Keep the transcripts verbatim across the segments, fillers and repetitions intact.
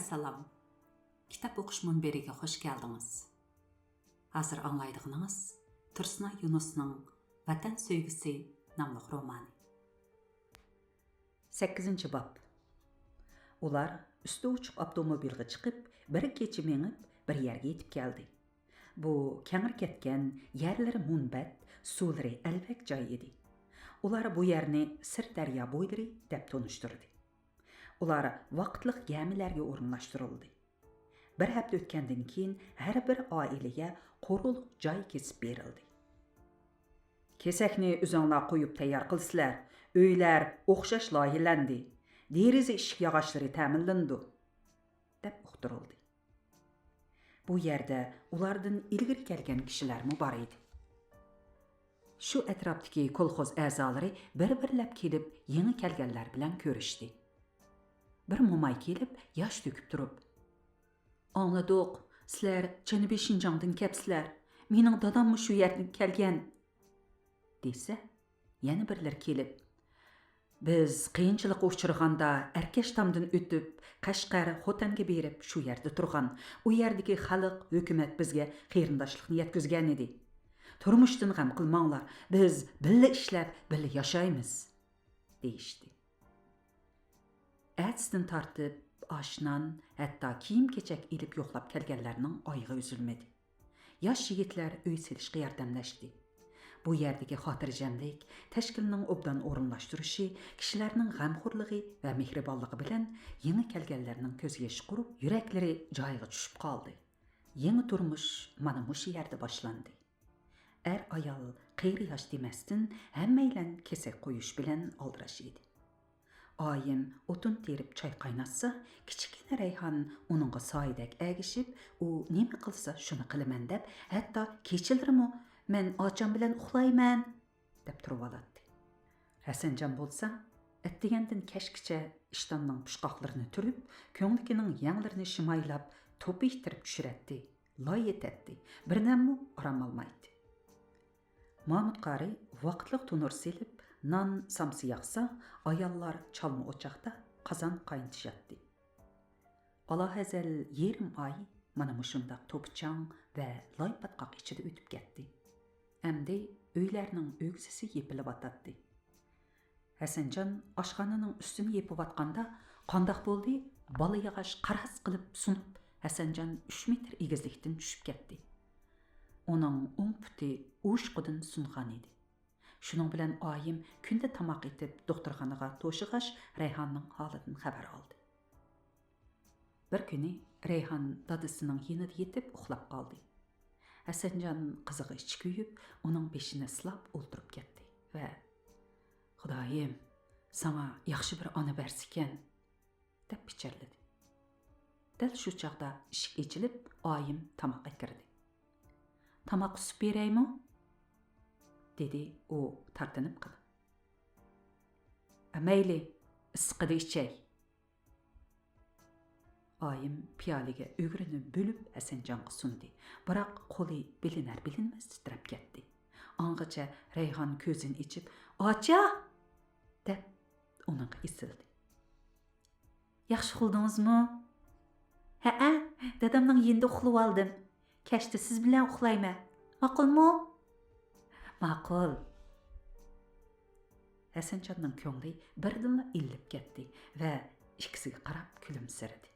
ئەسسالام. كىتاب ئوقۇش مۇنبىرىگە خۇش كەلدىڭىز. ھازىر ئاڭلايدىغىنىڭىز تۇرسۇنئاي يۇنۇسنىڭ ۋەتەن سۆيگۈسى ناملىق رومانى. سەككىزىنچى باب. ئۇلار ئۈستى ئوچۇق ئاپتوموبىلغا چىقىپ، بىر كېچە مېڭىپ، بىر يەرگە يېتىپ كەلدى. بۇ كەڭرى كەتكەن، يەرلىرى مۇنبەت، سۇلىرى ئەلۋەك جاي ئىدى. ئۇلار بۇ يەرنى سىر دەريا بويلىرى دەپ تونۇشتۇردى. ئۇلار ۋاقىتلىق گەمىلەرگە ئورۇنلاشتۇرۇلدى. بىر ھەپتە ئۆتكەندىن كېيىن ھەر بىر ئائىلىگە قورۇلۇق جاي كېسىپ بېرىلدى. كېسەكنى ئۆزۈڭلار قويۇپ تەييار قىلىسىلەر. ئۆيلەر ئوخشاش لايىھەلەندى. دېرىزە ئىشىك ياغاچلىرى تەمىنلىنىدۇ، دەپ ئۇقتۇرۇلدى. بۇ يەردە ئۇلاردىن ئىلگىرى كەلگەن كىشىلەرمۇ بار ئىدى. شۇ ئەتراپتىكى كولخوز ئەزالىرى بىر-بىرلەپ كېلىپ، يېڭى كەلگەنلەر بىلەن كۆرۈشتى. بىر موماي كېلىپ، ياش تۆكۈپ تۇرۇپ، «ئاڭلىدۇق، سىلەر جەنۇبىي شىنجاڭدىن كەپسىلەر. مېنىڭ داداممۇ شۇ يەردىن كەلگەن.» دېسە، يەنە بىرلىرى كېلىپ، «بىز قىيىنچىلىققا ئۇچرىغاندا ئەركەش تامدىن ئۆتۈپ، قەشقەر، خوتەنگە بېرىپ، شۇ يەردە تۇرغان. ئۇ يەردىكى خەلق، ھۆكۈمەت بىزگە قېرىنداشلىقنى يەتكۈزگەن ئىدى. تۇرمۇشتىن غەم قىلماڭلار، بىز بىللە ئىشلەپ، بىللە ياشايمىز.» دېيىشتى. ئەتىسىدىن تارتىپ ئاش-نان، ھەتتا كىيىم-كېچەك ئېلىپ يوقلاپ كەلگەنلەرنىڭ ئايىغى ئۈزۈلمىدى. ياش يىگىتلەر ئۆي سېلىشقا ياردەملەشتى. بۇ يەردىكى خاتىرجەملىك، تەشكىلنىڭ ئوبدان ئورۇنلاشتۇرۇشى، كىشىلەرنىڭ غەمخورلۇقى ۋە مېھرىبانلىقى بىلەن يېڭى كەلگەنلەرنىڭ كۆزى يېشى قۇرۇپ، يۈرەكلىرى جايىغا چۈشۈپ قالدى. يېڭى تۇرمۇش مانا مۇشۇ يەردە باشلاندى. ئەر-ئايال، قېرى-ياش دېمەستىن، ھەممەيلەن كېسەك قويۇش بىلەن ئالدىراش ئىدى. ئايىم ئوتۇن تېرىپ چاي قايناتسا، كىچىككىنە رەيھان ئۇنىڭغا سايىدەك ئەگىشىپ، ئۇ نېمە قىلسا، شۇنى قىلىمەن دەپ، ھەتتا كېچىلىرىمۇ «مەن ئاچام بىلەن ئۇخلايمەن» دەپ تۇرۇۋالاتتى. ھەسەنجان بولسا، ئەتىگەندىن كەچكىچە ئىشتاننىڭ پۇچقاقلىرىنى تۈرۈپ، كۆڭلىكىنىڭ يەڭلىرىنى شىمايلاپ، توپا ئىتتىرىپ چۈشۈرەتتى. لاي ئېتەتتى. بىردەممۇ ئارام ئالمايتتى. مامۇت قارى ۋاقىتلىق تونۇر سېلىپ، نان سامسا ياقسا، ئاياللار چالما ئوچاقتا قازان قاينىتىشاتتى. ئالاھەزەل يېرىم ئاي مانا مۇشۇنداق توپىچاڭ ۋە لاي پاتقاق ئىچىدە ئۆتۈپ كەتتى. ئەمدى ئۆيلەرنىڭ ئۆگزىسى يېپىلىۋاتاتتى. ھەسەنجان ئاشخانىنىڭ ئۈستىنى يېپىۋاتقاندا، قانداق بولدى؟ بالا ياغاچ قاراس قىلىپ سۇنۇپ، ھەسەنجان ئۈچ مېتىر ئېگىزلىكتىن چۈشۈپ كەتتى. ئۇنىڭ ئوڭ پۇتى ئوشۇقىدىن سۇنغان ئىدى. شۇنىڭ بىلەن ئايىم كۈندە تاماق ئېتىپ، دوختۇرخانىغا توشۇغاچ، رەيھاننىڭ ھالىدىن خەۋەر ئالدى. بىر كۈنى رەيھان دادىسىنىڭ يېنىدا يېتىپ ئۇخلاپ قالدى. ھەسەنجان قىزىغا ئىچى كۆيۈپ، ئۇنىڭ بېشىنى سىلاپ ئولتۇرۇپ كەتتى ۋە «خۇدايىم، ساڭا ياخشى بىر ئانا بەرسىكەن» دەپ پىچىرلىدى. دەل شۇ چاغدا ئىشىك ئېچىلىپ، ئايىم تاماققا كىردى. «تاماققا سۈت بېرەيمۇ؟» دېدى ئۇ تارتىنىپ قىلىپ. «مەيلى، ئىسسىقىدا ئىچەي.» ئايىم پىيالىگە ئۈگرىنى بۆلۈپ ھەسەنجانغا سۇندى، بىراق قولى بىلىنەر-بىلىنمەس تىترەپ كەتتى. ئاڭغىچە رەيھان كۆزىنى ئېچىپ، «ئاچا!» دەپ ئۇنىڭغا ئېسىلدى. «ياخشى ئۇخلىدىڭىزمۇ؟» «ھەئە، دادامنىڭ يېنىدا ئۇخلىۋالدىم. كەچتە سىز بىلەن ئۇخلايمەن. ماقۇلمۇ؟» «ماقۇل.» ھەسەنجاننىڭ كۆڭلى بىردىنلا ئىللىپ كەتتى ۋە ئىككىسىگە قاراپ كۈلۈمسىرىدى.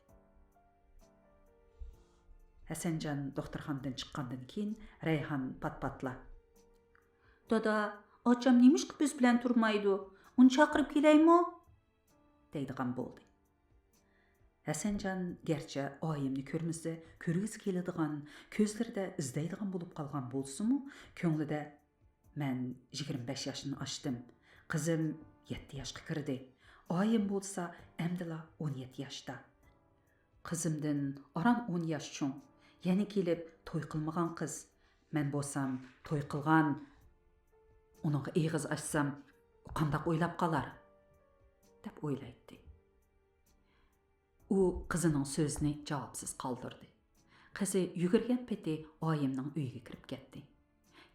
ھەسەنجان دوختۇرخانىدىن چىققاندىن كېيىن رەيھان پات-پاتلا، «دادا، ئاچام نېمىشقا بىز بىلەن تۇرمايدۇ؟ ئۇنى چاقىرىپ كېلەيمۇ؟» دەيدىغان بولدى. ھەسەنجان گەرچە ئايىمنى كۆرمىسە، كۆرگۈسى كېلىدىغان، كۆزلىرىدە ئىزدەيدىغان بولۇپ قالغان بولسىمۇ، كۆڭلىدە، «مەن يىگىرمە بەش ياشتىن ئاشتىم، قىزىم يەتتە ياشقا كىردى، ئايىم بولسا ئەمدىلا ئون يەتتە ياشتا. قىزىمدىن ئاران ئون ياش چوڭ، يەنە كېلىپ توي قىلمىغان قىز. مەن بولسام توي قىلغان، ئۇنىڭغا ئېغىز ئاچسام، ئۇ قانداق ئويلاپ قالار؟» دەپ ئويلايتتى. ئۇ قىزىنىڭ سۆزىنى جاۋابسىز قالدۇردى. قىزى يۈگۈرگەن پېتى ئايىمنىڭ ئۆيىگە كىرىپ كەتتى.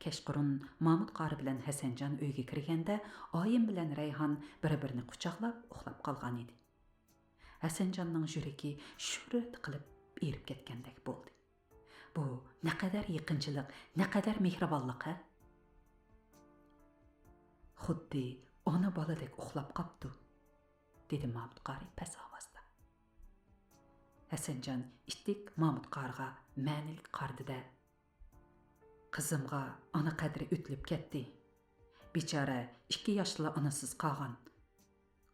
كەچقۇرۇن مامۇت قارى بىلەن ھەسەنجان ئۆيگە كىرگەندە، ئايىم بىلەن رەيھان بىر-بىرىنى قۇچاقلاپ ئۇخلاپ قالغان ئىدى. ھەسەنجاننىڭ يۈرىكى شۇررىت قىلىپ ئېرىپ كەتكەندەك بولدى. بۇ نەقەدەر يېقىنچىلىق، نەقەدەر مېھرىبانلىق، ھە؟ خۇددى ئانا بالىدەك ئۇخلاپ قاپتۇ، دېدى مامۇت قارى پەس ئاۋازدا. ھەسەنجان ئىتتىك مامۇت قارىغا مەنىلىك قارىدى-دە، قىزىمغا ئانا قەدرى ئۆتۈلۈپ كەتتى. بىچارە ئىككى ياشتىلا ئانىسىز قالغان.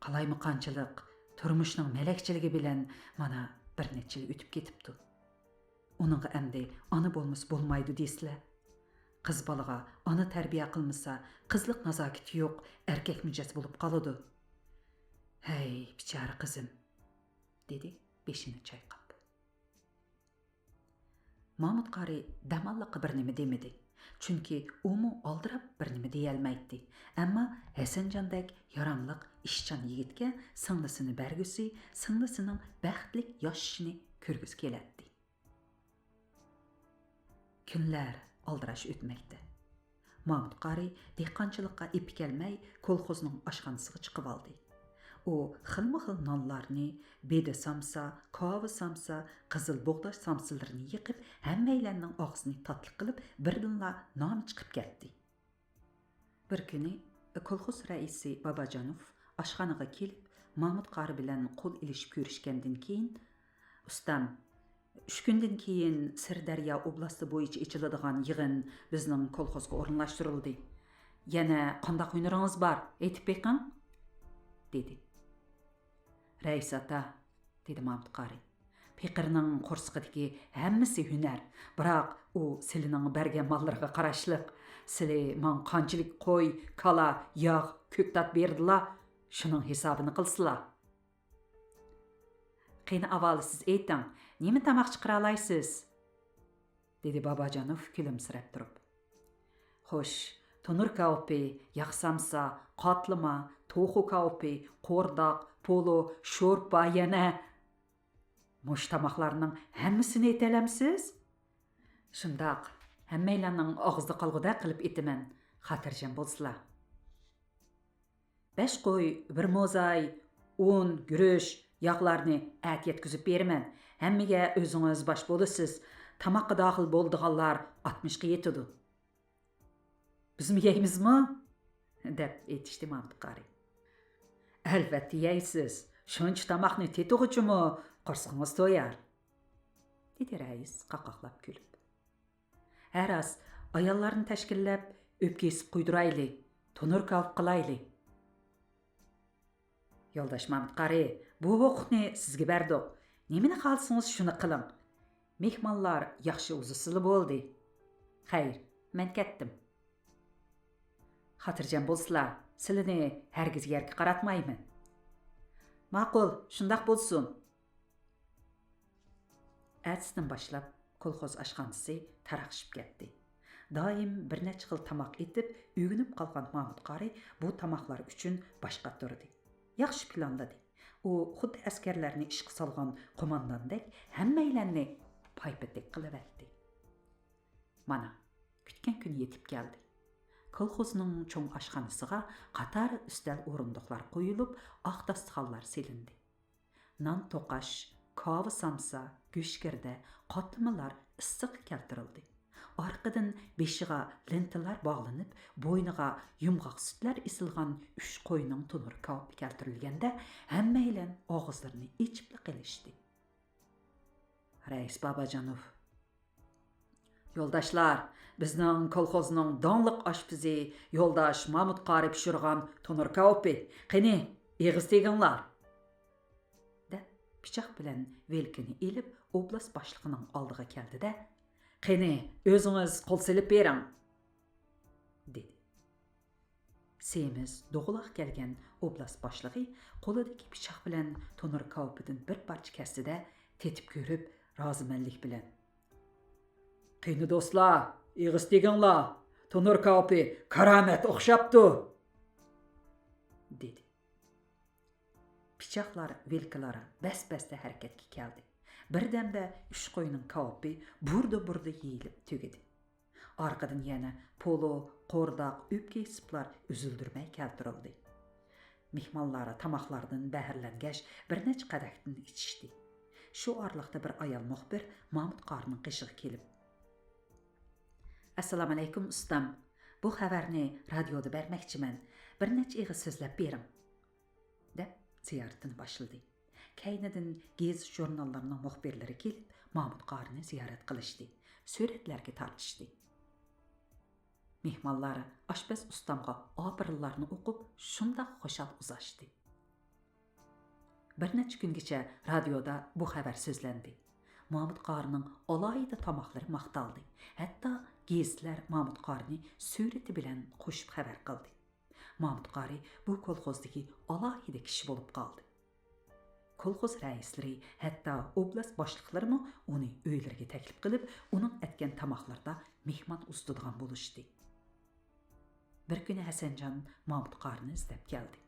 قالايمىقانچىلىق، تۇرمۇشنىڭ مەلەكچىلىكى بىلەن مانا بىر نەچچە يىل ئۆتۈپ كېتىپتۇ. ئۇنىڭغا ئەمدى ئانا بولمىسا بولمايدۇ دېسىلە. قىز بالىغا ئانا تەربىيە قىلمىسا، قىزلىق نازاكىتى يوق ئەركەك مىجەز بولۇپ قالىدۇ. ھەي، بىچارە قىزىم، دېدى بېشىنى چايقاپ. مامۇت قارى دەماللىققا بىر نېمە دېمىدى. چۈنكى ئۇمۇ ئالدىراپ بىر نېمە دېيەلمەيتتى. ئەمما ھەسەنجاندەك ياراملىق، ئىشچان يىگىتكە سىڭلىسىنى بەرگۈسى، سىڭلىسىنىڭ بەختلىك ياشىشىنى كۆرگۈسى كېلەتتى. كۈنلەر ئالدىراش ئۆتمەكتە. مامۇت قارى دېھقانچىلىققا ئېپى كەلمەي، كولخوزنىڭ ئاشخانىسىغا چىقىۋالدى. ئۇ خىلمۇخىل نانلارنى، بېدە سامسا، كاۋا سامسا، قىزىل بۇغداش سامسىلىرىنى يېقىپ، ھەممەيلەننىڭ ئاغزىنى تاتلىق قىلىپ، بىردىنلا نامى چىقىپ كەتتى. بىر كۈنى كولخوز رەئىسى باباجانوف ئاشخانىغا كېلىپ، مامۇت قارى بىلەن قول ئېلىشىپ كۆرۈشكەندىن كېيىن، ئۇستام، ئۈچ كۈندىن كېيىن سىردەريا ئوبلاستى بويىچە ئېچىلىدىغان يىغىن بىزنىڭ كولخوزغا ئورۇنلاشتۇرۇلدى. يەنە قانداق ھۈنىرىڭىز بار، ئېيتىپ بېقىڭ، دېدى. رەئىس ئاتا، دېدى مامۇت قارى، پېقىرنىڭ قورسىقىدىكى ھەممىسى ھۈنەر، بىراق ئۇ سىلىنىڭ بەرگەن ماللىرىغا قاراشلىق. سىلى ماڭا قانچىلىك قوي، كالا، ياغ، كۆكتات بېرىدىلا، شۇنىڭ ھېسابىنى قىلسىلا. قېنى ئاۋۋال سىز ئېيتىڭ، نېمە تاماق چىقىرالايسىز؟ دېدى باباجانوف كۈلۈمسىرەپ تۇرۇپ. خوش، تونۇر كاۋىپى، ياغ سامسا، قاتلىما، توخۇ كاۋىپى، قورداق، پولۇ، شورپا، يەنە. مۇشۇ تاماقلارنىڭ ھەممىسىنى ئېتەلەمسىز؟ شۇنداق، ھەممەيلەننىڭ ئاغزىدا قالغۇدەك قىلىپ ئېتىمەن، خاتىرجەم بولسىلا. بەش قوي، بىر موزاي، ئۇن، گۈرۈچ، ياغلارنى ئەتە يەتكۈزۈپ بېرىمەن. ھەممىگە ئۆزىڭىز باش بولىسىز. تاماققا داخىل بولىدىغانلار ئاتمىشقا يېتىدۇ. بىزمۇ يەيمىزمۇ؟ دەپ ئېيتىشتى مامۇت قارى. ئەلۋەتتە يەيسىز. شۇنچە تاماقنى تېتىغۇچىمۇ قورسىقىڭىز تويار، دېدى رەئىس قاقاقلاپ كۈلۈپ. ھە راست، ئاياللارنى تەشكىللەپ، ئۆپكە ئېسىپ قۇيدۇرايلى، تونۇر كاۋىپ قىلايلى. يولداش مامۇت قارى، بۇ ھوقۇقنى سىزگە بەردۇق. نېمىنى خالىسىڭىز، شۇنى قىلىڭ. مېھمانلار ياخشى ئۇزىسىلا بولدى. خەير، مەن كەتتىم. خاتىرجەم بولسىلا، سىلىنى ھەرگىز يەرگە قاراتمايمەن. ماقۇل، شۇنداق بولسۇن. ئەتىسىدىن باشلاپ كولخوز ئاشخانىسى تاراقشىپ كەتتى. دائىم بىر نەچچە خىل تاماق ئېتىپ، ئۆگىنىپ قالغان مامۇت قارى بۇ تاماقلار ئۈچۈن باش قاتۇردى. ياخشى پىلانلىدى. ئۇ خۇددى ئەسكەرلەرنى ئىشقا سالغان قومانداندەك ھەممەيلەننى پايپېتەك قىلىۋەتتى. مانا، كۈتكەن كۈن يېتىپ كەلدى. كولخوزنىڭ چوڭ ئاشخانىسىغا قاتار ئۈستەل ئورۇندۇقلار قويۇلۇپ، ئاق داستىخانلار سېلىندى. نان توقاش، كاۋا سامسا، گۆشگىردە، قاتلىمىلار ئىسسىق كەلتۈرۈلدى. ئارقىدىن بېشىغا لېنتىلار باغلىنىپ، بوينىغا يۇمغاق سۈتلەر ئېسىلغان ئۈچ قوينىڭ تونۇر كاۋىپى كەلتۈرۈلگەندە، ھەممەيلەن ئاغزىلىرىنى ئېچىپلا قېلىشتى. رەئىس باباجانوف: يولداشلار، بىزنىڭ كولخوزنىڭ داڭلىق ئاشپىزى يولداش مامۇت قارى پىشۇرغان تونۇر كاۋىپى. قېنى، ئېغىز تېگىڭلار! دەپ، پىچاق بىلەن ۋىلكىنى ئېلىپ، ئوبلاست باشلىقىنىڭ ئالدىغا كەلدى-دە، قېنى، ئۆزىڭىز قول سېلىپ بېرىڭ! دېدى. سېمىز، دوغىلاق كەلگەن ئوبلاست باشلىقى قولىدىكى پىچاق بىلەن تونۇر كاۋىپىدىن بىر پارچە كەستى-دە، تېتىپ كۆرۈپ، رازىمەنلىك بىلەن: قېنى دوستلار، ئېغىز تېگىڭلار، تونۇر كاۋىپى كارامەت ئوخشاپتۇ! دېدى. پىچاقلار، ۋىلكىلار بەس-بەستە ھەرىكەتكە كەلدى. بىردەمدە ئۈچ قوينىڭ كاۋىپى بۇردا-بۇردا يېيىلىپ تۈگىدى. ئارقىدىن يەنە پولۇ، قورداق، ئۆپكە ئېسىپلار ئۈزۈلدۈرمەي كەلتۈرۈلدى. مېھمانلار تاماقلاردىن بەھرىلەنگەچ، بىر نەچچە قەدەھتىن ئىچىشتى. شۇ ئارىلىقتا بىر ئايال مۇخبىر مامۇت قارىنىڭ قېشىغا كېلىپ، «ئەسسالامۇئەلەيكۇم، ئۇستام. بۇ خەۋەرنى رادىيودا بەرمەكچىمەن. بىر نەچچە ئېغىز سۆزلەپ بېرىڭ.» دەپ زىيارىتىنى باشلىدى. كەينىدىن گېزىت-ژۇرناللارنىڭ مۇخبىرلىرى كېلىپ، مامۇت قارىنى زىيارەت قىلىشتى، سۈرەتلەرگە تارتىشتى. مېھمانلار ئاشپەز ئۇستامغا ئاپىرىنلارنى ئوقۇپ، شۇنداق خۇشال ئۇزاشتى. بىر نەچچە كۈنگىچە رادىيودا بۇ خەۋەر سۆزلەندى. مامۇت قارىنىڭ ئالاھىدە تاماقلىرى ماختالدى. ھەتتا گېزىتلەر مامۇت قارىنى سۈرىتى بىلەن قوشۇپ خەۋەر قىلدى. مامۇت قارى بۇ كولخوزدىكى ئالاھىدە كىشى بولۇپ قالدى. كولخوز رەئىسلىرى، ھەتتا ئوبلاست باشلىقلىرىمۇ ئۇنى ئۆيلىرىگە تەكلىپ قىلىپ، ئۇنىڭ ئەتكەن تاماقلىرىدا مېھمان ئۇزىتىدىغان بولۇشتى. بىر كۈنى ھەسەنجان مامۇت قارىنى ئىزدەپ كەلدى.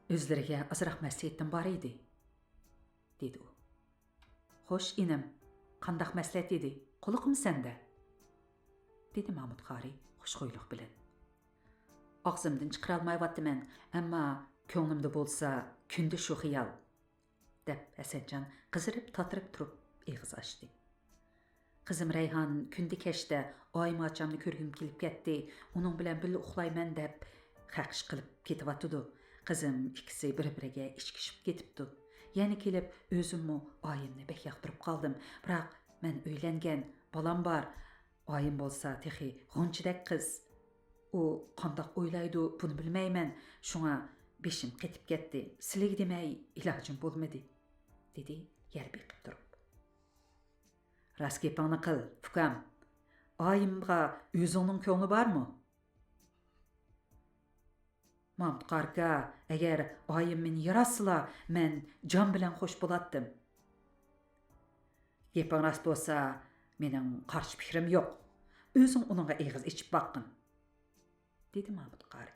«ئۆزلىرىگە ئازراق مەسلىھەتتىن بار ئىدى،» دېدى ئۇ. «خوش، ئىنىم، قانداق مەسلىھەت ئىدى؟ قۇلىقىم سەندە؟» دېدى مامۇت قارى خۇشخۇيلۇق بىلەن. «ئاغزىمدىن چىقىرالمايۋاتىمەن، ئەمما كۆڭلۈمدە بولسا كۈندە شۇ خىيال.» دەپ ھەسەنجان قىزىرىپ تاتىرىپ تۇرۇپ ئېغىز ئاچتى. «قىزىم رەيھان كۈندە كەچتە ئايىم ئاچامنى كۆرگۈم كېلىپ كەتتى، ئۇنىڭ بىلەن بىللە ئۇخلايمەن دەپ خەقىش قىلىپ كېتىۋاتىدۇ. قىزىم ئىككىسى بىر-بىرىگە ئىچكىشىپ كېتىپتۇ. يەنە كېلىپ ئۆزۈممۇ ئايىمنى بەك ياقتۇرۇپ قالدىم. بىراق مەن ئۆيلەنگەن، بالام بار. ئايىم بولسا تېخى غۇنچىدەك قىز. ئۇ قانداق ئويلايدۇ، بۇنى بىلمەيمەن. شۇڭا بېشىم قېتىپ كەتتى. سىلىگە دېمەي ئىلاجىم بولمىدى،» دېدى يەر بېقىپ تۇرۇپ. «راست گېپىڭنى قىل، ئۇكام. ئايىمغا ئۆزۈڭنىڭ كۆڭلى بارمۇ؟» «مامۇت قارىكا، ئەگەر ئايىم مېنى ياراتسىلا، مەن جان بىلەن خوش بولاتتىم.» «گېپىڭ راست بولسا، مېنىڭ قارشى پىكرىم يوق. ئۆزۈڭ ئۇنىڭغا ئېغىز ئېچىپ باققىن.» دېدى مامۇت قارى.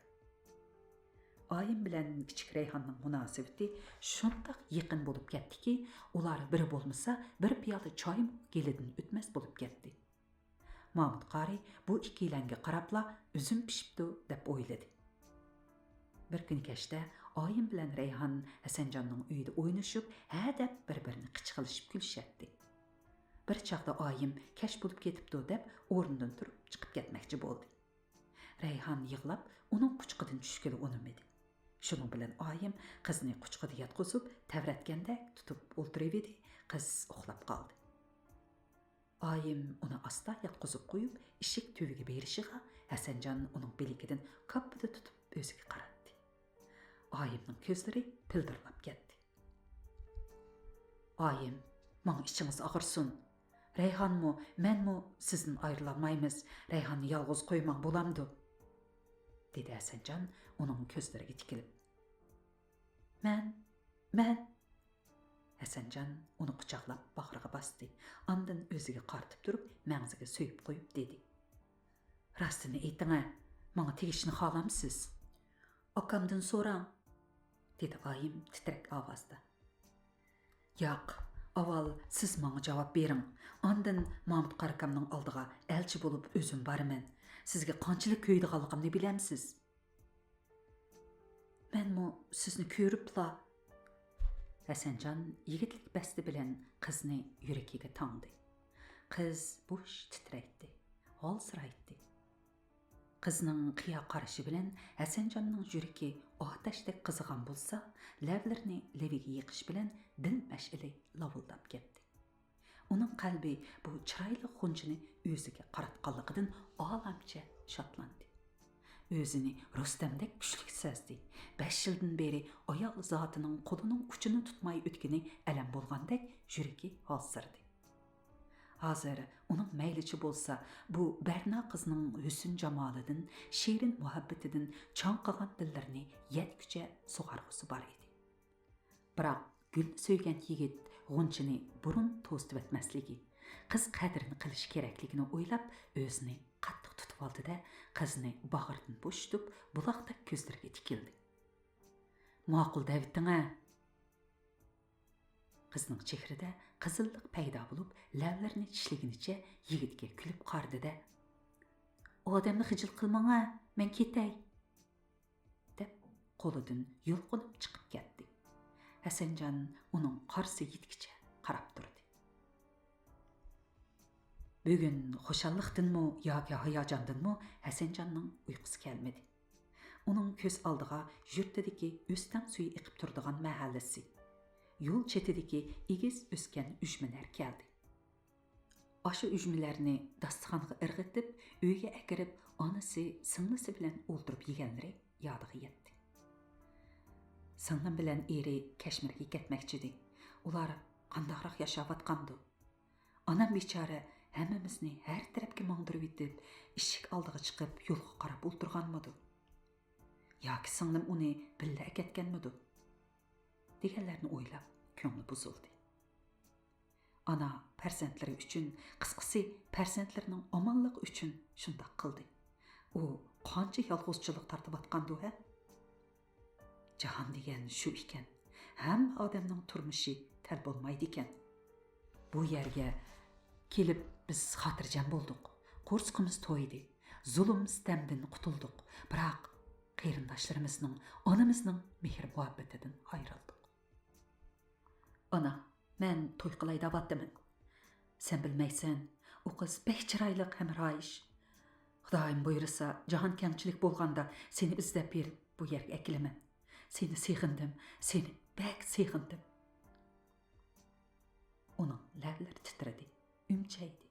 ئايىم بىلەن كىچىك رەيھاننىڭ مۇناسىۋىتى شۇنداق يېقىن بولۇپ كەتتىكى، ئۇلار بىرى بولمىسا، بىر پىيالە چايمۇ گېلىدىن ئۆتمەس بولۇپ كەتتى. مامۇت قارى بۇ ئىككىيلەنگە قاراپلا ئۈزۈم پىشىپتۇ دەپ ئويلىدى. بىر كۈنى كەچتە ئايىم بىلەن رەيھان ھەسەنجاننىڭ ئۆيىدە ئوينىشىپ، ھە دەپ بىر-بىرىنى قىچقىلىشىپ كۈلۈشەتتى. بىر چاغدا ئايىم كەچ بولۇپ كېتىپتۇ دەپ ئورنىدىن تۇرۇپ چىقىپ كەتمەكچى بولدى. رەيھان يىغلاپ ئۇنىڭ قۇچىقىدىن چۈشكىلى ئۇنىمىدى. شۇنىڭ بىلەن ئايىم قىزنى قۇچىقىدا ياتقۇزۇپ، تەۋرەتكەندەك تۇتۇپ ئولتۇرۇۋىدى، قىز ئۇخلاپ قالدى. ئايىم ئۇنى ئاستا ياتقۇزۇپ قويۇپ، ئىشىك تۈۋىگە بېرىشىغا، ھەسەنجان ئۇنىڭ بىلىكىدىن كاپپىدە تۇتۇپ ئۆزىگە قاراتتى. ئايىمنىڭ كۆزلىرى پىلدىرلاپ كەتتى. «ئايىم، ماڭا ئىچىڭىز ئاغرىسۇن. رەيھانمۇ، مەنمۇ سىزدىن ئايرىلالمايمىز. رەيھاننى يالغۇز قويماڭ، بولامدۇ؟» دېدى ھەسەنجان ئۇنىڭ كۆزلىرىگە تىكىلىپ. «مەن، مەن...» ھەسەنجان ئۇنى قۇچاقلاپ باغرىغا باستى. ئاندىن ئۆزىگە قارىتىپ تۇرۇپ، مەڭزىگە سۆيۈپ قويۇپ دېدى: «راستىنى ئېيتىڭە، ماڭا تېگىشنى خالامسىز؟» «ئاكامدىن سوراڭ»، دېدى ئايىم تىترەك ئاۋازدا. «ياق، ئاۋۋال سىز ماڭا جاۋاب بېرىڭ. ئاندىن مامۇت قارىكامنىڭ ئالدىغا ئەلچى بولۇپ ئۆزۈم بارىمەن. سىزگە قانچىلىك كۆيىدىغانلىقىمنى بىلەمسىز؟» «مەنمۇ سىزنى كۆرۈپلا...» ھەسەنجان يىگىتلىك بەستى بىلەن قىزنى يۈرىكىگە تاڭدى. قىز بوش تىترەيتتى، ھالسىرايتتى. قىزنىڭ قىيا قارىشى بىلەن ھەسەنجاننىڭ يۈرىكى ئاتەشتەك قىزىغان بولسا، لەۋلىرىنى لېۋىگە يېقىش بىلەن دىل مەشئىلى لاۋۇلداپ كەتتى. ئۇنىڭ قەلبى بۇ چىرايلىق غۇنچىنى ئۆزىگە قاراتقانلىقىدىن ئالەمچە شادلاندى. ئۆزىنى رۇستەمدەك كۈچلۈك سەزدى. بەش يىلدىن بېرى ئايال زاتىنىڭ قولىنىڭ ئۇچىنى تۇتماي ئۆتكىنى ئەلەم بولغاندەك يۈرىكى ھالسىرىدى. ھازىر ئۇنىڭ مەيلىچە بولسا، بۇ بەرنا قىزنىڭ ھۆسن-جامالىدىن، شېرىن مۇھەببىتىدىن چاڭقىغان دىللىرىنى يەتكۈچە سۇغارغۇسى بار ئىدى. بىراق گۈلنى سۆيگەن يىگىت غۇنچىنى بۇرۇن توستىۋەتمەسلىكى، قىز قەدرىنى قىلىشى كېرەكلىكىنى ئويلاپ، ئۆزىنى قاتتىق تۇتۇۋالدى-دە، قىزنى باغرىدىن بوشىتىپ، بۇلاقتەك كۆزلىرىگە تىكىلدى. ماقۇل دەۋېتىڭ-ە! قىزنىڭ چېھرىدە قىزىللىق پەيدا بولۇپ، لەۋلىرىنى چىشلىگىنىچە يىگىتكە كۈلۈپ قارىدى-دە، ئادەمنى خىجىل قىلماڭ-ە، مەن كېتەي. قولىدىن يۇلقۇنۇپ چىقىپ كەتتى. ھەسەنجان ئۇنىڭ قارىسى يېتىكىچە قاراپ تۇردى. بۈگۈن خۇشاللىقتىنمۇ ياكى ھاياجاندىنمۇ ھەسەنجاننىڭ ئۇيقۇسى كەلمىدى. ئۇنىڭ كۆز ئالدىغا يۇرتىدىكى ئۆستەڭ سۈيى ئېقىپ تۇرىدىغان مەھەللىسى، يول چېتىدىكى ئېگىز ئۆسكەن ئۈجمىلەر كەلدى. ئاشۇ ئۈجمىلەرنى داستىخانغا ئىرغىتىپ، ئۆيگە ئەكىرىپ، ئانىسى، سىڭلىسى بىلەن ئولتۇرۇپ يېگەنلىرى يادىغا يەتتى. سىڭلىم بىلەن ئېرى كەشمىرگە كەتمەكچىدى. ئۇلار قانداقراق ياشاۋاتقاندۇ؟ ئانام بىچارە ھەممىمىزنى ھەر تەرەپكە ماڭدۇرۇۋېتىپ، ئىشىك ئالدىغا چىقىپ، يولغا قاراپ ئولتۇرغانمىدۇ؟ ياكى سىڭلىم ئۇنى بىللە ئەكەتكەنمىدۇ؟ دېگەنلەرنى ئويلاپ، كۆڭلى بۇزۇلدى. ئانا پەرزەنتلىرى ئۈچۈن، قىسقىسى، پەرزەنتلىرىنىڭ ئامانلىقى ئۈچۈن شۇنداق قىلدى. ئۇ قانچە يالغۇزچىلىق تارتىۋاتقاندۇ ھە؟ جاھان دېگەن شۇ ئىكەن. ھەممە ئادەمنىڭ تۇرمۇشى تەل بولمايدىكەن. بۇ يەرگە كېلىپ بىز خاتىرجەم بولدۇق. قورسىقىمىز تويدى. زۇلۇم سىتەمدىن قۇتۇلدۇق. بىراق قېرىنداشلىرىمىزنىڭ، ئانىمىزنىڭ مېھىر مۇھەببىتىدىن ئايرىلدۇق. ئانا، مەن توي قىلاي دەۋاتىمەن. سەن بىلمەيسەن، ئۇ قىز بەك چىرايلىق ھەم رايىش. خۇدايىم بۇيرۇسا، جاھان كەڭچىلىك بولغاندا سېنى ئىزدەپ بېرىپ بۇ يەرگە ئەكېلىمەن. سېنى سېغىندىم، سېنى بەك سېغىندىم. ئۇنىڭ لەۋلىرى تىترىدى، ئۈمچەيدى.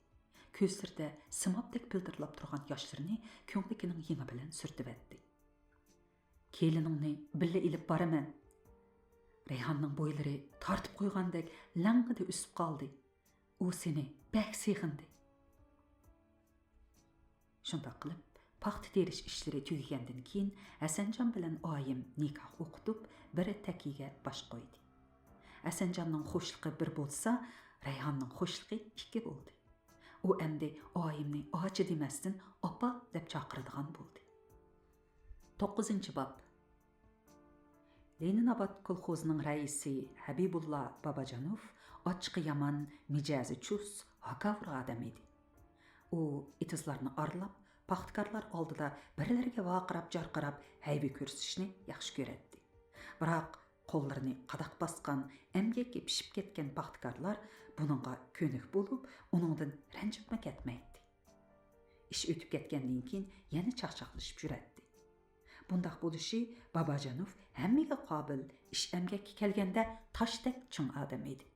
كۆزلىرىدە سىمابتەك پىلتىرلاپ تۇرغان ياشلىرىنى كۆڭلىكىنىڭ يېڭى بىلەن سۈرتۈۋەتتى. كېلىنىڭنى بىللە ئېلىپ بارىمەن. رەيھاننىڭ بويلىرى تارتىپ قويغاندەك لەڭگىدە ئۆسۈپ قالدى. ئۇ سېنى بەك سېغىندى. شۇنداق قىلىپ، پاختا تېرىش ئىشلىرى تۈگىگەندىن كېيىن، ھەسەنجان بىلەن ئايىم نىكاھ ئوقۇتۇپ، بىر تەكىگە باش قويدى. ھەسەنجاننىڭ خۇشلۇقى بىر بولسا، رەيھاننىڭ خۇشلۇقى ئىككى بولدى. ئۇ ئەمدى ئايىمنى ئاچا دېمەستىن، ئاپا دەپ چاقىرىدىغان بولدى. توققۇزىنچى باب. لېنىناباد كولخوزىنىڭ رەئىسى ھەبىبۇللا باباجانوف ئاچچىقى يامان، مىجەزى چۇس، ھاكاۋۇر ئادەم ئىدى. ئۇ ئېتىزلارنى ئارىلاپ، پاختىكارلار ئالدىدا بىرلىرىگە ۋارقىراپ-جارقىراپ ھەيۋە كۆرسىتىشنى ياخشى كۆرەتتى. بىراق قوللىرىنى قاداق باسقان، ئەمگەككە پىشىپ كەتكەن پاختىكارلار بۇنىڭغا كۆنۈك بولۇپ، ئۇنىڭدىن رەنجىپمۇ كەتمەيتتى. ئىش ئۆتۈپ كەتكەندىن كېيىن يەنە چاقچاقلىشىپ يۈرەتتى. بۇنداق بولۇشى، باباجانوف ھەممىگە قابىل، ئىش ئەمگەككە كەلگەندە تاشتەك چىڭ ئادەم ئىدى.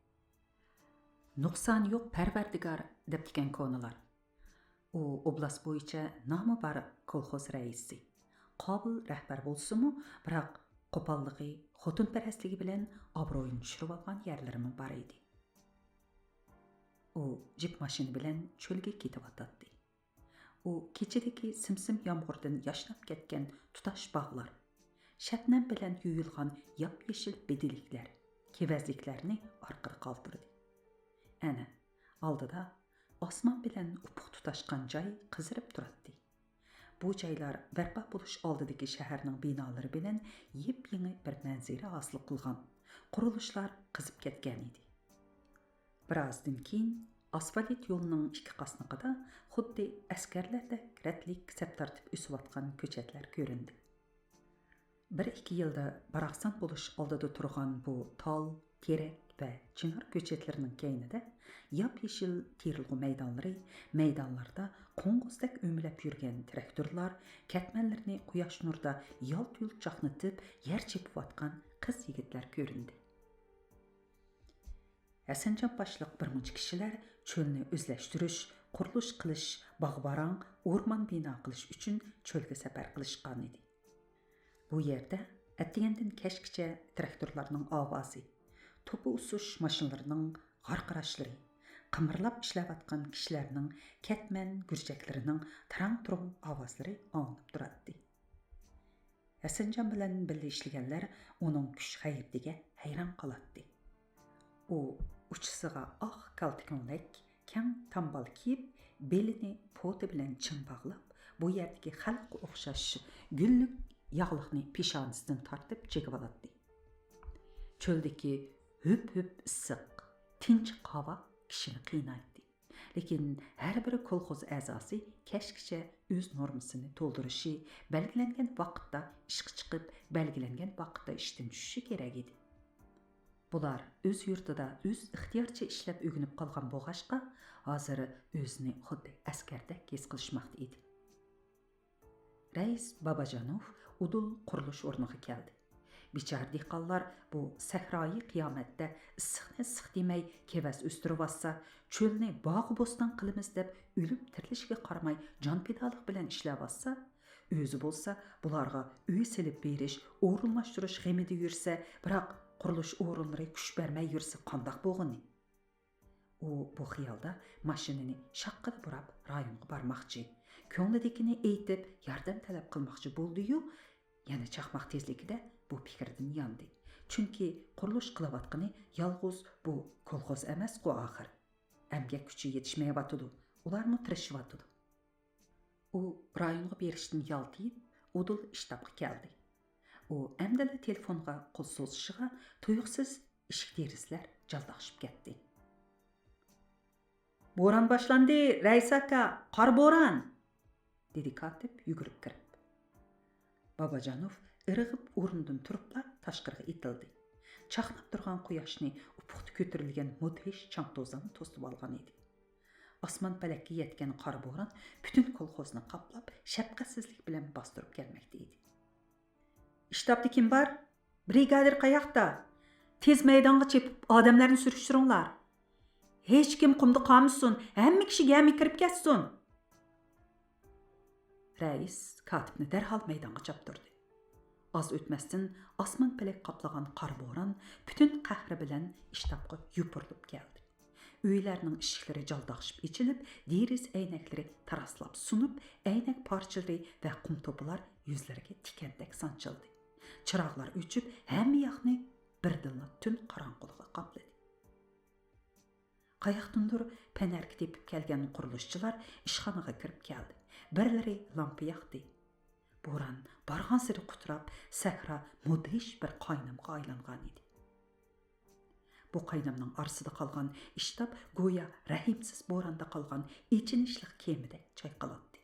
«نۇقسان يوق، پەرۋەردىگار» دەپتىكەن كونىلار. ئۇ ئوبلاست بويىچە نامى بار كولخوز رەئىسى. قابىل رەھبەر بولسىمۇ، بىراق قوپاللىقى، خوتۇنپەرەسلىكى بىلەن ئابرۇيىنى چۈشۈرۈۋالغان يەرلىرىمۇ بار ئىدى. ئۇ جىپ ماشىنا بىلەن چۆلگە كېتىۋاتاتتى. ئۇ كېچىدىكى سىم-سىم يامغۇردىن ياشناپ كەتكەن تۇتاش باغلار، شەبنەم بىلەن يۇيۇلغان ياپيېشىل بېدىلىكلەر، كېۋەزلىكلەرنى ئارقىدا قالدۇردى. ئەنە، ئالدىدا ئاسمان بىلەن ئۇپۇق تۇتاشقان جاي قىزىرىپ تۇراتتى. بۇ جايلار بەرپا بولۇش ئالدىدىكى شەھەرنىڭ بىنالىرى بىلەن يېپيېڭى بىر مەنزىرە ھاسىل قىلغان. قۇرۇلۇشلار قىزىپ كەتكەن ئىدى. بىرئازدىن كېيىن ئاسفالت يولنىڭ ئىككى قاسنىقىدا خۇددى ئەسكەرلەردەك رەتلىك سەپ تارتىپ ئۆسۈۋاتقان كۆچەتلەر كۆرۈندى. بىر-ئىككى يىلدا باراقسان بولۇش ئالدىدا تۇرغان بۇ تال، تېرەك ۋە چىنار كۆچەتلىرىنىڭ كەينىدە ياپيېشىل تېرىلغۇ مەيدانلىرى، مەيدانلاردا قوڭغۇزدەك ئۆمىلەپ يۈرگەن تىراكتورلار كەتمەنلىرىنى قۇياش نۇرىدا يالت-يۇلت چاقنىتىپ يەر چېپىۋاتقان قىز-يىگىتلەر كۆرۈندى. ھەسەنجان باشلىق بىر مۇنچە كىشىلەر چۆلنى ئۆزلەشتۈرۈش، قۇرۇلۇش قىلىش، باغ-باراڭ، ئورمان بىنا قىلىش ئۈچۈن چۆلگە سەپەر قىلىشقانىدى. بۇ يەردە ئەتىگەندىن كەچكىچە تىراكتورلارنىڭ ئاۋازى، توپا ئۇسۇش ماشىنىلىرىنىڭ غارقىراشلىرى، قىمىرلاپ ئىشلەۋاتقان كىشىلەرنىڭ كەتمەن گۈرجەكلىرىنىڭ تىراڭ-تۇرۇڭ ئاۋازلىرى ئاڭلىنىپ تۇراتتى. ھەسەنجان بىلەن بىللە ئىشلىگەنلەر ئۇنىڭ كۈچ-غەيرىتىگە ھەيران قالاتتى. ئۇ ئۇچىسىغا ئاق كالتە كۆڭلەك، كەڭ تامبال كىيىپ، بېلىنى پوتا بىلەن چىڭ باغلاپ، بۇ يەردىكى خەلققە ئوخشاش گۈللۈك ياغلىقنى پېشانىسىدىن تارتىپ چىگىۋالاتتى. چۆلدىكى ھۈپ-ھۈپ ئىسسىق، تىنچىق ھاۋا كىشىنى قىينايتتى. لېكىن ھەر بىر كولخوز ئەزاسى كەچكىچە ئۆز نورمىسىنى تولدۇرۇشى، بەلگىلەنگەن ۋاقىتتا ئىشقا چىقىپ، بەلگىلەنگەن ۋاقىتتا ئىشتىن چۈشۈشى كېرەك ئىدى. بۇلار ئۆز يۇرتىدا ئۆز ئىختىيارىچە ئىشلەپ ئۆگىنىپ قالغان بولغاچقا، ھازىر ئۆزىنى خۇددى ئەسكەردەك ھېس قىلىشماقتا ئىدى. رەئىس باباجانوف ئۇدۇل قۇرۇلۇش ئورنىغا كەلدى. بىچارە دېھقانلار بۇ سەھرايى قىيامەتتە ئىسسىقنى ئىسسىق دېمەي كېۋەز ئۆستۈرۈۋاتسا، چۆلنى باغۇ بوستان قىلىمىز دەپ ئۆلۈم تىرىلىشىگە قارىماي جانپىدالىق بىلەن ئىشلەۋاتسا، ئۆزى بولسا بۇلارغا ئۆي سېلىپ بېرىش، ئورۇنلاشتۇرۇش غېمىدە يۈرسە، بىراق قۇرۇلۇش ئورۇنلىرى كۈچ بەرمەي يۈرسە قانداق بولغىنى؟ ئۇ بۇ خىيالدا ماشىنىنى شاققىدە بۇراپ رايونغا بارماقچى. كۆڭلىدىكىنى ئېيتىپ ياردەم تەلەپ قىلماقچى بولدى-يۇ، يەنە چاقماق تېزلىكىدە بۇ پىكىردىن ياندى. چۈنكى قۇرۇلۇش قىلىۋاتقىنى يالغۇز بۇ كولخوز ئەمەسقۇ ئاخىر. ئەمگەك كۈچى يېتىشمەيۋاتىدۇ، ئۇلارمۇ تىرىشىۋاتىدۇ. ئۇ رايونغا بېرىشتىن يالتىيىپ، ئۇدۇل ئىشتابقا كەلدى. ئۇ ئەمدىلا تېلېفونغا قول سوزۇشىغا تۇيۇقسىز ئىشىك دېرىزىلەر جالداقشىپ كەتتى. بوران باشلاندى، رەئىس ئاكا، قارا بوران! دېدى كاتىپ يۈگۈرۈپ كىرىپ. باباجانوف ئىرغىپ ئورنىدىن تۇرۇپلا تاشقىرىغا ئېتىلدى. چاقناپ تۇرغان قۇياشنى ئۇپۇقتا كۆتۈرۈلگەن مۇدھىش چاڭ توزان توسۇۋالغان ئىدى. ئاسمان پەلەككە يەتكەن قارا بوران پۈتۈن كولخوزنى قاپلاپ، شەپقەتسىزلىك بىلەن باستۇرۇپ كەلمەكتە ئىدى. ئىشتابتا كىم بار؟ برىگادىر قاياقتا؟ تېز مەيدانغا چېپىپ ئادەملەرنى سۈرۈشتۈرۈڭلار. ھېچكىم قۇمدا قالمىسۇن، ھەممە كىشى گەمىگە كىرىپ كەتسۇن. رەئىس كاتىپنى دەرھال مەيدانغا چاپتۇردى. ئاز ئۆتمەستىن ئاسمان پەلەك قاپلىغان قارا بوران پۈتۈن قەھرى بىلەن ئىشتابقا يوپۇرۇلۇپ كەلدى. ئۆيلەرنىڭ ئىشىكلىرى جالداقشىپ ئېچىلىپ، دېرىزە ئەينەكلىرى تاراسلاپ سۇنۇپ، ئەينەك پارچىلىرى ۋە قۇم توپىلار يۈزلىرىگە تىكەندەك سانچىلدى. چىراغلار ئۆچۈپ، ھەممە ياقنى بىردىنلا تۈن قاراڭغۇلۇقى قاپلىدى. قاياقتىندۇر پەنەركە تېپىپ كەلگەن قۇرۇلۇشچىلار ئىشخانىغا كىرىپ كەلدى. بىرلىرى لامپا ياقتى. بوران بارغانسېرى قۇتراپ، سەھرا مۇدھىش بىر قاينامغا ئايلانغان ئىدى. بۇ قاينامنىڭ ئارىسىدا قالغان ئىشتاب گويا رەھىمسىز بوراندا قالغان ئېچىنىشلىق كېمىدەك چايقىلاتتى.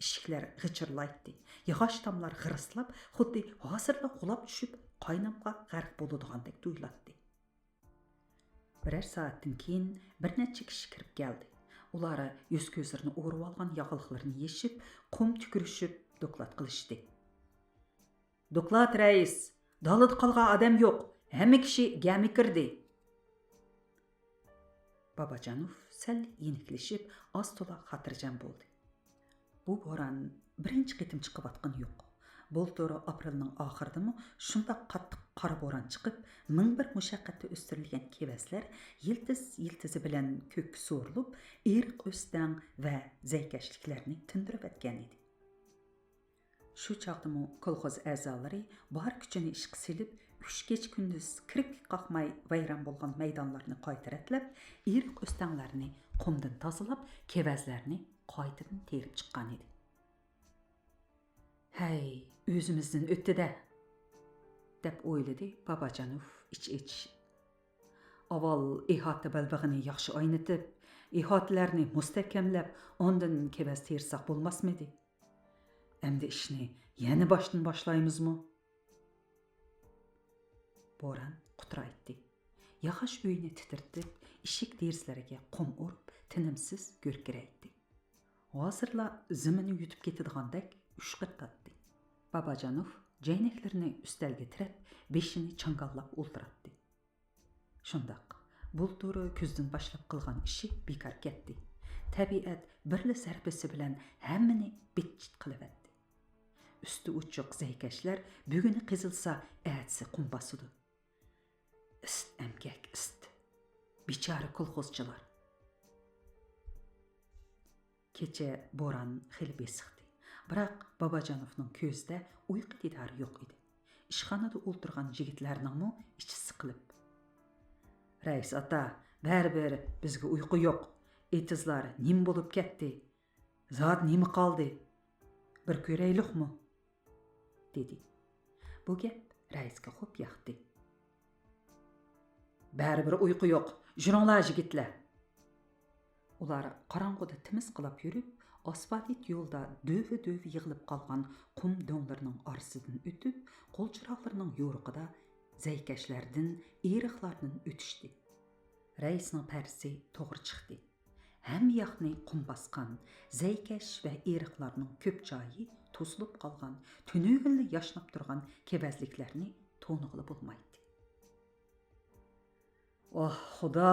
ئىشىكلەر غىچىرلايتتى، ياغاچ تاملار غىرىسلاپ، خۇددى ھازىرلا غۇلاپ چۈشۈپ، قاينامغا غەرق بولىدىغاندەك تۇيۇلاتتى. بىرەر سائەتتىن كېيىن بىر نەچچە كىشى كىرىپ كەلدى. ئۇلار يۈز-كۆزلىرىنى ئورىۋالغان ياغلىقلىرىنى يېشىپ، قۇم تۈكۈرۈشۈپ دوكلات قىلىشتى. دوكلات، رەئىس! دالىدا قالغان ئادەم يوق، ھەممە كىشى گەمىگە كىردى. باباجانوف سەل يېنىكلىشىپ، ئاز-تولا خاتىرجەم بولدى. بۇ بوران بىرىنچى قېتىم چىقىۋاتقىنى يوق. بۇلتۇر ئاپرېلنىڭ ئاخىرىدىمۇ شۇنداق قاتتىق قارا بوران چىقىپ، مىڭ بىر مۇشەققەتتە ئۆستۈرۈلگەن كېۋەزلەر يىلتىز-يىلتىزى بىلەن كۆككە سورۇلۇپ، ئېرىق ئۆستەڭ ۋە زەيكەشلىكلەرنى تىندۇرۇۋەتكەن ئىدى. شۇ چاغدىمۇ كولخوز ئەزالىرى بار كۈچىنى ئىشقا سېلىپ، ئۈچ كېچە-كۈندۈز كىرپىك قاقماي ۋەيران بولغان مەيدانلارنى قايتا رەتلەپ، ئېرىق ئۆستەڭلەرنى قۇمدىن تازىلاپ، كېۋەزلەرنى قايتىدىن تېرىپ چىققان ئىدى. ھەي، ئۆزىمىزدىن ئۆتتى-دە، دەپ ئويلىدى باباجانوف ئىچ ئېچىشىپ. ئاۋۋال ئىھاتە بەلبېغىنى ياخشى ئاينىتىپ، ئىھاتىلەرنى مۇستەھكەملەپ، ئاندىن كېۋەز تېرىساق بولماسمىدى؟ ئەمدى ئىشنى يەنە باشتىن باشلايمىزمۇ؟ بوران قۇترايتتى. ياغاچ ئۆينى تىترىتىپ، ئىشىك دېرىزىلەرگە قۇم ئۇرۇپ، تىنىمسىز گۈركىرەيتتى. ھازىرلا زېمىنى يۇتۇپ كېتىدىغاندەك ئۈشقىرتاتتى. باباجانوف جەينەكلىرىنى ئۈستەلگە تىرەپ، بېشىنى چاڭگاللاپ ئولتۇراتتى. شۇنداق، بۇلتۇر كۈزدىن باشلاپ قىلغان ئىشى بىكار كەتتى. تەبىئەت بىرلا زەربىسى بىلەن ھەممىنى بىت-چىت قىلىۋەتتى. ئۈستى ئوچۇق زەيكەشلەر بۈگۈنى قېزىلسا، ئەتىسى قۇم باسىدۇ. ئىسىت ئەمگەك، ئىسىت. بىچارە كولخوزچىلار. كېچە بوران خېلى بېسىقتى. بىراق باباجانوفنىڭ كۆزىدە ئۇيقۇ دىدارى يوق ئىدى. ئىشخانىدا ئولتۇرغان يىگىتلەرنىڭمۇ ئىچى سىقىلىپ. رەئىس ئاتا، بەرىبىر بىزگە ئۇيقۇ يوق. ئېتىزلار نېمە بولۇپ كەتتى؟ زادى نېمە قالدى؟ بىر كۆرەيلۇقمۇ؟ دېدى. بۇ گەپ رەئىسكە خوپ ياقتى. بەرىبىر ئۇيقۇ يوق، يۈرۈڭلار يىگىتلەر. ئۇلار قاراڭغۇدا تىمىسقىلاپ يۈرۈپ، ئاسفالت يولدا دۆۋە-دۆۋە يىغىلىپ قالغان قۇم دۆڭلىرىنىڭ ئارىسىدىن ئۆتۈپ، قول چىراغلىرىنىڭ يورۇقىدا زەيكەشلەردىن، ئېرىقلاردىن ئۆتۈشتى. رەئىسنىڭ پەرىسى توغرا چىقتى. ھەممە ياقنى قۇم باسقان زەيكەش ۋە ئېرىقلارنىڭ كۆپ جايى توسۇلۇپ قالغان، تۈنۈگۈنلا ياشناپ تۇرغان كېۋەزلىكلەرنى تونۇغىلى بولمايتتى. «ئاھ، خۇدا!»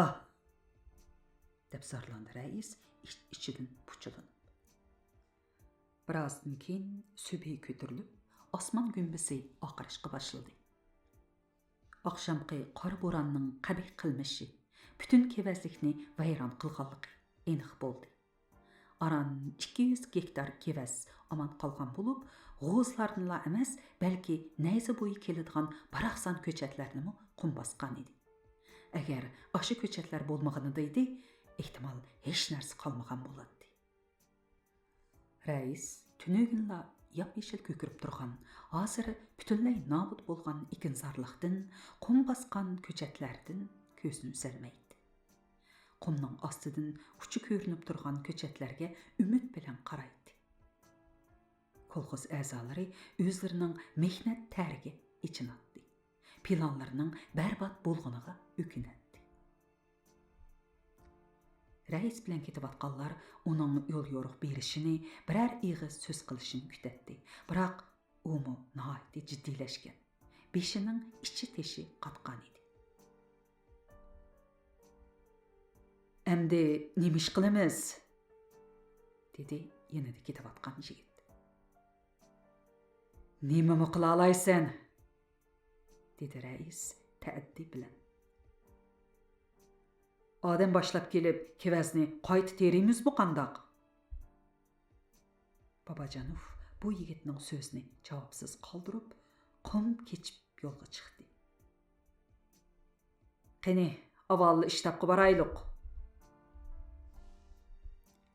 دەپ زارلاندى رەئىس ئىچ-ئىچىدىن پۇچىلىنىپ. بىرازدىن كېيىن سۈبھى كۆتۈرۈلۈپ، ئاسمان گۈمبىسى ئاقىرىشقا باشلىدى. ئاخشامقى قارا بوراننىڭ قەبىھ قىلمىشى پۈتۈن كېۋەزلىكنى ۋەيران قىلغانلىقى ئېنىق بولدى. ئاران ئىككى يۈز گېكتار كېۋەز ئامان قالغان بولۇپ، غوزلاردىنلا ئەمەس، بەلكى نەيزە بويى كېلىدىغان باراقسان كۆچەتلەرنىمۇ قۇم باسقان ئىدى. ئەگەر ئاشۇ كۆچەتلەر بولمىغىنىدا ئىدى، ئېھتىمال، ھېچ نەرسە قالمىغان بولاتتى. رەئىس تۈنۈگۈنلا ياپيېشىل كۆكىرىپ تۇرغان، ھازىر پۈتۈنلەي نابۇت بولغان ئېكىنزارلىقتىن، قۇم باسقان كۆچەتلەردىن كۆزىنى ئۈزەلمەيتتى. قۇمنىڭ ئاستىدىن ئۇچى كۆرۈنۈپ تۇرغان كۆچەتلەرگە ئۈمىد بىلەن قارايتتى. كولخوز ئەزالىرى ئۆزلىرىنىڭ مېھنەت تەرىگە ئېچىناتتى. پىلانلىرىنىڭ بەربات بولغىنىغا ئۆكۈنەتتى. رەئىس بىلەن كېتىۋاتقانلار ئۇنىڭ يول يورۇق بېرىشىنى، بىرەر ئېغىز سۆز قىلىشىنى كۈتەتتى. بىراق، ئۇمۇ ناھايىتى جىددىيلەشكەن، بېشىنىڭ ئىچى تېشى قاتقان ئىدى. «ئەمدى نېمە ئىش قىلىمىز؟» دېدى يېنىدا كېتىۋاتقان يىگىت. «نېمىمۇ قىلالايسەن؟» دېدى رەئىس تەئەددى بىلەن. «ئادەم باشلاپ كېلىپ، كېۋەزنى قايتا تېرىيمىزمۇ قانداق؟» باباجانوف بۇ يىگىتنىڭ سۆزىنى جاۋابسىز قالدۇرۇپ، قۇم كېچىپ يولغا چىقتى. «قېنى، ئاۋۋال ئىشتاپقا بارايلۇق.»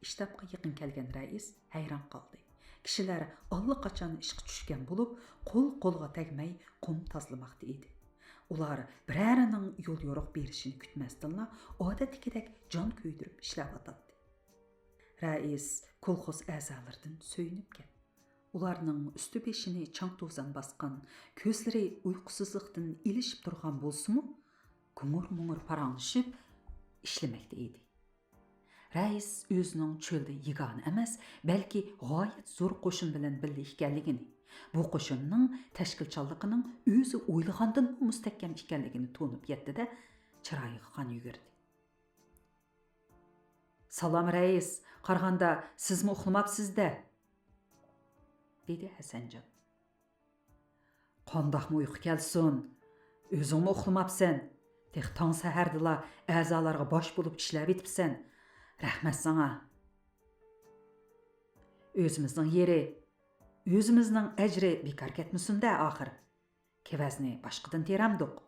ئىشتاپقا يېقىن كەلگەن رەئىس ھەيران قالدى. كىشىلەر ئاللىقاچان ئىشقا چۈشكەن بولۇپ، قول قولغا تەگمەي قۇم تازىلىماقتا ئىدى. ئۇلار بىرەرىنىڭ يول يورۇق بېرىشىنى كۈتمەستىنلا، ئادەتتىكىدەك جان كۆيدۈرۈپ ئىشلەۋاتاتتى. رەئىس كولخوز ئەزالىرىدىن سۆيۈنۈپ كەتتى. ئۇلارنىڭ ئۈستى بېشىنى چاڭ-توزان باسقان، كۆزلىرى ئۇيقۇسىزلىقتىن ئېلىشىپ تۇرغان بولسىمۇ، گۇڭۇر-مۇڭۇر پاراڭلىشىپ ئىشلىمەكتە ئىدى. رەئىس ئۆزىنىڭ چۆلدە يېگانە ئەمەس، بەلكى غايەت زور قوشۇن بىلەن بىللە ئىكەنلىكىنى، بۇ قوشۇننىڭ تەشكىلچانلىقىنىڭ ئۆزى ئويلىغاندىنمۇ مۇستەھكەم ئىكەنلىكىنى تونۇپ يەتتى-دە، چىرايىغا قان يۈگۈردى. «سالام رەئىس، قارىغاندا سىزمۇ ئۇخلىماپسىز-دە؟» دېدى ھەسەنجان. «قانداقمۇ ئۇيقۇ كەلسۇن؟ ئۆزۈڭمۇ ئۇخلىماپسەن. تېخى تاڭ سەھەردىلا ئەزالارغا باش بولۇپ ئىشلەۋېتىپسەن. رەھمەت ساڭا.» «ئۆزىمىزنىڭ يېرى، ئۆزىمىزنىڭ ئەجرى بىكار كەتمىسۇن-دە ئاخىر. كېۋەزنى باشقىدىن تېرەمدۇق؟»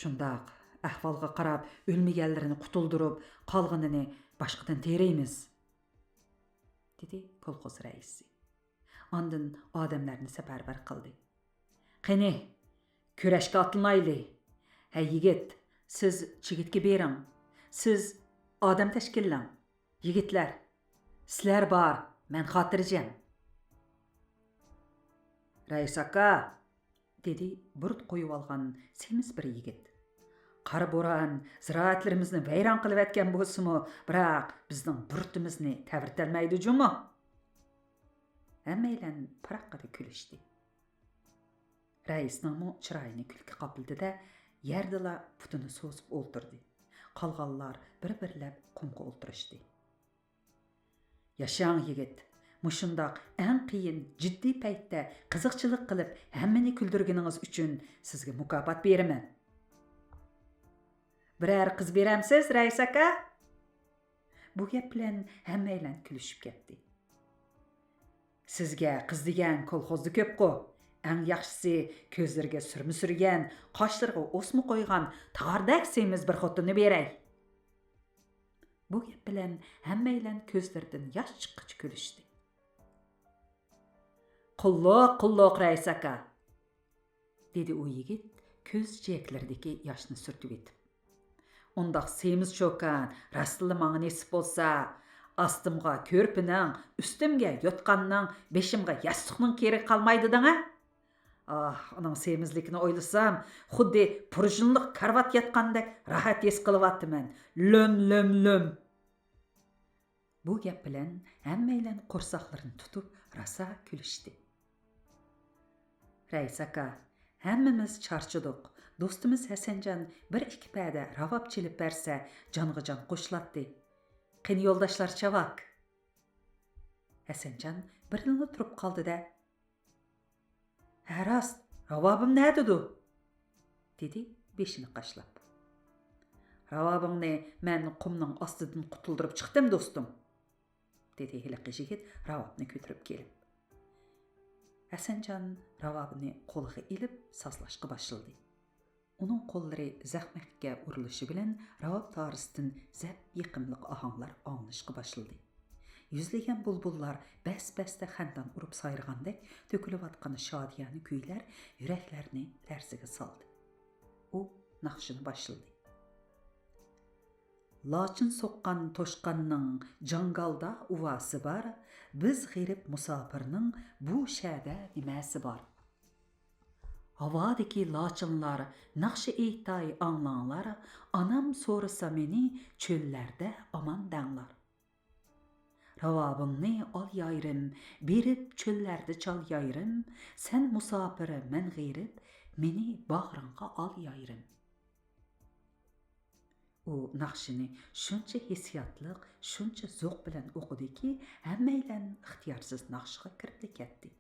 «شۇنداق، ئەھۋالغا قاراپ ئۆلمىگەنلىرىنى قۇتۇلدۇرۇپ، قالغىنىنى باشقىدىن تېرەيمىز.» دېدى كولخوز رەئىسى. ئاندىن ئادەملەرنى سەپەرۋەر قىلدى. «قېنى، كۈرەشكە ئاتلىنايلى. ھەي يىگىت، سىز چىگىتكە بېرىڭ. سىز ئادەم تەشكىللەڭ. يىگىتلەر، سىلەر بار، مەن خاتىرجەم.» «رەئىس ئاكا!» دېدى بۇرۇت قويۇۋالغان سېمىز بىر يىگىت. «قارا بوران زىرائەتلىرىمىزنى ۋەيران قىلىۋەتكەن بولسىمۇ، بىراق بىزنىڭ بۇرۇتىمىزنى تەۋرىتەلمەيدۇ جۇمۇ.» ھەممەيلەن پاراققىدە كۈلۈشتى. رەئىسنىڭمۇ چىرايىنى كۈلكە قاپلىدى-دە، يەردىلا پۇتىنى سوزۇپ ئولتۇردى. قالغانلار بىر-بىرلەپ قۇمغا ئولتۇرۇشتى. «ياشاڭ يىگىت، مۇشۇنداق ئەڭ قىيىن، جىددىي پەيتتە قىزىقچىلىق قىلىپ ھەممىنى كۈلدۈرگىنىڭىز ئۈچۈن سىزگە مۇكاپات بېرىمەن.» «بىرەر قىز بېرەمسىز، رەئىس ئاكا؟» بۇ گەپ بىلەن ھەممەيلەن كۈلۈشۈپ كەتتى. «سىزگە قىز دېگەن كولخوزدا كۆپقۇ. ئەڭ ياخشىسى، كۆزلىرىگە سۈرمە سۈرگەن، قاشلىرىغا ئوسما قويغان تاغاردەك سېمىز بىر خوتۇننى بېرەي.» بۇ گەپ بىلەن ھەممەيلەن كۆزلىرىدىن ياش چىققىچە كۈلۈشتى. «قۇللۇق، قۇللۇق، رەئىس ئاكا!» دېدى ئۇ يىگىت كۆز جىيەكلىرىدىكى ياشنى سۈرتۈۋېتىپ. ئۇنداق سېمىز چوكان، راستلا ماڭا نېسىپ بولسا، ئاستىمغا كۆرپىنىڭ، ئۈستۈمگە يوتقاننىڭ، بېشىمغا ياستۇقنىڭ كېرىكى قالمايدۇ دەڭە. ئاھ، ئۇنىڭ سېمىزلىكىنى ئويلىسام، خۇددى پۇرژىنلىق كارىۋات ياتقاندەك راھەت ھېس قىلىۋاتىمەن. لۆم، لۆم، لۆم. بۇ گەپ بىلەن ھەممەيلەن قورساقلىرىنى تۇتۇپ راسا كۈلۈشتى. رەئىس ئاكا، ھەممىمىز چارچىدۇق. دوستىمىز ھەسەنجان بىر ئىككى پەدە راۋاب چېلىپ بەرسە، جانغا جان قوشۇلاتتى. قېنى يولداشلار چاۋاك؟ ھەسەنجان بىردىنلا تۇرۇپ قالدى-دە، ھە راست، راۋابىم نەدىدۇ؟ دېدى بېشىنى قاشلاپ. راۋابىڭنى مەن قۇمنىڭ ئاستىدىن قۇتۇلدۇرۇپ چىقتىم، دوستۇم، دېدى ھېلىقى يىگىت راۋابنى كۆتۈرۈپ كېلىپ. ھەسەنجان راۋابىنى قولىغا ئېلىپ سازلاشقا باشلىدى. ئۇنىڭ قوللىرى زەخمەككە ئۇرۇلۇشى بىلەن راۋاب تارىسىدىن زەپ يېقىملىق ئاھاڭلار ئاڭلىنىشقا باشلىدى. يۈزلىگەن بۇلبۇللار بەس-بەستە خەندان ئۇرۇپ سايرىغاندەك تۆكۈلۈۋاتقان شادىيانە كۈيلەر يۈرەكلەرنى لەرزىگە سالدى. ئۇ ناخشىنى باشلىدى. لاچىن سوققان توشقاننىڭ جاڭگالدا ئۇۋاسى بار، بىز غېرىب مۇساپىرنىڭ بۇ شەدە نېمەسى بار؟ ھاۋادىكى لاچىنلار، ناخشا ئېيتاي ئاڭلاڭلار، ئانام سورىسا مېنى، چۆللەردە ئامان دەڭلار. راۋابىڭنى ئال يايرىم، بېرىپ چۆللەردە چال يايرىم، سەن مۇساپىر، مەن غېرىب، مېنى باغرىڭغا ئال يايرىم. ئۇ ناخشىنى شۇنچە ھېسسىياتلىق، شۇنچە زوق بىلەن ئوقۇدىكى، ھەممەيلەن ئىختىيارسىز ناخشىغا كىرىپلا كەتتى.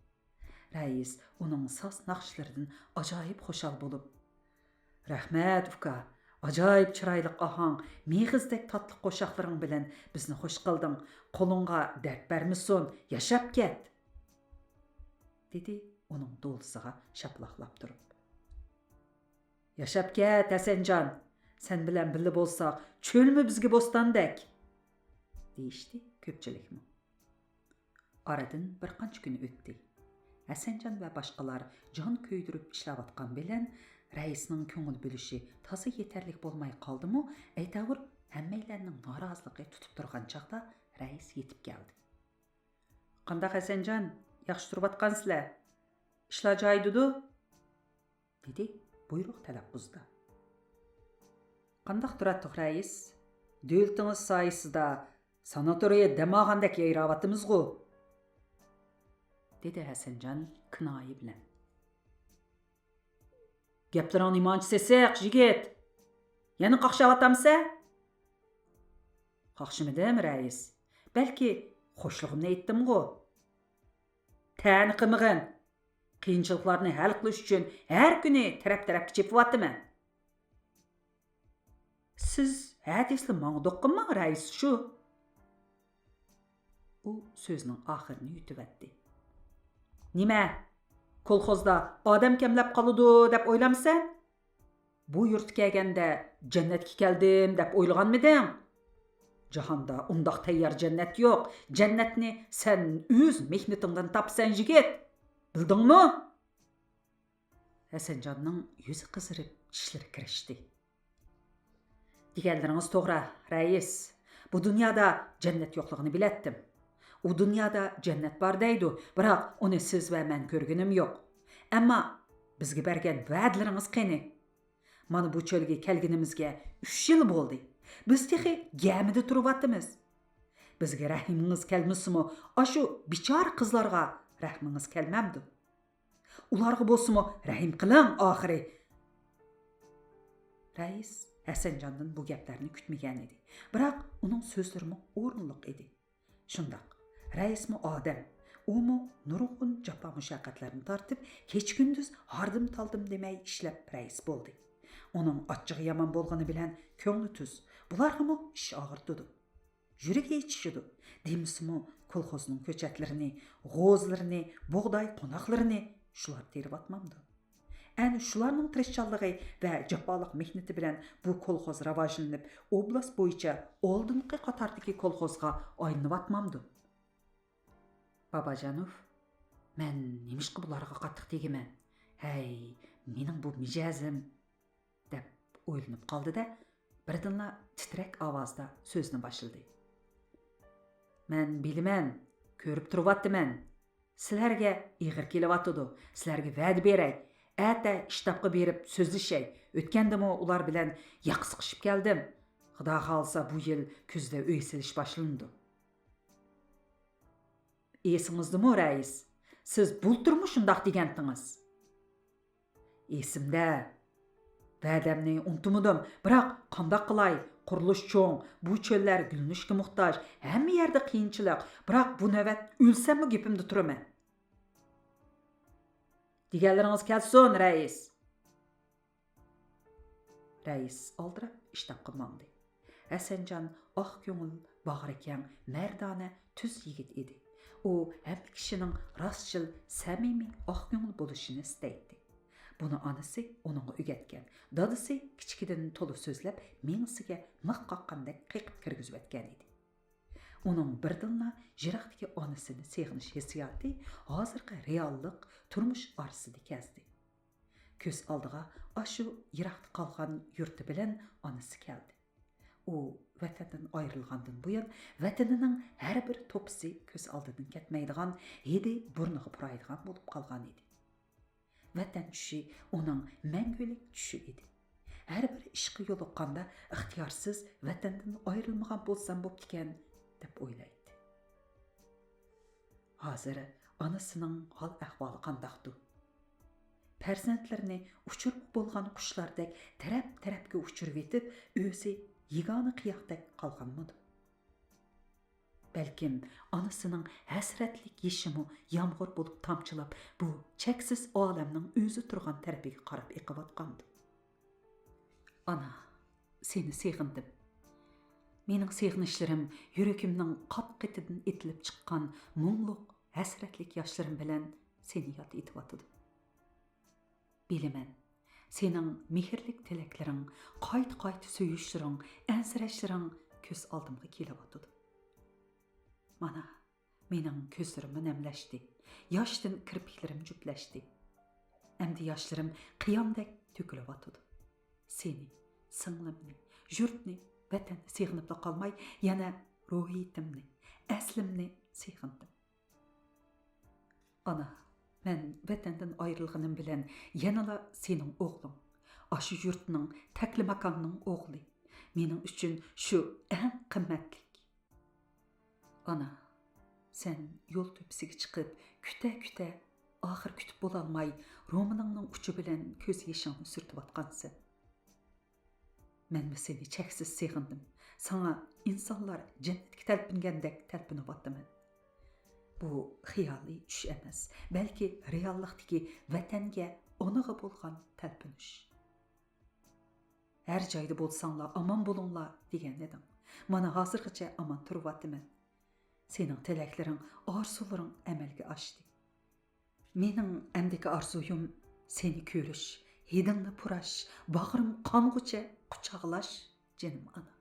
رەئىس ئۇنىڭ ساز ناخشىلىرىدىن ئاجايىپ خۇشال بولۇپ، رەھمەت، ئۇكا، ئاجايىپ چىرايلىق ئاھاڭ، مېغىزدەك تاتلىق قوشاقلىرىڭ بىلەن بىزنى خۇش قىلدىڭ، قولۇڭغا دەرد بەرمىسۇن، ياشاپ كەت! دېدى ئۇنىڭ دولىسىغا شاپىلاقلاپ تۇرۇپ. ياشاپ كەت، ھەسەنجان! سەن بىلەن بىللە بولساق، چۆلمۇ بىزگە بوستاندەك! دېيىشتى كۆپچىلىكمۇ. ئارىدىن بىر قانچە كۈن ئۆتتى. ھەسەنجان ۋە باشقىلار جان كۆيدۈرۈپ ئىشلەۋاتقان بىلەن، رەئىسنىڭ كۆڭۈل بۆلۈشى تازا يېتەرلىك بولماي قالدىمۇ، ئەيتەۋۇر ھەممەيلەننىڭ نارازىلىقى تۇتۇپ تۇرغان چاغدا رەئىس يېتىپ كەلدى. قانداق ھەسەنجان، ياخشى تۇرۇۋاتقانسىلەر؟ ئىشلار جايىدىدۇ؟ دېدى بۇيرۇق تەلەپپۇزدا. قانداق تۇراتتۇق، رەئىس؟ دۆلىتىڭىز سايىسىدا ساناتورىيە دەم ئالغاندەك يايراۋاتىمىزغۇ؟ دېدى ھەسەنجان كىنايە بىلەن. گەپلىرىڭ نېمانچە سېسىق، يىگىت؟ يەنە قاقشاۋاتامسەن؟ قاقشىمىدىم، رەئىس. بەلكى خوشلۇقۇمنى ئېيتتىمغۇ؟ تەنە قىلمىغىن. قىيىنچىلىقلارنى ھەل قىلىش ئۈچۈن ھەر كۈنى تەرەپ-تەرەپكە چېپىۋاتىمەن. سىز ھە دېسىلا ماڭىدۇ قىلماڭ، رەئىس شۇ. ئۇ سۆزىنىڭ ئاخىرىنى يۇتۇۋەتتى. نېمە؟ كولخوزدا ئادەم كەملەپ قالىدۇ دەپ ئويلامسەن؟ بۇ يۇرتقا كەلگەندە جەننەتكە كەلدىم دەپ ئويلىغانمىدىڭ؟ جاھاندا ئۇنداق تەييار جەننەت يوق. جەننەتنى سەن ئۆز مېھنىتىڭدىن تاپىسەن، يىگىت. بىلدىڭمۇ؟ ھەسەنجاننىڭ يۈزى قىزىرىپ، چىشلىرى كىرىشتى. دېگەنلىرىڭىز توغرا، رەئىس. بۇ دۇنيادا جەننەت يوقلۇقىنى بىلەتتىم. ئۇ دۇنيادا جەننەت بار دەيدۇ، بىراق ئۇنى سىز ۋە مەن كۆرگىنىم يوق. ئەمما بىزگە بەرگەن ۋەدىلىرىڭىز قېنى؟ مانا بۇ چۆلگە كەلگىنىمىزگە ئۈچ يىل بولدى. بىز تېخى گەمىدە تۇرۇۋاتىمىز. بىزگە رەھىمىڭىز كەلمىسىمۇ، ئاشۇ بىچارە قىزلارغا رەھمىڭىز كەلمەمدۇ؟ ئۇلارغا بولسىمۇ رەھىم قىلىڭ ئاخىرى. رەئىس ھەسەنجاندىن بۇ گەپلەرنى كۈتمىگەن ئىدى. بىراق ئۇنىڭ سۆزلىرىمۇ ئورۇنلۇق ئىدى. شۇنداق، رەئىسمۇ ئادەم. ئۇمۇ نۇرغۇن جاپا-مۇشەققەتلەرنى تارتىپ، كېچە-كۈندۈز ھاردىم-تالدىم دېمەي ئىشلەپ رەئىس بولدى. ئۇنىڭ ئاچچىقى يامان بولغىنى بىلەن كۆڭلى تۈز. بۇلارغىمۇ ئىش ئاغرىتىدۇ. يۈرىكى ئېچىشىدۇ. دېمىسىمۇ، كولخوزنىڭ كۆچەتلىرىنى، غوزىلىرىنى، بۇغداي قوناقلىرىنى شۇلار تېرىۋاتمامدۇ؟ ئەنە شۇلارنىڭ تىرىشچانلىقى ۋە جاپالىق مېھنىتى بىلەن بۇ كولخوز راۋاجلىنىپ، ئوبلاست بويىچە ئالدىنقى قاتاردىكى كولخوزغا ئايلىنىۋاتمامدۇ؟ باباجانوف، مەن نېمىشقا بۇلارغا قاتتىق تېگىمەن؟ ھەي، مېنىڭ بۇ مىجەزىم! دەپ ئويلىنىپ قالدى-دە، بىردىنلا تىترەك ئاۋازدا سۆزىنى باشلىدى. مەن بىلىمەن، كۆرۈپ تۇرۇۋاتىمەن. سىلەرگە ئېغىر كېلىۋاتىدۇ. سىلەرگە ۋەدە بېرەي. ئەتە شتابقا بېرىپ سۆزلىشەي. ئۆتكەندىمۇ ئۇلار بىلەن ياقا سىقىشىپ كەلدىم. خۇدا خالىسا بۇ يىل كۈزدە ئۆي سېلىش باشلىنىدۇ. ئېسىڭىزدىمۇ، رەئىس؟ سىز بۇلتۇرمۇ شۇنداق دېگەنتىڭىز. ئېسىمدە. ۋەدەمنى ئۇنتۇمىدىم. بىراق قانداق قىلاي؟ قۇرۇلۇش چوڭ، بۇ چۆللەر گۈللىنىشكە موھتاج، ھەممە يەردە قىيىنچىلىق. بىراق بۇ نۆۋەت ئۆلسەممۇ گېپىمدە تۇرىمەن. دېگەنلىرىڭىز كەلسۇن، رەئىس! رەئىس ئالدىراپ ئىشتاپقا ماڭدى. ھەسەنجان ئاق كۆڭۈل، باغرى كەڭ، مەردانە، تۈز يىگىت ئىدى. ئۇ ھەممە كىشىنىڭ راستچىل، سەمىمىي، ئاق كۆڭۈل بولۇشىنى ئىستەيتتى. بۇنى ئانىسى ئۇنىڭغا ئۆگەتكەن. دادىسى كىچىكىدىن تولا سۆزلەپ، مېڭىسىگە مىخ قاققاندەك قېقىپ كىرگۈزۈۋەتكەن ئىدى. ئۇنىڭ بىردىنلا يىراقتىكى ئانىسىنى سېغىنىش ھېسسىياتى ھازىرقى رېئاللىق تۇرمۇش ئارىسىدا كەزدى. كۆز ئالدىغا ئاشۇ يىراقتا قالغان يۇرتى بىلەن ئانىسى كەلدى. ئۇ ۋەتەندىن ئايرىلغاندىن بۇيان، ۋەتىنىنىڭ ھەر بىر توپىسى كۆز ئالدىدىن كەتمەيدىغان، ھىدى بۇرنىغا پۇرايدىغان بولۇپ قالغان ئىدى. ۋەتەن چۈشى ئۇنىڭ مەڭگۈلۈك چۈشى ئىدى. ھەر بىر ئىشقا يولۇققاندا ئىختىيارسىز ۋەتەندىن ئايرىلمىغان بولسام بوپتىكەن، دەپ ئويلايتتى. ھازىر ئانىسىنىڭ ھال-ئەھۋالى قانداقتۇ؟ پەرزەنتلىرىنى ئۇچۇرۇپ بولغان قۇشلاردەك تەرەپ-تەرەپكە ئۇچۇرۇۋېتىپ، ئۆزى يېگانە قىياقتەك قالغانمىدۇ؟ بەلكىم ئانىسىنىڭ ھەسرەتلىك يېشىمۇ يامغۇر بولۇپ تامچىلاپ، بۇ چەكسىز ئالەمنىڭ ئۆزى تۇرغان تەرىپىگە قاراپ ئېقىۋاتقاندۇ؟ ئانا، سېنى سېغىندىم. مېنىڭ سېغىنىشلىرىم يۈرىكىمنىڭ قات-قېتىدىن ئېتىلىپ چىققان مۇڭلۇق، ھەسرەتلىك ياشلىرىم بىلەن سېنى ياد ئېتىۋاتىدۇ. بىلىمەن، سېنىڭ مېھىرلىك تىلەكلىرىڭ، قايتا-قايتا سۆيۈشلىرىڭ، ئەنسىرەشلىرىڭ كۆز ئالدىمغا كېلىۋاتىدۇ. مانا، مېنىڭ كۆزلىرىممۇ نەملەشتى، ياشتىن كىرپىكلىرىم جۈپلەشتى. ئەمدى ياشلىرىم قىياندەك تۆكۈلۈۋاتىدۇ. سېنى، سىڭلىمنى، يۇرتنى، ۋەتەننى سېغىنىپلا قالماي، يەنە روھىيىتىمنى، ئەسلىمنى سېغىندىم. ئانا، مەن ۋەتەندىن ئايرىلغىنىم بىلەن يەنىلا سېنىڭ ئوغلۇڭ، ئاشۇ يۇرتنىڭ، تەكلىماكاننىڭ ئوغلى. مېنىڭ ئۈچۈن شۇ ئەڭ قىممەتلىك. ئانا، سەن يول تۆپىسىگە چىقىپ، كۈتە-كۈتە، ئاخىر كۈتۈپ بولالماي، رومىنىڭنىڭ ئۇچى بىلەن كۆز يېشىڭنى سۈرتۈۋاتقانسەن. مەنمۇ سېنى چەكسىز سېغىندىم. ساڭا ئىنسانلار جەننەتكە تەلپۈنگەندەك تەلپۈنۈۋاتىمەن. بۇ خىيالىي چۈش ئەمەس، بەلكى رېئاللىقتىكى ۋەتەنگە، ئانىغا بولغان تەلپۈنۈش. ھەر جايدا بولساڭلار ئامان بولۇڭلار دېگەن ئىدىڭ. مانا ھازىرغىچە ئامان تۇرۇۋاتىمەن. سېنىڭ تىلەكلىرىڭ، ئارزۇلىرىڭ ئەمەلگە ئاشتى. مېنىڭ ئەمدىكى ئارزۇيۇم سېنى كۆرۈش، ھىدىڭنى پۇراش، باغرىم قانغۇچە قۇچاقلاش، جېنىم ئانا.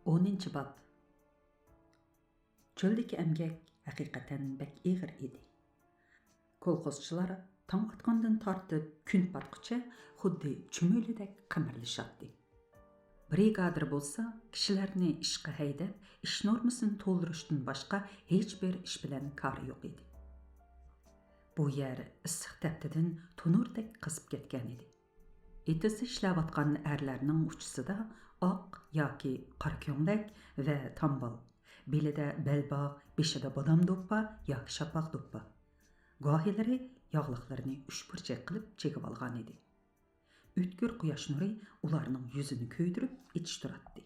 ئونىنچى باب. چۆلدىكى ئەمگەك ھەقىقەتەن بەك ئېغىر ئىدى. كولخوزچىلار تاڭ ئاتقاندىن تارتىپ كۈن پاتقۇچە خۇددى چۈمۈلىدەك قىمىرلىشاتتى. برىگادىر بولسا كىشىلەرنى ئىشقا ھەيدەپ، ئىش نورمىسىنى تولدۇرۇشتىن باشقا ھېچبىر ئىش بىلەن كارى يوق ئىدى. بۇ يەر ئىسسىق تەپتىدىن تونۇردەك قىزىپ كەتكەن ئىدى. ئېتىزدا ئىشلەۋاتقان ئەرلەرنىڭ ئۇچىسىدا ئاق ياكى قارا كۆڭلەك ۋە تامبال، بېلىدە بەلباغ، بېشىدا بادام دوپپا ياكى شاپاق دوپپا، گاھىلىرى ياغلىقلىرىنى ئۈچ پارچە قىلىپ چىگىۋالغان ئىدى. ئۆتكۈر قۇياش نۇرى ئۇلارنىڭ يۈزىنى كۆيدۈرۈپ ئېچىشتۇراتتى.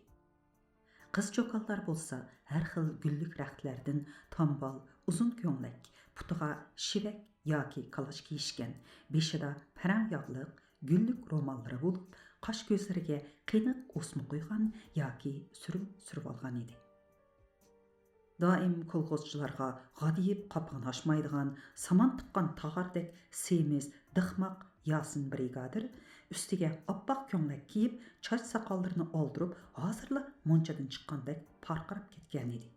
قىز-چوكانلار بولسا ھەر خىل گۈللۈك رەختلەردىن تامبال، ئۇزۇن كۆڭلەك، پۇتىغا شىۋەك ياكى كالاچ كىيىشكەن، بېشىدا پەرەڭ ياغلىق، گۈللۈك روماللىرى بولۇپ، قاش-كۆزلىرىگە قېنىق ئوسما قويغان ياكى سۈرۈم سۈرۈۋالغان ئىدى. دائىم كولخوزچىلارغا غادىيىپ قاپىقىنى ئاچمايدىغان، سامان تىققان تاغاردەك سېمىز، دىخماق ياسىن برىگادىر ئۈستىگە ئاپئاق كۆڭلەك كىيىپ، چاچ-ساقاللىرىنى ئالدۇرۇپ، ھازىرلا مۇنچىدىن چىققاندەك پارقىراپ كەتكەنىدى.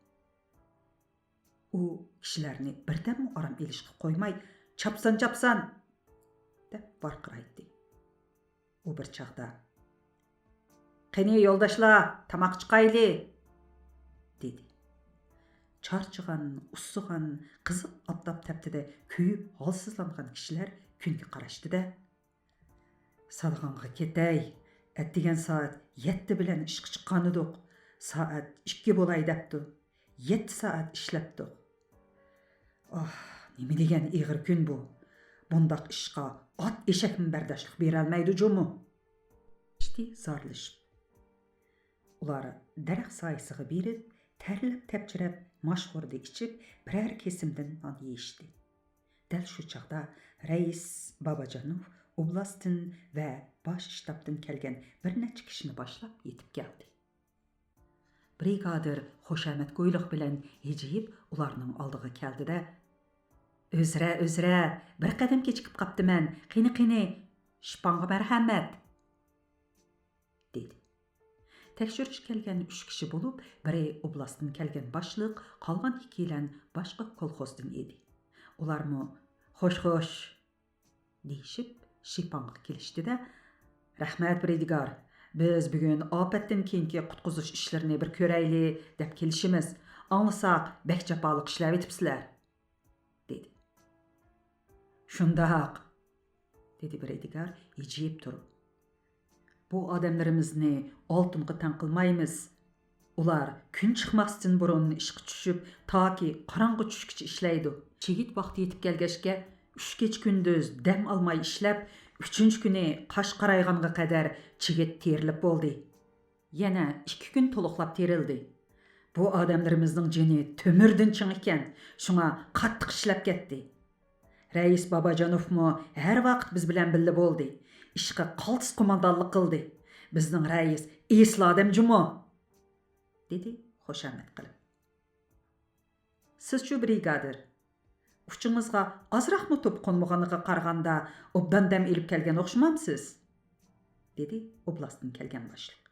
ئۇ كىشىلەرنى بىردەممۇ ئارام ئېلىشقا قويماي، «چاپسان، چاپسان!» دەپ ۋارقىرايتتى. ئۇ بىر چاغدا، «قېنى، يولداشلار، تاماققا چىقايلى!» دېدى. چارچىغان، ئۇسسىغان، قىزىق ئاپتاپ تەپتىدە كۆيۈپ ھالسىزلانغان كىشىلەر كۈنگە قاراشتى-دە، «سالغانغا كېتەي، ئەتىگەن سائەت يەتتە بىلەن ئىشقا چىققانىدۇق، سائەت ئىككى بولاي دەپتۇ، يەتتە سائەت ئىشلەپتۇق. ئاھ، نېمە دېگەن ئېغىر كۈن بۇ! بۇنداق ئىشقا ئات ئېشەكمۇ بەرداشلىق بېرەلمەيدۇ جۇمۇ!» دېيىشتى زارلىشىپ. ئۇلار دەرەخ سايىسىغا بېرىپ، تەرلەپ-تەپچىرەپ، ماش خوردا ئىچىپ، بىرەر كېسىمدىن نان يېيىشتى. دەل شۇ چاغدا رەئىس باباجانوف ئوبلاستتىن ۋە باش شتابتىن كەلگەن بىر نەچچە كىشىنى باشلاپ يېتىپ كەلدى. برىگادىر خۇشامەتكويلۇق بىلەن ھىجىيىپ ئۇلارنىڭ ئالدىغا كەلدى-دە، «ئۆزرە، ئۆزرە، بىر قەدەم كېچىكىپ قاپتىمەن. قېنى، قېنى، شىپاڭغا مەرھەمەت!» دېدى. تەكشۈرۈشكە كەلگەن ئۈچ كىشى بولۇپ، بىرى ئوبلاستتىن كەلگەن باشلىق، قالغان ئىككىيلەن باشقا كولخوزدىن ئىدى. ئۇلارمۇ «خوش، خوش» دېيىشىپ، شىپاڭغا كېلىشتى-دە، «رەھمەت، بىرىدىگار، بىز بۈگۈن ئاپەتتىن كېيىنكى قۇتقۇزۇش ئىشلىرىنى بىر كۆرەيلى دەپ كېلىشىمىز. ئاڭلىساق، بەك جاپالىق ئىشلەۋېتىپسىلەر» دېدى. «شۇنداق» دېدى بىرىدىگار ھىجىيىپ تۇرۇپ. «بۇ ئادەملىرىمىزنى ئالتۇنغا تەڭ قىلمايمىز. ئۇلار كۈن چىقماستىن بۇرۇن ئىشقا چۈشۈپ، تاكى قاراڭغۇ چۈشكىچە ئىشلەيدۇ. چىگىت ۋاقتى يېتىپ كەلگەچكە، ئۈچ كېچە-كۈندۈز دەم ئالماي ئىشلەپ، ئۈچىنچى كۈنى قاش قارايغانغا قەدەر چىگىت تېرىلىپ بولدى. يەنە ئىككى كۈن تولۇقلاپ تېرىلدى. بۇ ئادەملىرىمىزنىڭ جېنى تۆمۈردىن چىڭ ئىكەن، شۇڭا قاتتىق ئىشلەپ كەتتى. رەئىس باباجانوفمۇ ھەر ۋاقىت بىز بىلەن بىللە بولدى. ئىشقا قالتىس قوماندانلىق قىلدى. بىزنىڭ رەئىس ئېسىل ئادەم جۇمۇ!» دېدى خۇشامەت قىلىپ. «سىزچۇ، برىگادىر؟ ئۇچىڭىزغا ئازراقمۇ توپا قونمىغىنىغا قارىغاندا، ئوبدان دەم ئېلىپ كەلگەن ئوخشىمامسىز؟» دېدى ئوبلاستتىن كەلگەن باشلىق.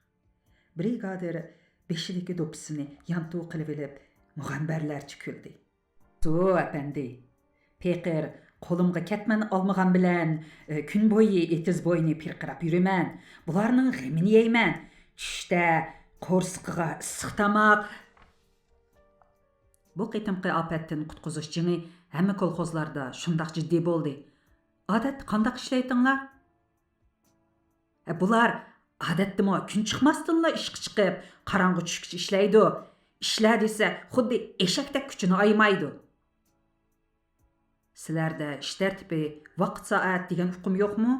برىگادىر بېشىدىكى دوپپىسىنى يانتۇ قىلىۋېلىپ، مۇغەمبەرلەرچە كۈلدى. «سۇ ئەپەندى، پېقىر قولۇمغا كەتمەن ئالمىغان بىلەن، ئى، كۈن بويى ئېتىز بويىنى پىرقىراپ يۈرىمەن. بۇلارنىڭ غېمىنى يەيمەن. چۈشتە قورسىقىغا ئىسسىق تاماق.» بۇ قېتىمقى ئاپەتتىن قۇتقۇزۇش جېڭى ھەممە كولخوزلاردا شۇنداق جىددىي بولدى. «ئادەتتە قانداق ئىشلەيتىڭلار؟» «ھە، بۇلار ئادەتتىمۇ كۈن چىقماستىنلا ئىشقا چىقىپ، قاراڭغۇ چۈشكىچە ئىشلەيدۇ. ئىشلە دېسە، خۇددى ئېشەكتەك كۈچىنى ئايىمايدۇ.» «سىلەردە ئىش تەرتىپى، ۋاقىت-سائەت دېگەن ئۇقۇم يوقمۇ؟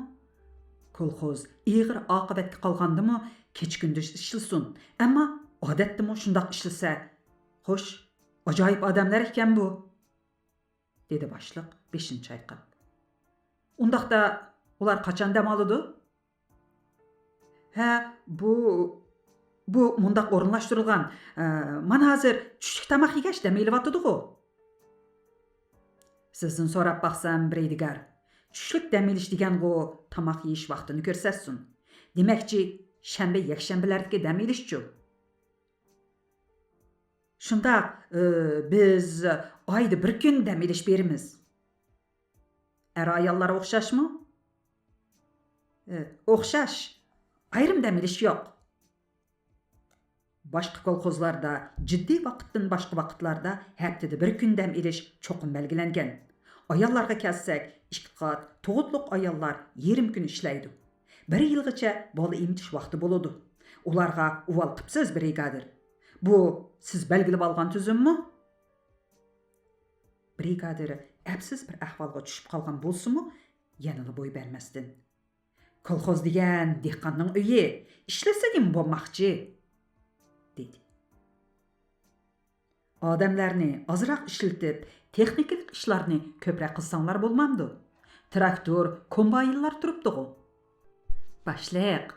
كولخوز ئېغىر ئاقىۋەتكە قالغاندىمۇ كېچە-كۈندۈز ئىشلىسۇن، ئەمما ئادەتتىمۇ شۇنداق ئىشلىسە، خوش، ئاجايىپ ئادەملەر ئىكەن بۇ.» دېدى باشلىق بېشىنى چايقاپ. «ئۇنداقتا ئۇلار قاچان دەم ئالىدۇ؟» «ھە، بۇ، بۇ مۇنداق ئورۇنلاشتۇرۇلغان. ئە، مانا ھازىر چۈشلۈك تاماق يېگەچ دەم ئېلىۋاتىدىغۇ.» «سىزدىن سوراپ باقسام، بىرىدىگار، چۈشلۈك دەم ئېلىش دېگەنغۇ تاماق يېيىش ۋاقتىنى كۆرسەتسۇن. دېمەكچى، شەنبە، يەكشەنبىلەردىكى دەم ئېلىشچۇ؟» «شۇنداق، ئى، بىز ئايدا بىر كۈن دەم ئېلىش بېرىمىز.» «ئەر-ئاياللار ئوخشاشمۇ؟» «ئى، ئوخشاش. ئايرىم دەم ئېلىش يوق.» باشقا كولخوزلاردا جىددىي ۋاقىتتىن باشقا ۋاقىتلاردا ھەپتىدە بىر كۈن دەم ئېلىش چوقۇم بەلگىلەنگەن. ئاياللارغا كەلسەك، ئىككى قات تۇغۇتلۇق ئاياللار يېرىم كۈن ئىشلەيدۇ. بىر يىلغىچە بالا ئېمىتىش ۋاقتى بولىدۇ. ئۇلارغا ئۇۋال قىپسىز، برىگادىر. بۇ سىز بەلگىلىۋالغان تۈزۈممۇ؟ برىگادىر ئەپسىز بىر ئەھۋالغا چۈشۈپ قالغان بولسىمۇ، يەنىلا بوي بەرمەستىن، «كولخوز دېگەن دېھقاننىڭ ئۆيى، ئىشلىسە نېمە بولماقچى؟» دېدى. «ئادەملەرنى ئازراق ئىشلىتىپ، تېخنىكىلىق ئىشلارنى كۆپرەك قىلساڭلار بولمامدۇ؟ تىراكتور، كومباينلار تۇرۇپتىغۇ.» «باشلىق»،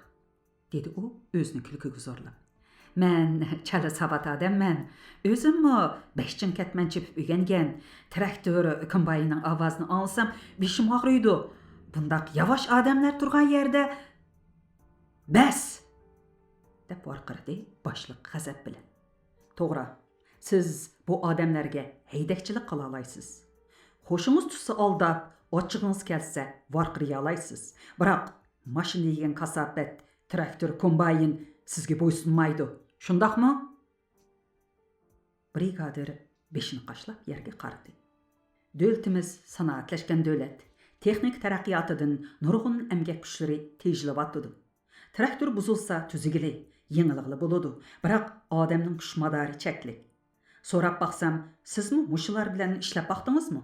دېدى ئۇ ئۆزىنى كۈلكىگە زورلاپ. «مەن چالا ساۋات ئادەممەن. ئۆزۈممۇ بەش چىڭ كەتمەن چېپىپ ئۆگەنگەن. تىراكتور، كومبايننىڭ ئاۋازىنى ئاڭلىسام، بېشىم ئاغرىيدۇ. بۇنداق ياۋاش ئادەملەر تۇرغان يەردە...» «بەس!» دەپ ۋارقىرىدى باشلىق غەزەپ بىلەن. «توغرا، سىز بۇ ئادەملەرگە ھەيدەكچىلىك قىلالايسىز. خۇشىڭىز تۇتسا ئالداپ، ئاچچىقىڭىز كەلسە ۋارقىرىيالايسىز. بىراق، ماشىنا دېگەن كاساپەت، تىراكتور، كومباين سىزگە بويسۇنمايدۇ، شۇنداقمۇ؟ برىگادىر بېشىنى قاشلاپ يەرگە قارىدى. دۆلىتىمىز سانائەتلەشكەن دۆلەت. تېخنىكا تەرەققىياتىدىن نۇرغۇن ئەمگەك كۈچلىرى تېجىلىۋاتىدۇ. تىراكتور بۇزۇلسا تۈزىگىلى، يېڭىلىغىلى بولىدۇ، بىراق ئادەمنىڭ كۈچ مادارى چەكلىك. سوراپ باقسام، سىزمۇ مۇشۇلار بىلەن ئىشلەپ باقتىڭىزمۇ؟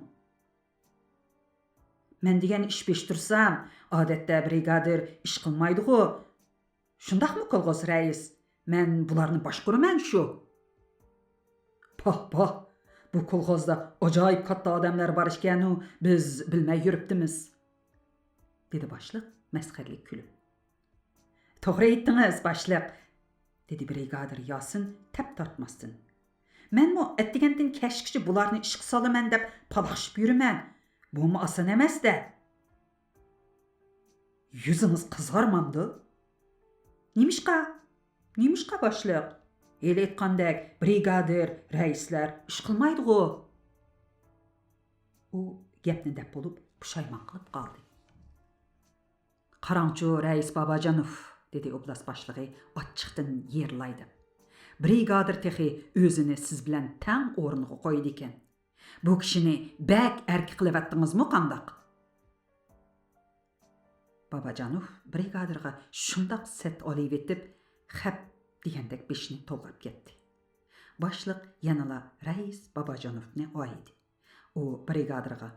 مەن دېگەن ئىش بېشى تۇرسام، ئادەتتە برىگادىر ئىش قىلمايدىغۇ؟ شۇنداقمۇ، كولخوز رەئىس؟ مەن بۇلارنى باشقۇرىمەن شۇ. پاھ، پاھ، بۇ كولخوزدا ئاجايىپ كاتتا ئادەملەر بار ئىكەنۇ، بىز بىلمەي يۈرۈپتىمىز، دېدى باشلىق مەسخىرىلىك كۈلۈپ. توغرا ئېيتتىڭىز، باشلىق، دېدى برىگادىر ياسىن تەپ تارتماستىن. مەنمۇ ئەتىگەندىن كەچكىچە بۇلارنى ئىشقا سالىمەن دەپ پالاقشىپ يۈرىمەن. بۇمۇ ئاسان ئەمەس-دە. يۈزىڭىز قىزارمامدۇ؟ نېمىشقا؟ نېمىشقا، باشلىق؟ ھېلى ئېيتقاندەك، برىگادىر، رەئىسلەر ئىش قىلمايدىغۇ؟ ئۇ گەپنى دەپ بولۇپ پۇشايمان قىلىپ قالدى. قاراڭچۇ، رەئىس باباجانوف، دېدى ئوبلاست باشلىقى ئاچچىقتىن يېرىلاي دەپ. برىگادىر تېخى ئۆزىنى سىز بىلەن تەڭ ئورۇنغا قويىدىكەن. بۇ كىشىنى بەك ئەركە قىلىۋەتتىڭىزمۇ قانداق؟ باباجانوف برىگادىرغا شۇنداق سەت ئالىۋېتىپ، خەپ دېگەندەك بېشىنى توغراپ كەتتى. باشلىق يەنىلا رەئىس باباجانوفنى ئايىدى. ئۇ برىگادىرغا،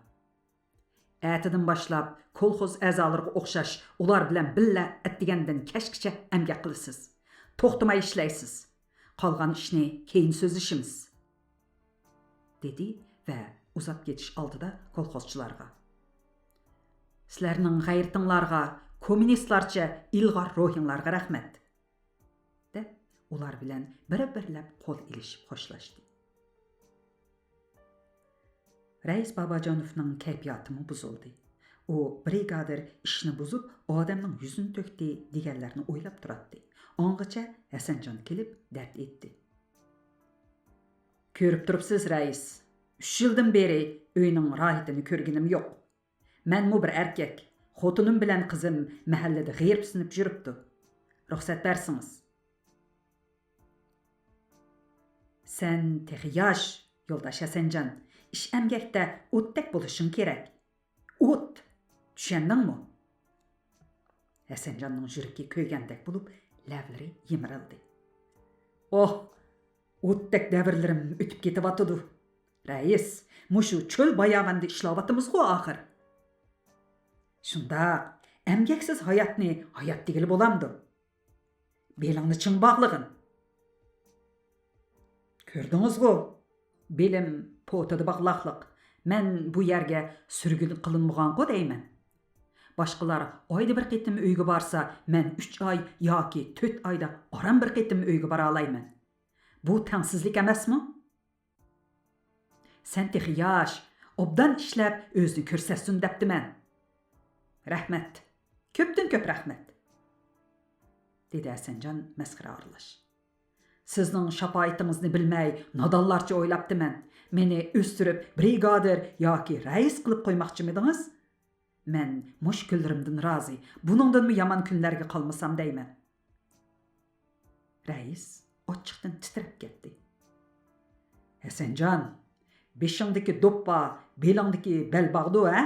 ئەتىدىن باشلاپ كولخوز ئەزالىرىغا ئوخشاش ئۇلار بىلەن بىللە ئەتىگەندىن كەچكىچە ئەمگەك قىلىسىز. توختىماي ئىشلەيسىز. قالغان ئىشنى كېيىن سۆزلىشىمىز، دېدى ۋە ئۇزاپ كېتىش ئالدىدا كولخوزچىلارغا، سىلەرنىڭ غەيرىتىڭلارغا، كوممۇنىستلارچە ئىلغار روھىڭلارغا رەھمەت، دەپ، ئۇلار بىلەن بىر-بىرلەپ قول ئېلىشىپ خوشلاشتى. رەئىس باباجانوفنىڭ كەيپىياتىمۇ بۇزۇلدى. ئۇ برىگادىر ئىشنى بۇزۇپ، ئادەمنىڭ يۈزىنى تۆكتى دېگەنلەرنى ئويلاپ تۇراتتى. ئاڭغىچە ھەسەنجان كېلىپ دەرد ئېيتتى. كۆرۈپ تۇرۇپسىز، رەئىس. ئۈچ يىلدىن بېرى ئۆينىڭ راھىتىنى كۆرگىنىم يوق. مەنمۇ بىر ئەركەك. خوتۇنۇم بىلەن قىزىم مەھەللىدە غېرىبسىنىپ يۈرۈپتۇ. رۇخسەت بەرسىڭىز. سەن تېخى ياش، يولداش ھەسەنجان. ئىش ئەمگەكتە ئوتتەك بولۇشۇڭ كېرەك. ئوت! چۈشەندىڭمۇ؟ ھەسەنجاننىڭ يۈرىكى كۆيگەندەك بولۇپ، لەۋلىرى يىمىرىلدى. ئوھ، ئوتتەك دەۋرلىرىم ئۆتۈپ كېتىۋاتىدۇ. رەئىس، مۇشۇ چۆل باياۋاندا ئىشلەۋاتىمىزغۇ ئاخىر؟ شۇنداق، ئەمگەكسىز ھاياتنى ھايات دېگىلى بولامدۇ؟ بېلىڭنى چىڭ باغلىغىن. كۆردىڭىزغۇ، بېلىم پوتىدا باغلاقلىق. مەن بۇ يەرگە سۈرگۈن قىلىنمىغانغۇ دەيمەن. باشقىلار ئايدا بىر قېتىم ئۆيگە بارسا، مەن ئۈچ ئاي ياكى تۆت ئايدا ئاران بىر قېتىم ئۆيگە بارالايمەن. بۇ تەڭسىزلىك ئەمەسمۇ؟ سەن تېخى ياش، ئوبدان ئىشلەپ ئۆزىنى كۆرسەتسۇن دەپتىمەن. رەھمەت. كۆپتىن كۆپ رەھمەت، دېدى ھەسەنجان مەسخىرە ئارىلاش. سىزنىڭ شاپائىتىڭىزنى بىلمەي، نادانلارچە ئويلاپتىمەن. مېنى ئۆستۈرۈپ، برىگادىر ياكى رەئىس قىلىپ قويماقچىمىدىڭىز؟ مەن مۇشۇ كۈنلىرىمدىن رازى، بۇنىڭدىنمۇ يامان كۈنلەرگە قالمىسام دەيمەن. رەئىس ئاچچىقتىن تىترەپ كەتتى. ھەسەنجان، بېشىڭدىكى دوپپا، بېلىڭدىكى بەلباغدۇ، ھە؟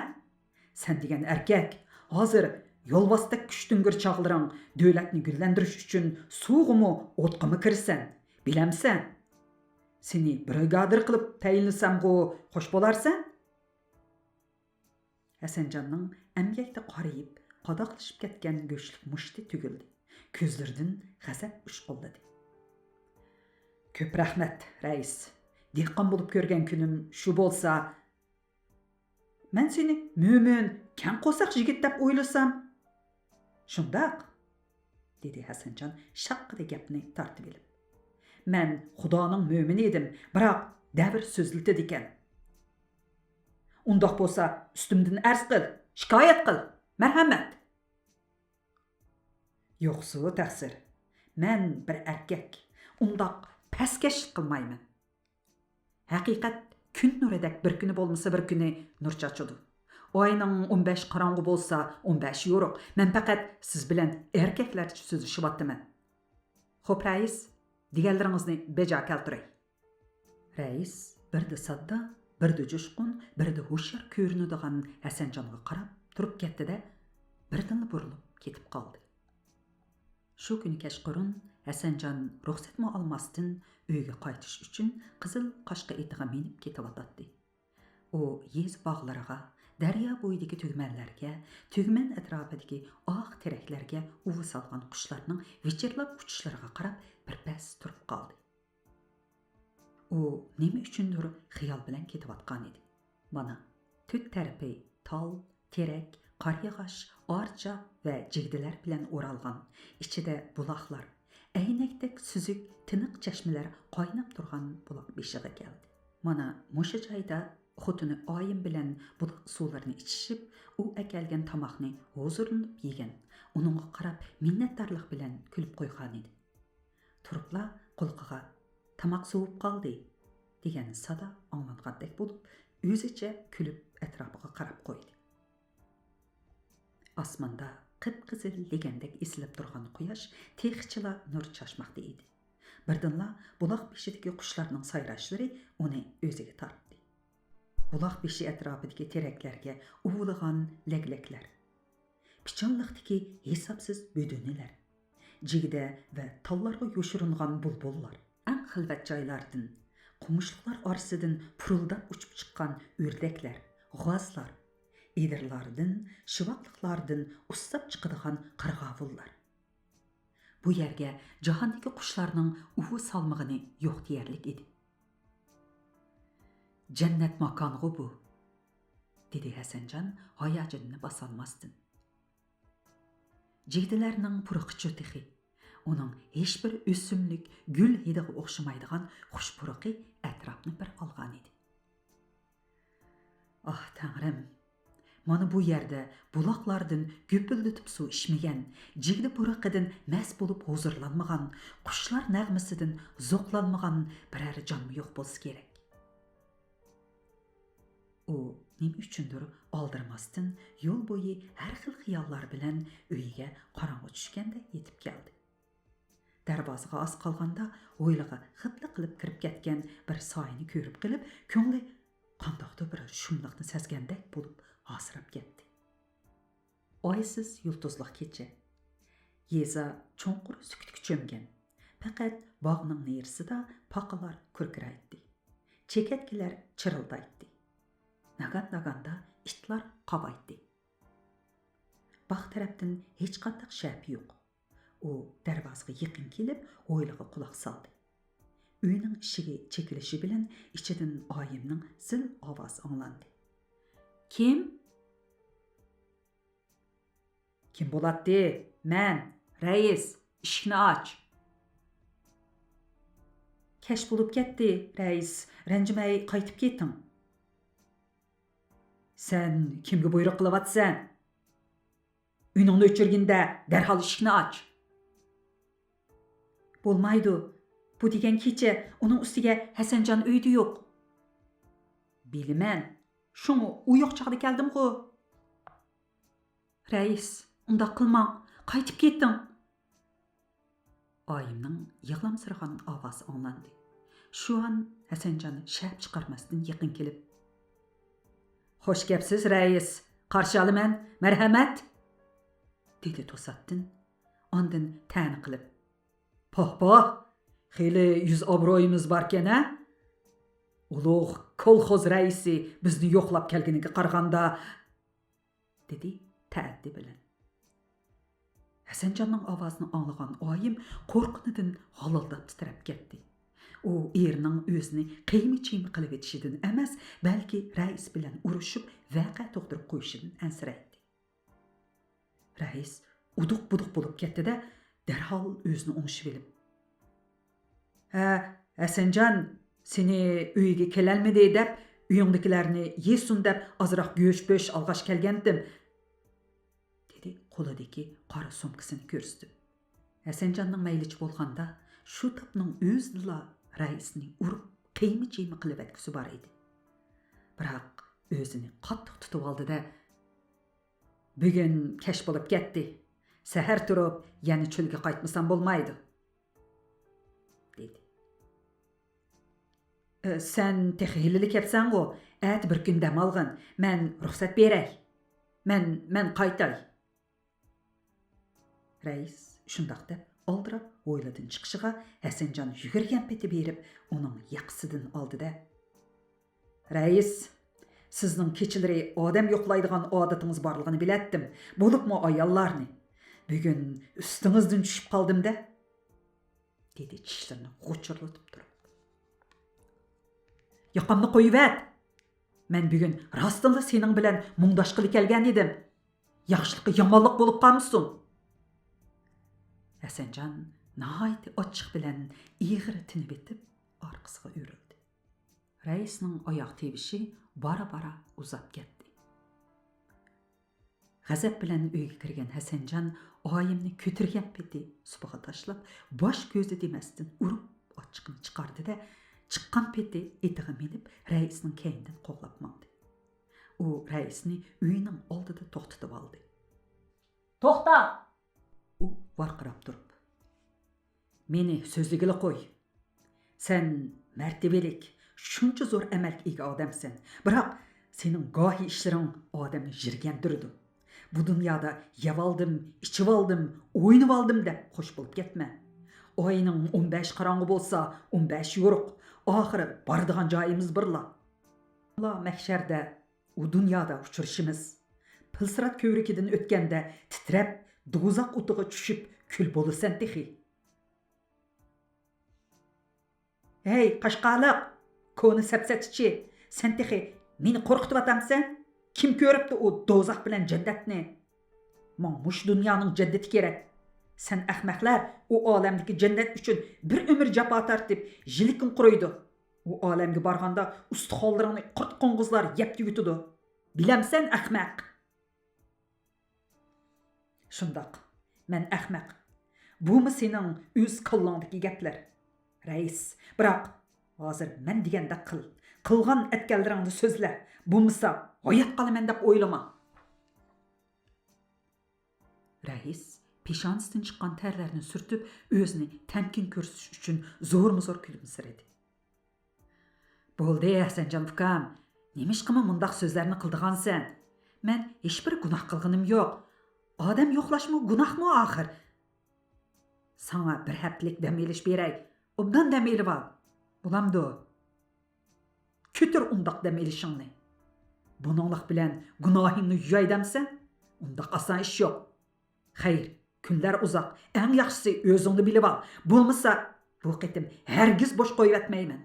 سەن دېگەن ئەركەك، ھازىر يولۋاستەك كۈچتۈڭگۈر چاغلىرىڭ دۆلەتنى گۈللەندۈرۈش ئۈچۈن سۇغىمۇ، ئوتقىمۇ كىرىسەن، بىلەمسەن؟ سېنى برىگادىر قىلىپ تەيىنلىسەمغۇ خوش بولارسەن؟ ھەسەنجاننىڭ ئەمگەكتە قارىيىپ، قاداقلىشىپ كەتكەن گۆشلۈك مۇشتى تۈگۈلدى. كۆزلىرىدىن غەزەپ ئۇچقۇنلىدى. كۆپ رەھمەت، رەئىس. دېھقان بولۇپ كۆرگەن كۈنۈم شۇ بولسا. مەن سېنى مۆمىن، كەڭ قورساق يىگىت دەپ ئويلىسام. شۇنداق، دېدى ھەسەنجان شاققىدە گەپنى تارتىۋېلىپ. مەن خۇدانىڭ مۆمىنى ئىدىم، بىراق دەۋر سۆزلىتىدىكەن. ئۇنداق بولسا ئۈستۈمدىن ئەرز قىل، شىكايەت قىل، مەرھەمەت! يوقسۇ تەقسىر، مەن بىر ئەركەك، ئۇنداق پەسكەشلىك قىلمايمەن. ھەقىقەت كۈن نۇرىدەك بىر كۈنى بولمىسا بىر كۈنى نۇر چاچىدۇ. ئاينىڭ ئون بەش قاراڭغۇ بولسا، ئون بەش يورۇق. مەن پەقەت سىز بىلەن ئەركەكلەرچە سۆزلىشىۋاتىمەن. خوپ، رەئىس، دېگەنلىرىڭىزنى بەجا كەلتۈرەي. رەئىس بىردە ساددا، بىردە جۇشقۇن، بىردە ھوشيار كۆرۈنىدىغان ھەسەنجانغا قاراپ تۇرۇپ كەتتى-دە، بىردىنلا بۇرۇلۇپ كېتىپ قالدى. شۇ كۈنى كەچقۇرۇن ھەسەنجان رۇخسەتمۇ ئالماستىن ئۆيىگە قايتىش ئۈچۈن قىزىل قاشقا ئېتىغا مىنىپ كېتىۋاتاتتى. ئۇ يېزا باغلىرىغا، دەريا بويىدىكى تۈگمەنلەرگە، تۈگمەن ئەتراپىدىكى ئاق تېرەكلەرگە ئۇۋا سالغان قۇشلارنىڭ ۋىچىرلاپ ئۇچۇشلىرىغا قاراپ بىر پەس تۇرۇپ قالدى. ئۇ نېمە ئۈچۈندۇر خىيال بىلەن كېتىۋاتقانىدى. مانا، تۆت تەرىپى تال، تېرەك، قارىياغاچ، ئارچا ۋە جىگدىلەر بىلەن ئورالغان، ئىچىدە بۇلاقلار، ئەينەكتەك سۈزۈك، تىنىق چەشمىلەر قايناپ تۇرغان بۇلاق بېشىغا كەلدى. مانا مۇشۇ جايدا خوتۇنى ئايىم بىلەن بۇلاق سۇلىرىنى ئىچىشىپ، ئۇ ئەكەلگەن تاماقنى ھۇزۇرلىنىپ يېگەن، ئۇنىڭغا قاراپ مىننەتدارلىق بىلەن كۈلۈپ قويغانىدى. تۇرۇپلا قۇلىقىغا «تاماق سوۋۇپ قالدى» دېگەن سادا ئاڭلانغاندەك بولۇپ، ئۆزىچە كۈلۈپ ئەتراپىغا قاراپ قويدى. ئاسماندا قىپقىزىل لېگەندەك ئېسىلىپ تۇرغان قۇياش تېخىچىلا نۇر چاچماقتا ئىدى. بىردىنلا بۇلاق بېشىدىكى قۇشلارنىڭ سايراشلىرى ئۇنى ئۆزىگە تارتتى. بۇلاق بېشى ئەتراپىدىكى تېرەكلەرگە ئۇۋىلىغان لەگلەكلەر، پىچانلىقتىكى ھېسابسىز بۆدۈنىلەر، جىگدە ۋە تاللارغا يوشۇرۇنغان بۇلبۇللار، ئەڭ خىلۋەت جايلاردىن، قومۇشلۇقلار ئارىسىدىن پۇرۇلداپ ئۇچۇپ چىققان ئۆردەكلەر، غازلار، ئېدىرلاردىن، شىۋاقلىقلاردىن ئۇسساپ چىقىدىغان قىرغاۋۇللار. بۇ يەرگە جاھاندىكى قۇشلارنىڭ ئۇۋا سالمىغىنى يوق دېيەرلىك ئىدى. «جەننەت ماكانغۇ بۇ!» دېدى ھەسەنجان ھاياجىنىنى باسالماستىن. جىگدىلەرنىڭ پۇرىقىچۇ تېخى؟ ئۇنىڭ ھېچبىر ئۆسۈملۈك، گۈل ھىدىغا ئوخشىمايدىغان خۇش پۇرىقى ئەتراپنى بىر ئالغانىدى. ئاھ، تەڭرىم! مانا بۇ يەردە بۇلاقلاردىن گۈپۈلدىتىپ سۇ ئىچمىگەن، جىگدە پۇرىقىدىن مەست بولۇپ ھۇزۇرلانمىغان، قۇشلار نەغمىسىدىن زوقلانمىغان بىرەر جانمۇ يوق بولسا كېرەك. ئۇ نېمە ئۈچۈندۇر ئالدىرىماستىن يول بويى ھەر خىل خىياللار بىلەن ئۆيىگە قاراڭغۇ چۈشكەندە يېتىپ كەلدى. دەرۋازىغا ئاز قالغاندا ھويلىغا غىپلا قىلىپ كىرىپ كەتكەن بىر سايىنى كۆرۈپ قېلىپ، كۆڭلى قانداقتۇر بىر شۇملۇقنى سەزگەندەك بولۇپ ھاسىراپ كەتتى. ئايسىز يۇلتۇزلۇق كېچە. يېزا چوڭقۇر سۈكۈتكە چۆمگەن. پەقەت باغنىڭ نېرىسىدا پاقىلار كۈركىرەيتتى. چېكەتكىلەر چىرىلدايتتى. ناگان-ناگاندا ئىتلار قاۋايتتى. باغ تەرەپتىن ھېچقانداق شەپە يوق. ئۇ دەرۋازىغا يېقىن كېلىپ، ھويلىغا قۇلاق سالدى. ئۆينىڭ ئىشىكى چېكىلىشى بىلەن ئىچىدىن ئايىمنىڭ زىل ئاۋازى ئاڭلاندى. «كىم؟» «كىم بولاتتى؟ مەن، رەئىس. ئىشىكنى ئاچ.» «كەچ بولۇپ كەتتى، رەئىس. رەنجىمەي قايتىپ كېتىڭ.» «سەن كىمگە بۇيرۇق قىلىۋاتىسەن؟ ئۈنۈڭنى ئۆچۈرگىندە دەرھال ئىشىكنى ئاچ.» «بولمايدۇ. بۇ دېگەن كېچە، ئۇنىڭ ئۈستىگە ھەسەنجان ئۆيدە يوق.» «بىلىمەن. شۇڭا ئۇ يوق چاغدا كەلدىمغۇ.» «رەئىس، ئۇنداق قىلماڭ. قايتىپ كېتىڭ.» ئايىمنىڭ يىغلامسىرىغان ئاۋازى ئاڭلاندى. شۇ ئان ھەسەنجان شەپە چىقارماستىن يېقىن كېلىپ، «خوش كەپسىز، رەئىس. قارشى ئالىمەن. مەرھەمەت!» دېدى توساتتىن. ئاندىن تەنە قىلىپ، «پاھ، پاھ! خېلى يۈز ئابرۇيىمىز باركەن، ھە؟ ئۇلۇغ كولخوز رەئىسى بىزنى يوقلاپ كەلگىنىگە قارىغاندا.» دېدى تەئەددى بىلەن. ھەسەنجاننىڭ ئاۋازىنى ئاڭلىغان ئايىم قورققىنىدىن غالىلداپ تىترەپ كەتتى. ئۇ ئېرىنىڭ ئۆزىنى قىيما-چىيما قىلىۋېتىشىدىن ئەمەس، بەلكى رەئىس بىلەن ئۇرۇشۇپ، ۋەقە تۇغدۇرۇپ قويۇشىدىن ئەنسىرەيتتى. رەئىس ئۇدۇق-بۇدۇق بولۇپ كەتتى-دە، دەرھال ئۆزىنى ئوڭشىۋېلىپ، «ھە، ھەسەنجان، سېنى ئۆيگە كېلەلمىدى دەپ، ئۆيۈڭدىكىلەرنى يېسۇن دەپ ئازراق گۆش-پۆش ئالغاچ كەلگەنتىم.» دېدى قولىدىكى قارا سومكىسىنى كۆرسىتىپ. ھەسەنجاننىڭ مەيلىچە بولغاندا، شۇ تاپنىڭ ئۆزىدىلا رەئىسنى ئۇرۇپ، قىيما-چىيما قىلىۋەتكۈسى بار ئىدى. بىراق ئۆزىنى قاتتىق تۇتۇۋالدى-دە، بۈگۈن كەچ بولۇپ كەتتى. سەھەر تۇرۇپ يەنە چۆلگە قايتمىسام بولمايدۇ، دېدى. ئە، سەن تېخى ھېلىلا كەپسەنغۇ، ئەتە بىر كۈن دەم ئالغىن، مەن رۇخسەت بېرەي. مەن، مەن قايتاي. رەئىس شۇنداق دەپ ئالدىراپ ھويلىدىن چىقىشىغا، ھەسەنجان يۈگۈرگەن پېتى بېرىپ ئۇنىڭ ياقىسىدىن ئالدى-دە، رەئىس، سىزنىڭ كېچىلىرى ئادەم يوقلايدىغان ئادىتىڭىز بارلىقىنى بىلەتتىم، بولۇپمۇ ئاياللارنى. بۈگۈن ئۈستىڭىزدىن چۈشۈپ قالدىم-دە، دېدى چىشلىرىنى غۇچۇرلىتىپ تۇرۇپ. ياقامنى قويۇۋەت! مەن بۈگۈن راستتىنلا سېنىڭ بىلەن مۇڭداشقىلى كەلگەن ئىدىم. ياخشىلىققا يامانلىق بولۇپ قالمىسۇن! ھەسەنجان ناھايىتى ئاچچىق بىلەن ئېغىر تىنىۋېتىپ ئارقىسىغا ئۆرۈلدى. رەئىسنىڭ ئاياغ تىۋىشى بارا-بارا ئۇزاپ كەتتى. غەزەپ بىلەن ئۆيگە كىرگەن ھەسەنجان ئايىمنى كۆتۈرگەن پېتى سۇپىغا تاشلاپ، باش كۆزى دېمەستىن ئۇرۇپ ئاچچىقىنى چىقاردى-دە، چىققان پېتى ئېتىغا مىنىپ، رەئىسنىڭ كەينىدىن قوغلاپ ماڭدى. ئۇ رەئىسنى ئۆينىڭ ئالدىدا توختىتىۋالدى. توختا! ئۇ ۋارقىراپ تۇرۇپ. مېنى سۆزلىگىلى قوي. سەن مەرتىۋىلىك، شۇنچە زور ئەمەلگە ئىگە ئادەمسەن. بىراق سېنىڭ گاھى ئىشلىرىڭ ئادەمنى يىرگەندۈرىدۇ. بۇ دۇنيادا يەۋالدىم، ئىچىۋالدىم، ئوينىۋالدىم دەپ خوش بولۇپ كەتمە. ئاينىڭ ئون بەشى قاراڭغۇ بولسا، ئون بەشى يورۇق. ئاخىرى بارىدىغان جايىمىز بىرلا. مەھشەردە ئۇ دۇنيادا ئۇچرىشىمىز. پىلسىرات كۆۋرۈكىدىن ئۆتكەندە تىترەپ، دوزاخ ئوتىغا چۈشۈپ كۈل بولىسەن تېخى. ھەي، قاشقالىق! كونا سەپسەتىچى! سەن تېخى مېنى قورقۇتۇۋاتامسەن؟ كىم كۆرۈپتۇ ئۇ دوزاخ بىلەن جەننەتنى؟ ماڭا مۇشۇ دۇنيانىڭ جەننىتى كېرەك. سەن ئەخمەقلەر ئۇ ئالەمدىكى جەننەت ئۈچۈن بىر ئۆمۈر جاپا تارتىپ، يىلىكىن قۇرۇيدۇ. ئۇ ئالەمگە بارغاندا ئۇستىخانلىرىڭنى قۇرت قوڭغۇزلار يەپ تۈگىتىدۇ. بىلەمسەن، ئەخمەق! شۇنداق، مەن ئەخمەق. بۇمۇ سېنىڭ ئۆز كاللاڭدىكى گەپلەر، رەئىس. بىراق، ھازىر مەن دېگەندەك قىل. قىلغان ئەتكەنلىرىڭنى سۆزلە. بولمىسا، ھايات قالىمەن دەپ ئويلىما. رەئىس پېشانىسىدىن چىققان تەرلەرنى سۈرتۈپ، ئۆزىنى تەمكىن كۆرسىتىش ئۈچۈن زورمۇزور كۈلۈمسىرىدى. بولدى، ھەسەنجان ئۇكام، نېمىشقىمۇ مۇنداق سۆزلەرنى قىلىدىغانسەن؟ مەن ھېچبىر گۇناھ قىلغىنىم يوق. ئادەم يوقلاشمۇ گۇناھمۇ ئاخىر؟ ساڭا بىر ھەپتىلىك دەم ئېلىش بېرەي. ئوبدان دەم ئېلىۋال. بولامدۇ؟ كۆتۈر ئۇنداق دەم ئېلىشىڭنى. بۇنىڭلىق بىلەن گۇناھىڭنى يۇياي دەمسەن؟ ئۇنداق ئاسان ئىش يوق. خەير، كۈنلەر ئۇزاق، ئەڭ ياخشىسى ئۆزۈڭنى بىلىۋال. بولمىسا، بۇ قېتىم ھەرگىز بوش قويۇۋەتمەيمەن.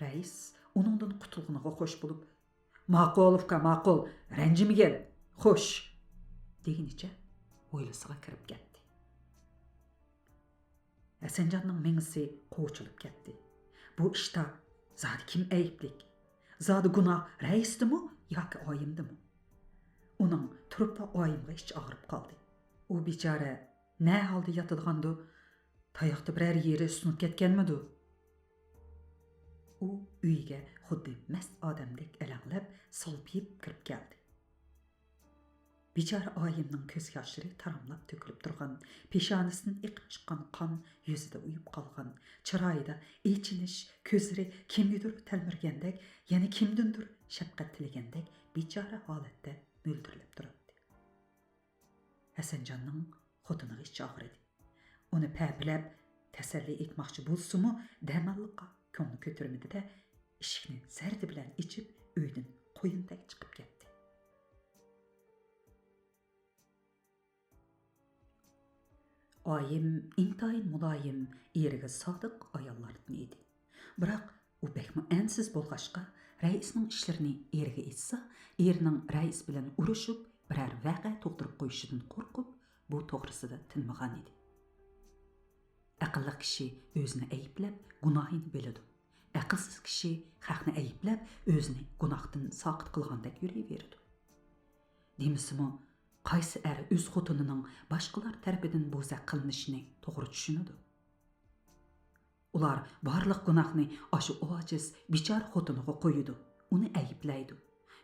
رەئىس ئۇنىڭدىن قۇتۇلغىنىغا خوش بولۇپ، ماقۇل، ئۇكا، ماقۇل، رەنجىمىگىن، خوش، دېگىنىچە ھويلىسىغا كىرىپ كەتتى. ھەسەنجاننىڭ مېڭىسى قوچۇلۇپ كەتتى. بۇ ئىشتا زادى كىم ئەيىبلىك؟ زادى گۇناھ رەئىستىمۇ ياكى ئايىمدىمۇ؟ ئۇنىڭ تۇرۇپلا ئايىمغا ئىچى ئاغرىپ قالدى. ئۇ بىچارە نە ھالدا ياتىدىغاندۇ؟ تاياقتا بىرەر يېرى سۇنۇپ كەتكەنمىدۇ؟ ئۇ ئۆيگە خۇددى مەست ئادەمدەك ئەلەڭلەپ، سالپىيىپ كىرىپ كەلدى. بىچارە ئايىمنىڭ كۆز ياشلىرى تاراملاپ تۆكۈلۈپ تۇرغان، پېشانىسىدىن ئېقىپ چىققان قان يۈزىدە ئۇيۇپ قالغان، چىرايىدا ئېچىنىش، كۆزلىرى كىمگىدۇر تەلمۈرگەندەك، يەنە كىمدىندۇر شەپقەت تىلىگەندەك بىچارە ھالەتتە مۆلدۈرلەپ تۇراتتى. ھەسەنجاننىڭ خوتۇنىغا ئىچى ئاغرىدى. ئۇنى پەپىلەپ، تەسەللى ئېيتماقچى بولسىمۇ، دەماللىققا كۆڭلى كۆتۈرمىدى-دە، ئىشىكنى زەردە بىلەن ئېچىپ، ئۆيدىن قۇيۇندەك چىقىپ كەتتى. ئايىم ئىنتايىن مۇلايىم، ئېرىگە سادىق ئاياللاردىن ئىدى. بىراق ئۇ بەكمۇ ئەنسىز بولغاچقا، رەئىسنىڭ ئىشلىرىنى ئېرىگە ئېيتسا، ئېرىنىڭ رەئىس بىلەن ئۇرۇشۇپ، بىرەر ۋەقە تۇغدۇرۇپ قويۇشىدىن قورقۇپ، بۇ توغرىسىدا تىنمىغان ئىدى. ئەقىللىق كىشى ئۆزىنى ئەيىبلەپ، گۇناھىنى بىلىدۇ. ئەقىلسىز كىشى خەقنى ئەيىبلەپ، ئۆزىنى گۇناھتىن ساقىت قىلغاندەك يۈرۈۋېرىدۇ. دېمىسىمۇ، قايسى ئەر ئۆز خوتۇنىنىڭ باشقىلار تەرىپىدىن بوزەك قىلىنىشىنى توغرا چۈشىنىدۇ؟ ئۇلار بارلىق گۇناھنى ئاشۇ ئاجىز، بىچارە خوتۇنىغا قويىدۇ، ئۇنى ئەيىبلەيدۇ.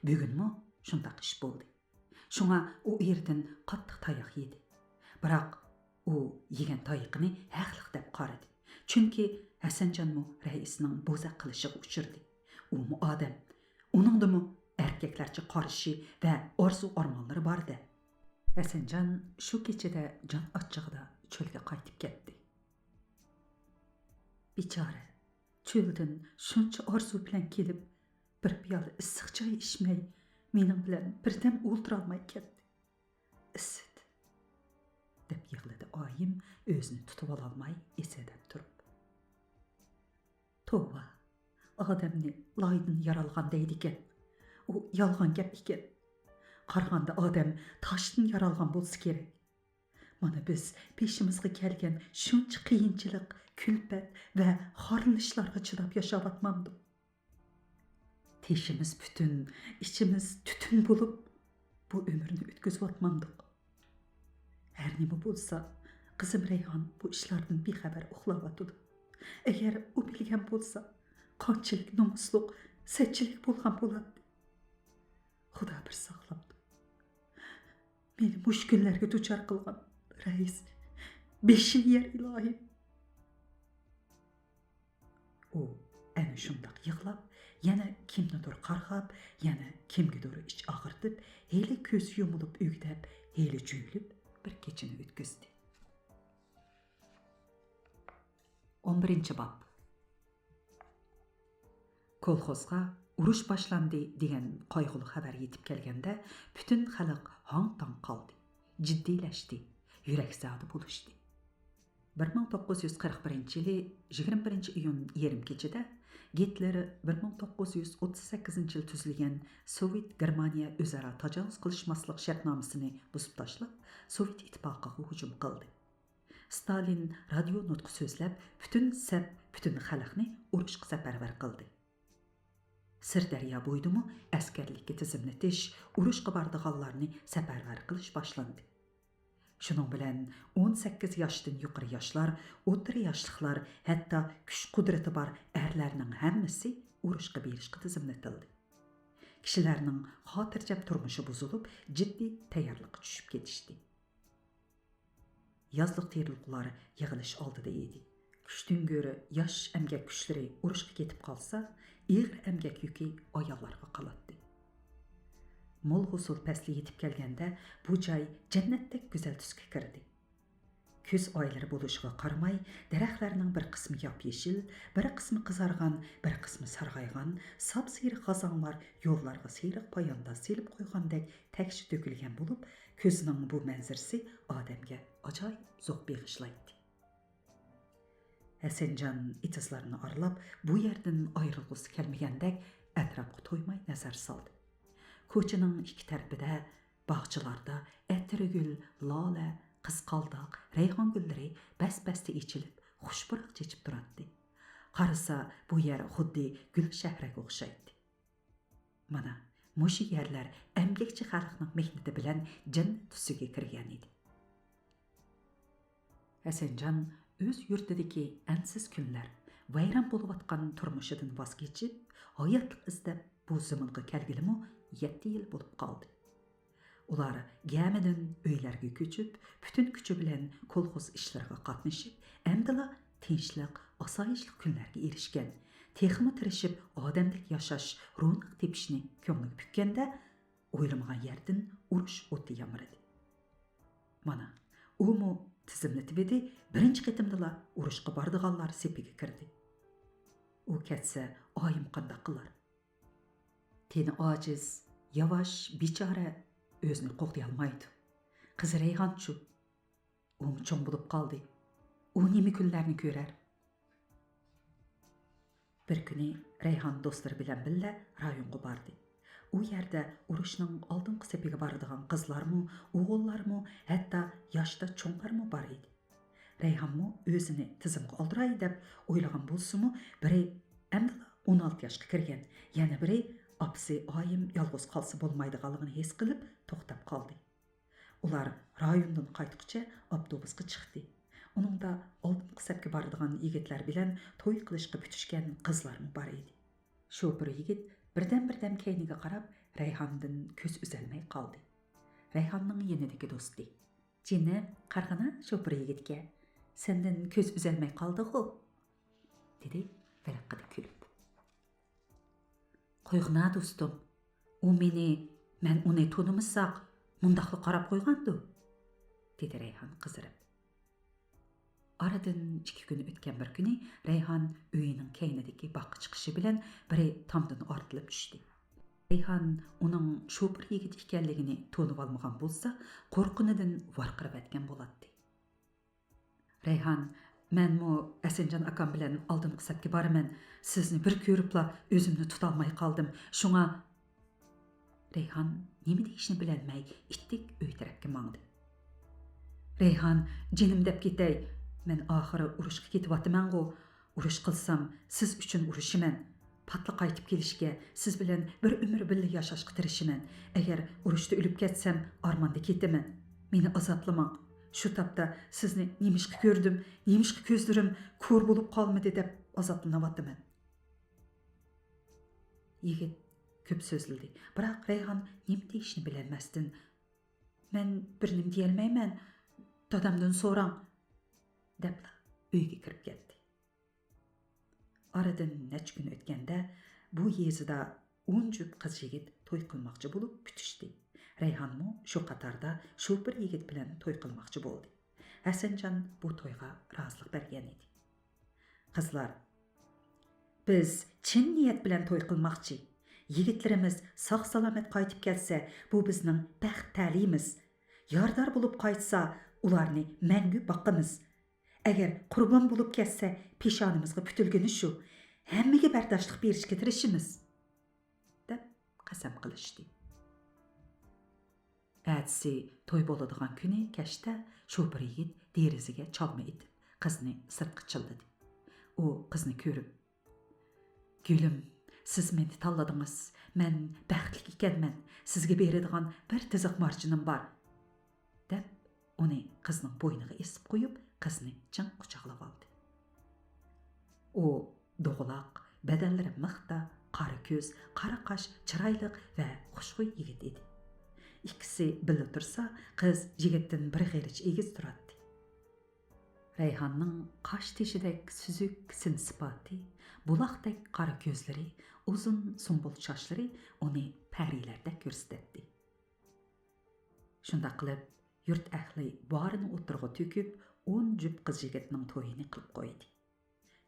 بۈگۈنمۇ شۇنداق ئىش بولدى. شۇڭا ئۇ ئېرىدىن قاتتىق تاياق يېدى. بىراق ئۇ يېگەن تايىقىنى ھەقلىق دەپ قارىدى. چۈنكى ھەسەنجانمۇ رەئىسنىڭ بوزەك قىلىشىغا ئۇچرىدى. ئۇمۇ ئادەم. ئۇنىڭدىمۇ ئەركەكلەرچە قارىشى ۋە ئارزۇ-ئارمانلىرى بار-دە. ھەسەنجان شۇ كېچىدە جان ئاچچىقىدا چۆلگە قايتىپ كەتتى. بىچارە، چۆلدىن شۇنچە ئارزۇ بىلەن كېلىپ، بىر پىيالە ئىسسىق چاي ئىچمەي، مېنىڭ بىلەن بىردەم ئولتۇرالماي كەتتى. ئىسىت، دەپ يىغلىدى ئايىم ئۆزىنى تۇتۇۋالالماي ئېسەدەپ تۇرۇپ. توۋا، ئادەمنى لايدىن يارالغان دەيدىكەن. ئۇ يالغان گەپ ئىكەن. قارىغاندا ئادەم تاشتىن يارالغان بولسا كېرەك. مانا بىز بېشىمىزغا كەلگەن شۇنچە قىيىنچىلىق، كۈلپەت ۋە خارلىنىشلارغا چىداپ ياشاۋاتمامدۇق؟ تېشىمىز پۈتۈن، ئىچىمىز تۈتۈن بولۇپ، بۇ ئۆمۈرنى ئۆتكۈزۈۋاتمامدۇق؟ ھەر نېمە بولسا، قىزىم رەيھان بۇ ئىشلاردىن بىخەۋەر ئۇخلاۋاتىدۇ. ئەگەر ئۇ بىلگەن بولسا، قانچىلىك نومۇسلۇق، سەتچىلىك بولغان بولاتتى. خۇدا بىر ساقلامدۇ. مېنى مۇشۇ كۈنلەرگە دۇچار قىلغان رەئىس، بېشىنى يەر ئىلاھىم. ئۇ ئەنە شۇنداق يىغلاپ، يەنە كىمنىدۇر قارغاپ، يەنە كىمگىدۇر ئىچ ئاغرىتىپ، ھېلى كۆزى يۇمۇلۇپ ئۆگدەپ، ھېلى جۆيلۈپ بىر كېچىنى ئۆتكۈزدى. ئون بىرىنچى باب. كولخوزغا «ئۇرۇش باشلاندى» دېگەن قايغۇلۇق خەۋەر يېتىپ كەلگەندە، پۈتۈن خەلق ھاڭ-تاڭ قالدى، جىددىيلەشتى، يۈرەكزادە بولۇشتى. بىر مىڭ توققۇز يۈز قىرىق بىرىنچى يىلى يىگىرمە بىرىنچى ئىيۇن يېرىم كېچىدە گىتلېر بىر مىڭ توققۇز يۈز ئوتتۇز سەككىزىنچى يىل تۈزۈلگەن سوۋېت گېرمانىيە ئۆزئارا تاجاۋۇز قىلىشماسلىق شەرتنامىسىنى بۇزۇپ تاشلاپ، سوۋېت ئىتتىپاقىغا ھۇجۇم قىلدى. ستالىن رادىيو نۇتقى سۆزلەپ، پۈتۈن سەپ، پۈتۈن خەلقنى ئۇرۇشقا سەپەرۋەر قىلدى. سىردەريا بويىدىمۇ ئەسكەرلىككە تىزىملىتىش، ئۇرۇشقا بارىدىغانلارنى سەپەرۋەر قىلىش باشلاندى. شۇنىڭ بىلەن ئون سەككىز ياشتىن يۇقىرى ياشلار، ئوتتۇرا ياشلىقلار، ھەتتا كۈچ-قۇدرىتى بار ئەرلەرنىڭ ھەممىسى ئۇرۇشقا بېرىشقا تىزىملىتىلدى. كىشىلەرنىڭ خاتىرجەم تۇرمۇشى بۇزۇلۇپ، جىددىي تەييارلىققا چۈشۈپ كېتىشتى. يازلىق تېرىلغۇلار يىغىلىش ئالدىدا ئىدى. كۈچتىن كۆرە ياش ئەمگەك كۈچلىرى ئۇرۇشقا كېتىپ قالسا، ئېغىر ئەمگەك يۈكى ئاياللارغا قالاتتى. مول ھوسۇل پەسلى يېتىپ كەلگەندە، بۇ جاي جەننەتتەك گۈزەل تۈسكە كىردى. كۈز ئايلىرى بولۇشىغا قارىماي، دەرەخلەرنىڭ بىر قىسمى ياپيېشىل، بىر قىسمى قىزارغان، بىر قىسمى سارغايغان، ساپسېرىق غازاڭلار يوللارغا سېرىق پايانداز سېلىپ قويغاندەك تەكشى تۆكۈلگەن بولۇپ، كۈزنىڭ بۇ مەنزىرىسى ئادەمگە ئاجايىپ زوق بېغىشلايتتى. ھەسەنجان ئېتىزلارنى ئارىلاپ، بۇ يەردىن ئايرىلغۇسى كەلمىگەندەك ئەتراپقا تويماي نەزەر سالدى. كوچىنىڭ ئىككى تەرىپىدە، باغچىلاردا ئەتىرگۈل، لالە، قىزقالداق، رەيھان گۈللىرى بەس-بەستە ئېچىلىپ، خۇش پۇراق چېچىپ تۇراتتى. قارىسا، بۇ يەر خۇددى گۈلشەھەرگە ئوخشايتتى. مانا، مۇشۇ يەرلەر ئەمگەكچى خەلقنىڭ مېھنىتى بىلەن جەننەت تۈسىگە كىرگەن ئىدى. ھەسەنجان ئۆز يۇرتىدىكى ئەنسىز كۈنلەر، ۋەيران بولۇۋاتقان تۇرمۇشىدىن ۋاز كېچىپ، ھاياتلىق ئىزدەپ بۇ زېمىنغا كەلگىلىمۇ يەتتە يىل بولۇپ قالدى. ئۇلار گەمىدىن ئۆيلەرگە كۆچۈپ، پۈتۈن كۈچى بىلەن كولخوز ئىشلىرىغا قاتنىشىپ، ئەمدىلا تىنچلىق، ئاسايىشلىق كۈنلەرگە ئېرىشكەن، تېخىمۇ تىرىشىپ ئادەمدەك ياشاش، روناق تېپىشنى كۆڭلىگە پۈككەندە، ئويلىمىغان يەردىن ئۇرۇش ئوتى يامرىدى. مانا، ئۇمۇ تىزىملىتىۋىدى، بىرىنچى قېتىمدىلا ئۇرۇشقا بارىدىغانلار سېپىگە كىردى. ئۇ كەتسە، ئايىم قانداق قىلار؟ تېنى ئاجىز، ياۋاش، بىچارە، ئۆزىنى قوغدىيالمايدۇ. قىزى رەيھانچۇ؟ ئۇمۇ چوڭ بولۇپ قالدى. ئۇ نېمە كۈنلەرنى كۆرەر؟ بىر كۈنى رەيھان دوستلىرى بىلەن بىللە رايونغا باردى. ئۇ يەردە ئۇرۇشنىڭ ئالدىنقى سېپىگە بارىدىغان قىزلارمۇ، ئوغۇللارمۇ، ھەتتا ياشتا چوڭلارمۇ بار ئىدى. رەيھانمۇ ئۆزىنى تىزىمغا ئالدۇراي دەپ ئويلىغان بولسىمۇ، بىرى ئەمدىلا ئون ئالتە ياشقا كىرگەن، يەنە بىرى ئاپىسى ئايىم يالغۇز قالسا بولمايدىغانلىقىنى ھېس قىلىپ توختاپ قالدى. ئۇلار رايوندىن قايتقۇچە ئاپتوبۇسقا چىقتى. ئۇنىڭدا ئالدىنقى سەپكە بارىدىغان يىگىتلەر بىلەن توي قىلىشقا پۈتۈشكەن قىزلارمۇ بار ئىدى. شوپۇر يىگىت بىردەم-بىردەم كەينىگە قاراپ، رەيھاندىن كۆز ئۈزەلمەي قالدى. رەيھاننىڭ يېنىدىكى دوستى: «جېنىم، قارىغىنا، شوپۇر يىگىتكە. سەندىن كۆز ئۈزەلمەي قالدىغۇ؟» دېدى ۋىلىققىدە كۈلۈپ. «قويغىنا، دوستۇم. ئۇ مېنى، مەن ئۇنى تونۇمىساق، مۇنداقلا قاراپ قويغاندۇ؟» دېدى رەيھان قىزىرىپ. ئارىدىن ئىككى كۈن ئۆتكەن بىر كۈنى رەيھان ئۆيىنىڭ كەينىدىكى باغقا چىقىشى بىلەن بىرى تامدىن ئارتىلىپ چۈشتى. رەيھان ئۇنىڭ شوپۇر يىگىت ئىكەنلىكىنى تونۇۋالمىغان بولسا، قورققىنىدىن ۋارقىراۋەتكەن بولاتتى. «رەيھان، مەنمۇ ھەسەنجان ئاكام بىلەن ئالدىنقى سەپكە بارىمەن. سىزنى بىر كۆرۈپلا ئۆزۈمنى تۇتالماي قالدىم. شۇڭا...» رەيھان نېمە دېيىشنى بىلەلمەي ئىتتىك ئۆي تەرەپكە ماڭدى. «رەيھان، جېنىم دەپ كېتەي. مەن ئاخىرى ئۇرۇشقا كېتىۋاتىمەنغۇ. ئۇرۇش قىلسام، سىز ئۈچۈن ئۇرۇشىمەن. پاتلا قايتىپ كېلىشكە، سىز بىلەن بىر ئۆمۈر بىللە ياشاشقا تىرىشىمەن. ئەگەر ئۇرۇشتا ئۆلۈپ كەتسەم، ئارماندا كېتىمەن. مېنى ئازابلىماڭ. شۇ تاپتا سىزنى نېمىشقا كۆردۈم، نېمىشقا كۆزلىرىم كور بولۇپ قالمىدى دەپ ئازابلىنىۋاتىمەن.» يىگىت كۆپ سۆزلىدى، بىراق رەيھان نېمە دېيىشنى بىلەلمەستىن، «مەن بىر نېمە دېيەلمەيمەن، دادامدىن سوراڭ» دەپلا ئۆيگە كىرىپ كەتتى. ئارىدىن نەچچە كۈن ئۆتكەندە، بۇ يېزىدا ئون جۈپ قىز يىگىت توي قىلماقچى بولۇپ پۈتۈشتى. رەيھانمۇ شۇ قاتاردا شوپۇر يىگىت بىلەن توي قىلماقچى بولدى. ھەسەنجان بۇ تويغا رازىلىق بەرگەن ئىدى. «قىزلار، بىز چىن نىيەت بىلەن توي قىلماقچى. يىگىتلىرىمىز ساق-سالامەت قايتىپ كەلسە، بۇ بىزنىڭ بەخت تەلىيىمىز. يارىدار بولۇپ قايتسا، ئۇلارنى مەڭگۈ باقىمىز. ئەگەر قۇربان بولۇپ كەتسە، پېشانىمىزغا پۈتۈلگىنى شۇ. ھەممىگە بەرداشلىق بېرىشكە تىرىشىمىز» دەپ قەسەم قىلىشتى. ئەتىسى توي بولىدىغان كۈنى كەچتە شوپۇر يىگىت دېرىزىگە چالما ئېتىپ، قىزنى سىرتقا چىللىدى. ئۇ قىزنى كۆرۈپ، «گۈلۈم، سىز مېنى تاللىدىڭىز. مەن بەختلىك ئىكەنمەن. سىزگە بېرىدىغان بىر تىزىق مارجىنىم بار» دەپ، ئۇنى قىزنىڭ بوينىغا ئېسىپ قويۇپ، قىزنى چىڭ قۇچاقلىۋالدى. ئۇ دوغىلاق، بەدەنلىرى مىختا، قارا كۆز، قارا قاش، چىرايلىق ۋە خۇشخۇي يىگىت ئىدى. ئىككىسى بىللە تۇرسا، قىز يىگىتتىن بىر غېرىچ ئېگىز تۇراتتى. رەيھاننىڭ قاش تېشىدەك سۈزۈك سىن-سىپاتى، بۇلاقتەك قارا كۆزلىرى، ئۇزۇن سۇمبۇل چاچلىرى ئۇنى پەرىلەردەك كۆرسىتەتتى. شۇنداق قىلىپ، يۇرت ئەھلى بارىنى ئوتتۇرىغا تۆكۈپ، ئون جۈپ قىز يىگىتنىڭ تويىنى قىلىپ قويدى.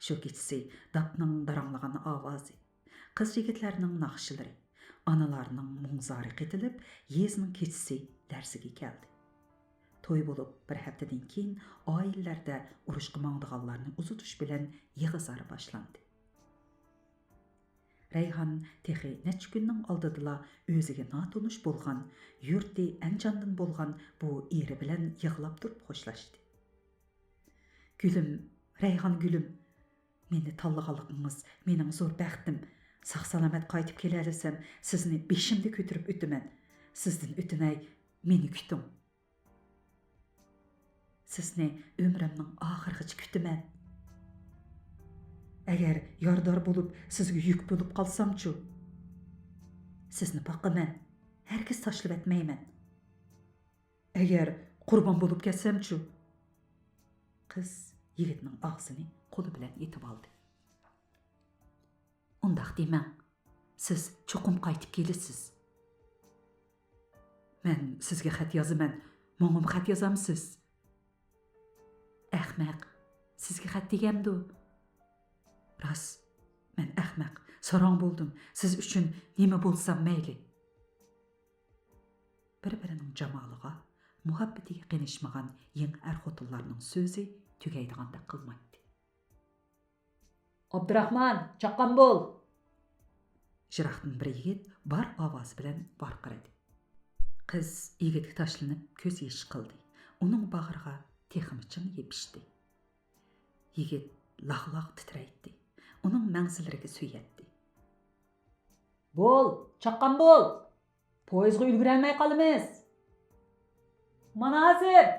شۇ كېچىسى داپنىڭ داراڭلىغان ئاۋازى، قىز يىگىتلەرنىڭ ناخشىلىرى، ئانىلارنىڭ مۇڭ-زارى قېتىلىپ، يېزىنىڭ كېچىسى لەرزىگە كەلدى. توي بولۇپ بىر ھەپتىدىن كېيىن، ئائىلىلەردە ئۇرۇشقا ماڭىدىغانلارنى ئۇزىتىش بىلەن يىغا-زار باشلاندى. رەيھان تېخى نەچچە كۈننىڭ ئالدىدىلا ئۆزىگە ناتونۇش بولغان، يۇرتى ئەنجاندىن بولغان بۇ ئېرى بىلەن يىغلاپ تۇرۇپ خوشلاشتى. «گۈلۈم، رەيھان گۈلۈم، مېنى تاللىغانلىقىڭىز مېنىڭ زور بەختىم. ساق-سالامەت قايتىپ كېلەلىسەم، سىزنى بېشىمدا كۆتۈرۈپ ئۆتىمەن. سىزدىن ئۆتۈنەي، مېنى كۈتۈڭ. سىزنى ئۆمرۈمنىڭ ئاخىرىغىچە كۈتىمەن. ئەگەر يارىدار بولۇپ، سىزگە يۈك بولۇپ قالسامچۇ؟ سىزنى باقىمەن، ھەرگىز تاشلىۋەتمەيمەن. ئەگەر قۇربان بولۇپ كەتسەمچۇ؟» قىز يىگىتنىڭ ئاغزىنى قولى بىلەن ئېتىۋالدى. «ئۇنداق دېمەڭ. سىز چوقۇم قايتىپ كېلىسىز.» «مەن سىزگە خەت يازىمەن. ماڭىمۇ خەت يازامسىز؟» «ئەخمەق، سىزگە خەت دېگەمدۇ؟» «راست، مەن ئەخمەق، ساراڭ بولدۇم. سىز ئۈچۈن نېمە بولسام مەيلى.» بىر-بىرىنىڭ جامالىغا، مۇھەببىتىگە قېنىشمىغان يېڭى ئەر-خوتۇنلارنىڭ سۆزى تۈگەيدىغاندەك قىلمايتتى. «ئابدۇراخمان، چاققان بول!» يىراقتىن بىر يىگىت بار ئاۋازى بىلەن ۋارقىرىدى. قىز يىگىتكە تاشلىنىپ كۆز يېشى قىلدى. ئۇنىڭ باغرىغا تېخىمۇ چىڭ يېپىشتى. يىگىت لاغ-لاغ تىترەيتتى. ئۇنىڭ مەڭزىلىرىگە سۆيەتتى. «بول، چاققان بول! پويىزغا ئۈلگۈرەلمەي قالىمىز! مانا ھازىر!»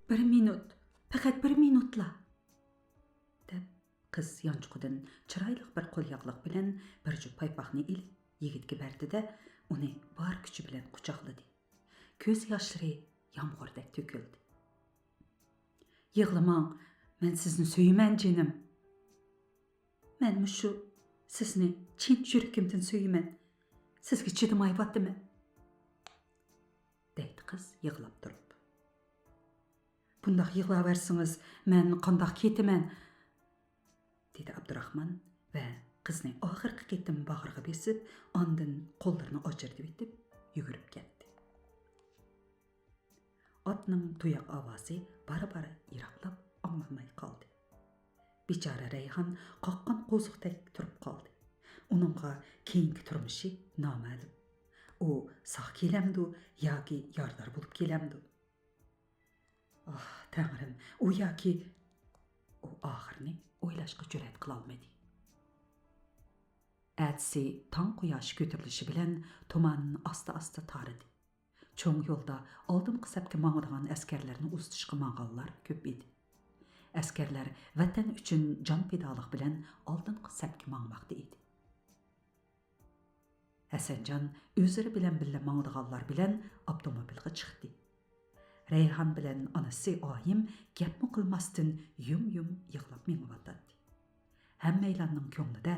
«بىر مىنۇت، پەقەت بىر مىنۇتلا!» دەپ، قىز يانچۇقىدىن چىرايلىق بىر قولياغلىق بىلەن بىر جۈپ پايپاقنى ئېلىپ، يىگىتكە بەردى-دە، ئۇنى بار كۈچى بىلەن قۇچاقلىدى. كۆز ياشلىرى يامغۇردەك تۆكۈلدى. يىغلىماڭ، مەن سىزنى سۆيىمەن، جېنىم. مەن مۇشۇ سىزنى چىن يۈرىكىمدىن سۆيىمەن. سىزگە چىدىمايۋاتىمەن، دەيدۇ قىز يىغلاپ تۇرۇپ. بۇنداق يىغلاۋەرسىڭىز، مەن قانداق كېتىمەن؟ دېدى ئابدۇراخمان ۋە قىزنى ئاخىرقى قېتىم باغرىغا بېسىپ، ئاندىن قوللىرىنى ئاجرىتىۋېتىپ يۈگۈرۈپ كەتتى. ئاتنىڭ تۇياق ئاۋازى بارا-بارا يىراقلاپ ئاڭلانماي قالدى. بىچارە رەيھان قاققان قوزۇقتەك تۇرۇپ قالدى. ئۇنىڭغا كېيىنكى تۇرمۇشى نامەلۇم. ئۇ ساق كېلەمدۇ ياكى يارىدار بولۇپ كېلەمدۇ؟ ئاھ، تەڭرىم، ئۇ ياكى... ئۇ ئاخىرىنى ئويلاشقا جۈرئەت قىلالمىدى. ئەتىسى تاڭ قۇياشى كۆتۈرۈلۈشى بىلەن تۇمان ئاستا-ئاستا تارىدى. چوڭ يولدا ئالدىنقى سەپكە ماڭىدىغان ئەسكەرلەرنى ئۇزىتىشقا ماڭغانلار كۆپ ئىدى. ئەسكەرلەر ۋەتەن ئۈچۈن جان پىدالىق بىلەن ئالدىنقى سەپكە ماڭماقتا ئىدى. ھەسەنجان ئۆزلىرى بىلەن بىللە ماڭىدىغانلار بىلەن ئاپتوموبىلغا چىقتى. رەيھان بىلەن ئانىسى ئايىم گەپمۇ قىلماستىن يۇم-يۇم يىغلاپ مېڭىۋاتاتتى. ھەممەيلاننىڭ كۆڭلىدە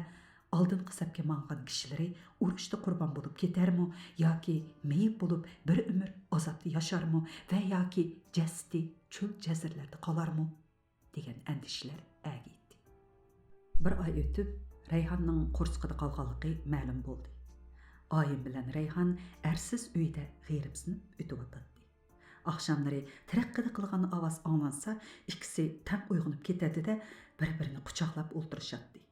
ئالدىنقى سەپكە ماڭغان كىشىلىرى ئۇرۇشتا قۇربان بولۇپ كېتەرمۇ ياكى مېيىپ بولۇپ بىر ئۆمۈر ئازابتا ياشارمۇ ۋە ياكى جەسىتى چۆل-جەزىرىلەردە قالارمۇ دېگەن ئەندىشىلەر ئەگىيتتى. بىر ئاي ئۆتۈپ، رەيھاننىڭ قورسىقىدا قالغانلىقى مەلۇم بولدى. ئايىم بىلەن رەيھان ئەرسىز ئۆيدە غېرىبسىنىپ ئۆتۈۋاتاتتى. ئاخشاملىرى تىرەككىدە قىلغان ئاۋاز ئاڭلانسا، ئىككىسى تەڭ ئويغىنىپ كېتەتتى-دە، بىر-بىرىنى قۇچاقلاپ ئولتۇرۇشاتتى.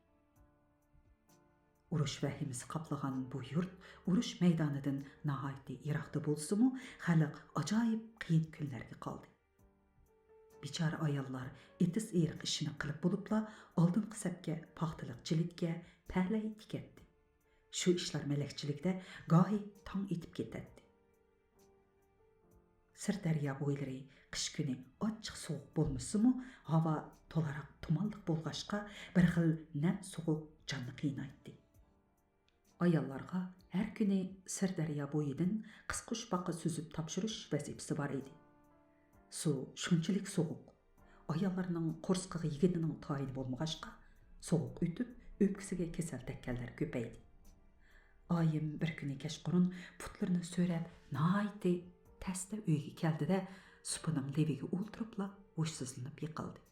ئۇرۇش ۋەھىمىسى قاپلىغان بۇ يۇرت ئۇرۇش مەيدانىدىن ناھايىتى يىراقتا بولسىمۇ، خەلق ئاجايىپ قىيىن كۈنلەرگە قالدى. بىچارە ئاياللار ئېتىز-ئېرىق ئىشىنى قىلىپ بولۇپلا، ئالدىنقى سەپكە پاختىلىق جىلىتكە، پەلەي تىكەتتى. شۇ ئىشلار مەلەكچىلىكتە گاھى تاڭ ئېتىپ كېتەتتى. سىردەريا بويلىرى قىش كۈنى ئاچچىق سوغۇق بولمىسىمۇ، ھاۋا تولاراق تۇمانلىق بولغاچقا، بىر خىل نەم سوغۇق جاننى قىينايتتى. ئاياللارغا ھەر كۈنى سىردەريا بويىدىن قىسقۇچپاقا سۈزۈپ تاپشۇرۇش ۋەزىپىسى بار ئىدى. سۇ شۇنچىلىك سوغۇق، ئاياللارنىڭ قورسىقىغا يېگىنىنىڭ تايىنى بولمىغاچقا، سوغۇق ئۆتۈپ، ئۆپكىسىگە كېسەل تەگكەنلەر كۆپەيدى. ئايىم بىر كۈنى كەچقۇرۇن پۇتلىرىنى سۆرەپ، ناھايىتى تەستە ئۆيگە كەلدى-دە، سۇپىنىڭ لېۋىگە ئولتۇرۇپلا ھوشسىزلىنىپ يىقىلدى.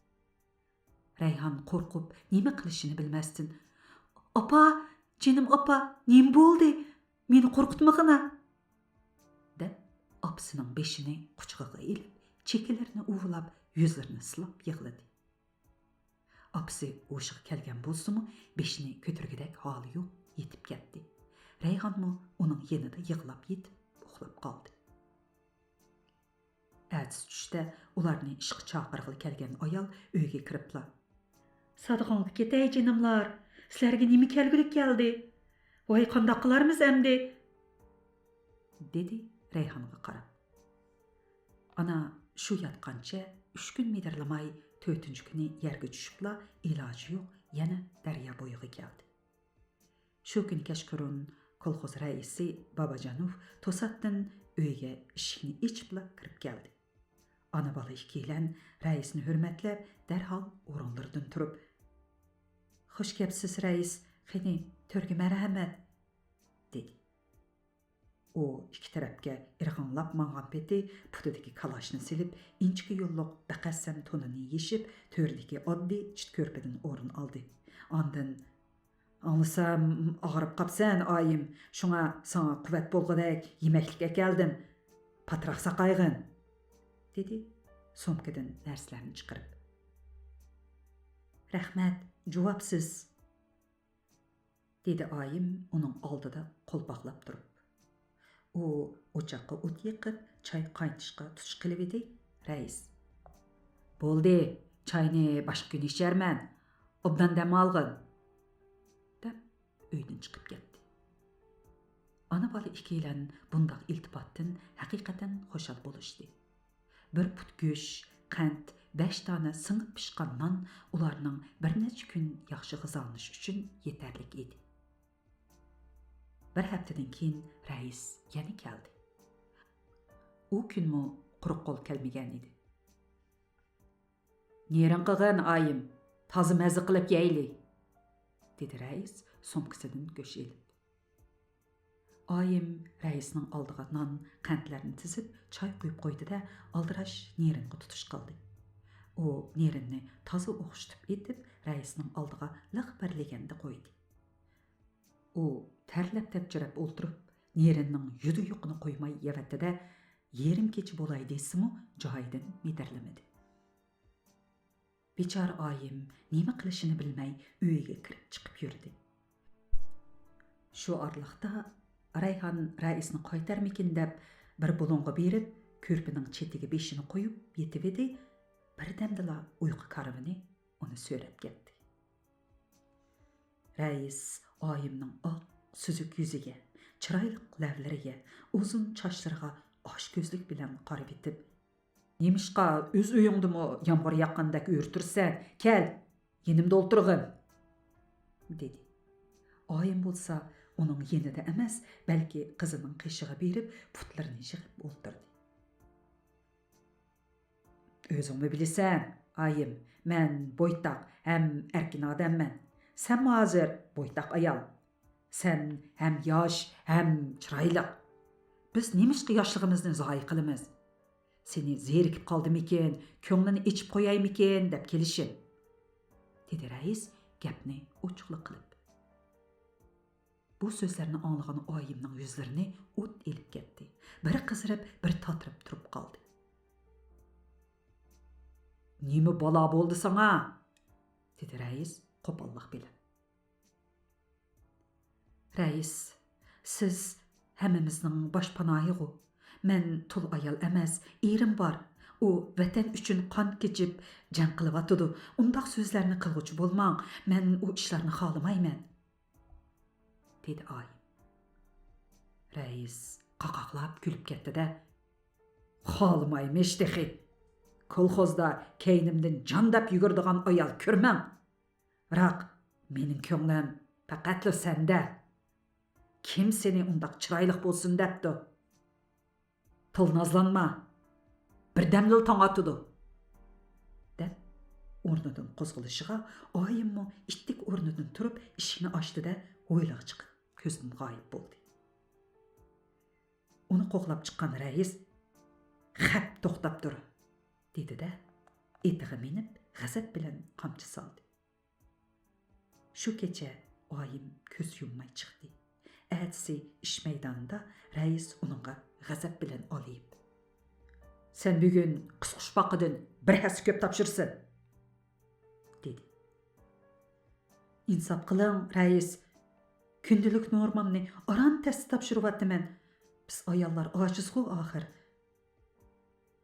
رەيھان قورقۇپ، نېمە قىلىشىنى بىلمەستىن، «ئاپا، جېنىم ئاپا، نېمە بولدى؟ مېنى قورقۇتمىغىنا!» دەپ، ئاپىسىنىڭ بېشىنى قۇچىقىغا ئېلىپ، چېكىلىرىنى ئۇۋىلاپ، يۈزلىرىنى سىلاپ يىغلىدى. ئاپىسى ھوشىغا كەلگەن بولسىمۇ، بېشىنى كۆتۈرگۈدەك ھالى يوق، يېتىپ كەتتى. رەيھانمۇ ئۇنىڭ يېنىدا يىغلاپ يېتىپ، ئۇخلاپ قالدى. ئەتىسى چۈشتە ئۇلارنى ئىشقا چاقىرغىلى كەلگەن ئايال ئۆيگە كىرىپلا، «سادىقىڭىزغا كېتەي، جېنىملار! سىلەرگە نېمە كەلگۈلۈك كەلدى؟ ۋاي، قانداق قىلارمىز ئەمدى؟» دېدى رەيھانغا قاراپ. ئانا شۇ ياتقانچە ئۈچ كۈن مىدىرلىماي، تۆتىنچى كۈنى يەرگە چۈشۈپلا، ئىلاجى يوق، يەنە دەريا بويىغا كەلدى. شۇ كۈنى كەچقۇرۇن كولخوز رەئىسى باباجانوف توساتتىن ئۆيگە ئىشىكنى ئېچىپلا كىرىپ كەلدى. ئانا-بالا ئىككىيلەن رەئىسنى ھۆرمەتلەپ، دەرھال ئورۇنلىرىدىن تۇرۇپ، «خۇش كەپسىز، رەئىس، قېنى، تۆرگە مەرھەمەت!» دېدى. ئۇ ئىككى تەرەپكە ئىرغاڭلاپ ماڭغان پېتى پۇتىدىكى كالاشنى سېلىپ، ئىنچىكە يوللۇق بەقەسەم تونىنى يېشىپ، تۆردىكى ئاددىي چىت كۆرپىدىن ئورۇن ئالدى. ئاندىن، «ئاڭلىسام، ئاغرىپ قاپسەن، ئايىم، شۇڭا ساڭا قۇۋۋەت بولغۇدەك يېمەكلىك ئەكەلدىم. پاتراق ساقايغىن!» دېدى سومكىدىن نەرسىلەرنى چىقىرىپ. «رەھمەت، جۇۋابسىز!» دېدى ئايىم ئۇنىڭ ئالدىدا قول باغلاپ تۇرۇپ. ئۇ ئوچاققا ئوت يېقىپ، چاي قاينىتىشقا تۇتۇش قىلىۋىدى، رەئىس، «بولدى، چاينى باشقا كۈنى ئىچەرمەن، ئوبدان دەم ئالغىن!» دەپ، ئۆيدىن چىقىپ كەتتى. ئانا-بالا ئىككىيلەن بۇنداق ئىلتىپاتتىن ھەقىقەتەن خۇشال بولۇشتى. بىر پۇت گۆش، قەنت، بەش دانە سىڭىپ پىشقان نان ئۇلارنىڭ بىر نەچچە كۈن ياخشى غىزالىنىش ئۈچۈن يېتەرلىك ئىدى. بىر ھەپتىدىن كېيىن رەئىس يەنە كەلدى. ئۇ كۈنمۇ قۇرۇق قول كەلمىگەن ئىدى. نېرىن قىلغىن، ئايىم، تازا مەززە قىلىپ يەيلى، دېدى رەئىس سومكىسىدىن گۆش ئېلىپ. ئايىم رەئىسنىڭ ئالدىغا نان، قەنتلەرنى تىزىپ، چاي قۇيۇپ قويدى-دە، ئالدىراش نېرىنغا تۇتۇش قىلدى. ئۇ نېرىننى تازا ئوخشىتىپ ئېتىپ، رەئىسنىڭ ئالدىغا لىق بىر لېگەندە قويدى. ئۇ تەرلەپ-تەپچىرەپ ئولتۇرۇپ، نېرىننىڭ يۈدۈيۈقىنى قويماي يەۋەتتى-دە، يېرىم كېچە بولاي دېسىمۇ، جايىدىن مىدىرلىمىدى. بىچارە ئايىم نېمە قىلىشىنى بىلمەي ئۆيىگە كىرىپ چىقىپ يۈردى. شۇ ئارىلىقتا رەيھان رەئىسنى قايتارمىكىن دەپ بىر بۇلۇڭغا بېرىپ، كۆرپىنىڭ چېتىگە بېشىنى قويۇپ يېتىۋىدى، بىردەمدىلا ئۇيقۇ كارۋىنى ئۇنى سۆرەپ كەتتى. رەئىس ئايىمنىڭ ئاق سۈزۈك يۈزىگە، چىرايلىق لەۋلىرىگە، ئۇزۇن چاچلىرىغا ئاچ كۆزلۈك بىلەن قارىۋېتىپ، نېمىشقا ئۆز ئۆيۈڭدىمۇ يامغۇر ياغقاندەك ئۆرە تۇرىسەن؟ كەل، يېنىمدا ئولتۇرغىن، دېدى. ئايىم بولسا ئۇنىڭ يېنىدا ئەمەس، بەلكى قىزىنىڭ قېشىغا بېرىپ، پۇتلىرىنى يىغىپ ئولتۇردى. ئۆزۈڭمۇ بىلىسەن، ئايىم، مەن بويتاق ھەم ئەركىن ئادەممەن. سەنمۇ ھازىر بويتاق ئايال. سەن ھەم ياش، ھەم چىرايلىق. بىز نېمىشقا ياشلىقىمىزنى زايە قىلىمىز؟ سېنى زېرىكىپ قالدىمىكىن، كۆڭلىنى ئېچىپ قويايمىكىن دەپ كېلىشىم، دېدى رەئىس گەپنى ئوچۇقلا قىلىپ. بۇ سۆزلەرنى ئاڭلىغان ئايىمنىڭ يۈزلىرىنى ئوت ئېلىپ كەتتى. بىر قىزىرىپ، بىر تاتىرىپ تۇرۇپ قالدى. نېمە بالا بولدى ساڭا؟ دېدى رەئىس قوپاللىق بىلەن. رەئىس، سىز ھەممىمىزنىڭ باشپاناھىغۇ. مەن تۇل ئايال ئەمەس، ئېرىم بار. ئۇ ۋەتەن ئۈچۈن قان كېچىپ، جەڭ قىلىۋاتىدۇ. ئۇنداق سۆزلەرنى قىلغۇچى بولماڭ. مەن ئۇ ئىشلارنى خالىمايمەن، دېدى ئايىم. رەئىس قاقاقلاپ كۈلۈپ كەتتى-دە، خالىمايمىش تېخى. كولخوزدا كەينىمدىن جان دەپ يۈگۈرىدىغان ئايال كۆرمەڭ. بىراق، مېنىڭ كۆڭلۈم پەقەتلا سەندە. كىم سېنى ئۇنداق چىرايلىق بولسۇن دەپتۇ؟ تىل نازلانما. بىردەمدىلا تاڭ ئاتىدۇ، دەپ، ئورنىدىن قوزغىلىشىغا، ئايىممۇ ئىتتىك ئورنىدىن تۇرۇپ، ئىشىكنى ئاچتى-دە، ھويلىغا چىقىپ، كۆزدىن غايىب بولدى. ئۇنى قوغلاپ چىققان رەئىس، خەپ توختاپ تۇر، دېدى-دە، ئېتىغا مىنىپ، غەزەپ بىلەن قامچا سالدى. شۇ كېچە ئايىم كۆز يۇمماي چىقتى. ئەتىسى ئىش مەيدانىدا رەئىس ئۇنىڭغا غەزەپ بىلەن ئالىيىپ، سەن بۈگۈن قۇسقۇچپاقىدىن بىر ھەسسە كۆپ تاپشۇرىسەن، دېدى. ئىنساپ قىلىڭ، رەئىس. كۈندىلىك نورمامنى ئاران تەستە تاپشۇرۇۋاتىمەن. بىز ئاياللار ئاجىزغۇ ئاخىر،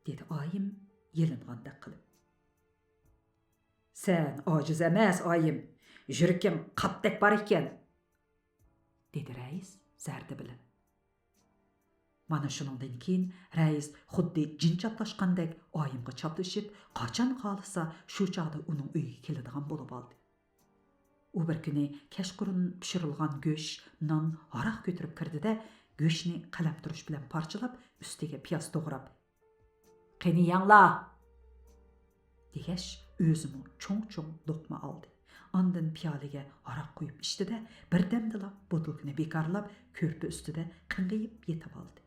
دېدى ئايىم يېلىنغاندەك قىلىپ. سەن ئاجىز ئەمەس، ئايىم. يۈرىكىڭ قاپتەك بار ئىكەن، دېدى رەئىس زەردە بىلەن. مانا شۇنىڭدىن كېيىن رەئىس خۇددى جىن چاپلاشقاندەك ئايىمغا چاپلىشىپ، قاچان خالىسا شۇ چاغدا ئۇنىڭ ئۆيىگە كېلىدىغان بولۇۋالدى. ئۇ بىر كۈنى كەچقۇرۇن پىشۇرۇلغان گۆش، نان، ھاراق كۆتۈرۈپ كىردى-دە، گۆشنى قەلەم تۇرۇش بىلەن پارچىلاپ، ئۈستىگە پىياز توغراپ، قېنى يەڭلار! دېگەچ، ئۆزىمۇ چوڭ-چوڭ لوقما ئالدى. ئاندىن پىيالىگە ھاراق قۇيۇپ ئىچتى-دە، بىردەمدىلا بوتۇلكىنى بىكارلاپ، كۆرپە ئۈستىدە قىڭغىيىپ يېتىۋالدى.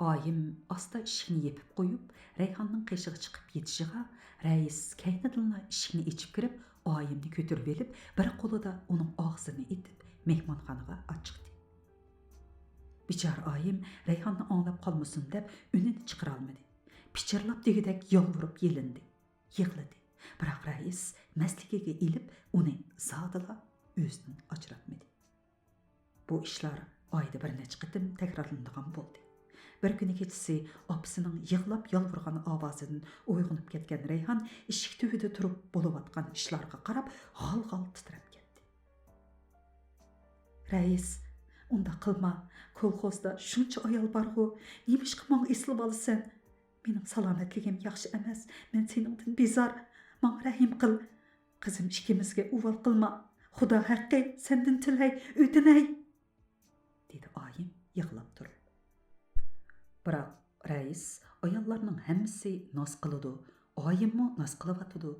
ئايىم ئاستا ئىشىكنى يېپىپ قويۇپ، رەيھاننىڭ قېشىغا چىقىپ يېتىشىغا، رەئىس كەينىدىنلا ئىشىكنى ئېچىپ كىرىپ، ئايىمنى كۆتۈرۈۋېلىپ، بىر قولىدا ئۇنىڭ ئاغزىنى ئېتىپ، مېھمانخانىغا ئاتچىقتى. بىچارە ئايىم رەيھاننى ئاڭلاپ قالمىسۇن دەپ ئۈنىنى چىقىرالمىدى. پىچىرلاپ دېگۈدەك يالۋۇرۇپ يېلىندى، يىغلىدى. بىراق رەئىس مەستلىكىگە ئېلىپ ئۇنى زادىلا ئۆزىدىن ئاجراتمىدى. بۇ ئىشلار ئايدا بىر نەچچە قېتىم تەكرارلىنىدىغان بولدى. بىر كۈنى كېچىسى ئاپىسىنىڭ يىغلاپ يالۋۇرغان ئاۋازىدىن ئويغىنىپ كەتكەن رەيھان ئىشىك تۈۋىدە تۇرۇپ بولۇۋاتقان ئىشلارغا قاراپ غال-غال تىترەپ كەتتى. رەئىس، ئۇنداق قىلما. كولخوزدا شۇنچە ئايال بارغۇ، نېمىشقا ماڭا ئېسىلىۋالىسەن؟ مېنىڭ سالامەتلىكىم ياخشى ئەمەس، مەن سېنىڭدىن بىزار. ماڭا رەھىم قىل. قىزىم ئىككىمىزگە ئۇۋال قىلما. خۇدا ھەققى، سەندىن تىلەي، ئۆتۈنەي. يىغلاپ تۇر. بىراق رەئىس، ئاياللارنىڭ ھەممىسى ناز قىلىدۇ، ئايىممۇ ناز قىلىۋاتىدۇ،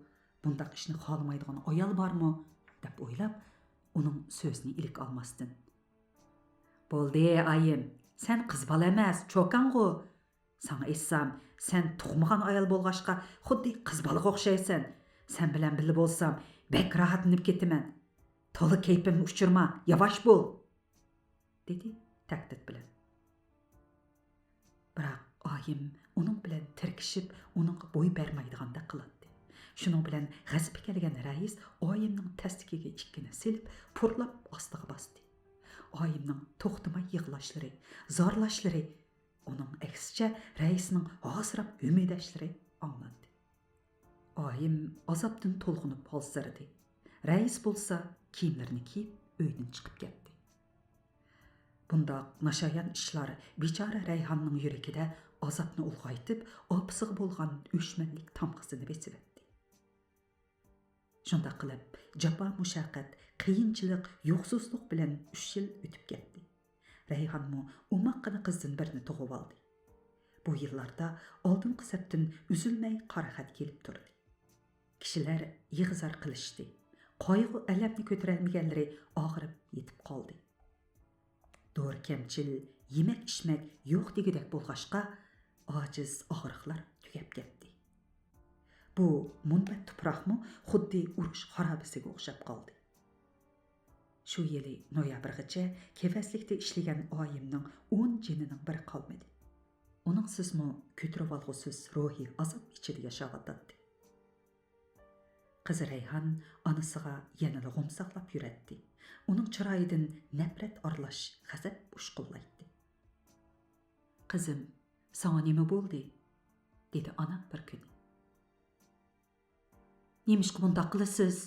بۇنداق ئىشنى خالىمايدىغان ئايال بارمۇ؟ دەپ ئويلاپ، ئۇنىڭ سۆزىنى ئىلىك ئالماستىن، بولدى ئايىم، سەن قىز بالا ئەمەس، چوكانغۇ. ساڭا ئېيتسام، سەن تۇغمىغان ئايال بولغاچقا، خۇددى قىز بالىغا ئوخشايسەن. سەن بىلەن بىللە بولسام، بەك راھەتلىنىپ كېتىمەن. تولا كەيپىمنى ئۇچۇرما، ياۋاش بول، دېدى تەھدىت بىلەن. بىراق ئايىم ئۇنىڭ بىلەن تىركىشىپ، ئۇنىڭغا بوي بەرمەيدىغاندەك قىلاتتى. شۇنىڭ بىلەن غەزىپى كەلگەن رەئىس ئايىمنىڭ تەستىكىگە ئىككىنى سېلىپ، پۇرلاپ ئاستىغا باستى. ئايىمنىڭ توختىماي يىغلاشلىرى، زارلاشلىرى، ئۇنىڭ ئەكسىچە رەئىسنىڭ ھاسىراپ ھۈمۈدەشلىرى ئاڭلاندى. ئايىم ئازابتىن تولغىنىپ ھالسىرىدى. رەئىس بولسا كىيىملىرىنى كىيىپ ئۆيدىن چىقىپ كەتتى. بۇنداق ناشايان ئىشلار بىچارە رەيھاننىڭ يۈرىكىدە ئازابنى ئۇلغايتىپ، ئاپىسىغا بولغان ئۆچمەنلىك تامغىسىنى بېسىۋەتتى. شۇنداق قىلىپ، جاپا-مۇشەققەت، قىيىنچىلىق، يوقسۇزلۇق بىلەن ئۈچ يىل ئۆتۈپ كەتتى. رەيھانمۇ ئوماققىنا قىزدىن بىرنى تۇغۇۋالدى. بۇ يىللاردا ئالدىنقى سەپتىن ئۈزۈلمەي قارا خەت كېلىپ تۇردى. كىشىلەر يىغا-زار قىلىشتى. قايغۇ-ئەلەمنى كۆتۈرەلمىگەنلىرى ئاغرىپ يېتىپ قالدى. دورا-كەمچىل، يېمەك-ئىچمەك يوق دېگۈدەك بولغاچقا، ئاجىز ئاغرىقلار تۈگەپ كەتتى. بۇ مۇنبەت تۇپراقمۇ خۇددى ئۇرۇش خارابىسىگە ئوخشاپ قالدى. شۇ يىلى نويابىرغىچە كېۋەزلىكتە ئىشلىگەن ئايىمنىڭ ئون جېنىنىڭ بىرى قالمىدى. ئۇنىڭسىزمۇ كۆتۈرۈۋالغۇسىز روھىي ئازاب ئىچىدە ياشاۋاتاتتى. قىزى رەيھان ئانىسىغا يەنىلا غۇمساقلاپ يۈرەتتى. ئۇنىڭ چىرايىدىن نەپرەت ئارىلاش غەزەپ ئۇشقۇنلايتتى. «قىزىم، ساڭا نېمە بولدى؟» دېدى ئانا بىر كۈنى. «نېمىشقا بۇنداق قىلىسىز؟»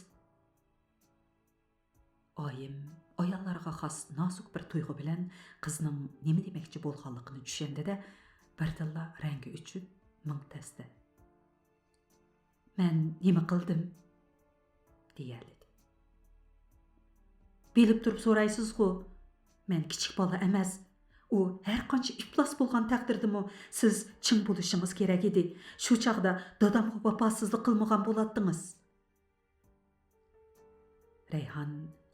ئايىم ئاياللارغا خاس نازۇك بىر تۇيغۇ بىلەن قىزنىڭ نېمە دېمەكچى بولغانلىقىنى چۈشەندى-دە، بىردىنلا رەڭگى ئۆچۈپ، مىڭ تەستە، «مەن نېمە قىلدىم؟» دېيەلىدى. «بىلىپ تۇرۇپ سورايسىزغۇ؟ مەن كىچىك بالا ئەمەس. ئۇ ھەر قانچە ئىپلاس بولغان تەقدىردىمۇ سىز چىڭ بولۇشىڭىز كېرەك ئىدى. شۇ چاغدا دادامغا ۋاپاسىزلىق قىلمىغان بولاتتىڭىز.» رەيھان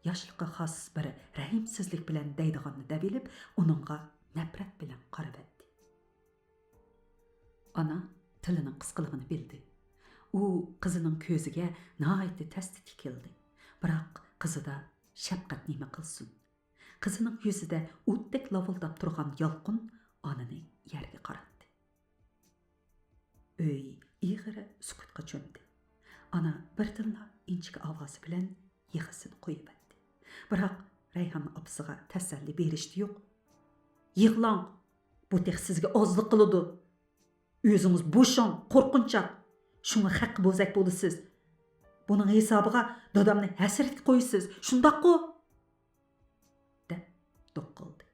ياشلىققا خاس بىر رەھىمسىزلىك بىلەن دەيدىغاننى دەۋېلىپ، ئۇنىڭغا نەپرەت بىلەن قارىۋەتتى. ئانا تىلىنىڭ قىسقىلىقىنى بىلدى. ئۇ قىزىنىڭ كۆزىگە ناھايىتى تەستە تىكىلدى. بىراق قىزىدا شەپقەت نېمە قىلسۇن؟ قىزىنىڭ يۈزىدە ئوتتەك لاۋۇلداپ تۇرغان يالقۇن ئانىنى يەرگە قاراتتى. ئۆي ئېغىر سۈكۈتقا چۆمدى. ئانا بىردىنلا ئىنچىكە ئاۋازى بىلەن يىغىسىنى قويۇۋەتتى. بىراق رەيھان ئاپىسىغا تەسەللى بېرىشتى يوق. «يىغلاڭ، بۇ تېخى سىزگە ئازلىق قىلىدۇ. ئۆزىڭىز بوشاڭ، قورقۇنچاق. شۇڭا خەققە بوزەك بولىسىز. بۇنىڭ ھېسابىغا دادامنى ھەسرەتكە قويىسىز، شۇنداققۇ؟» دەپ دوققىلىدى.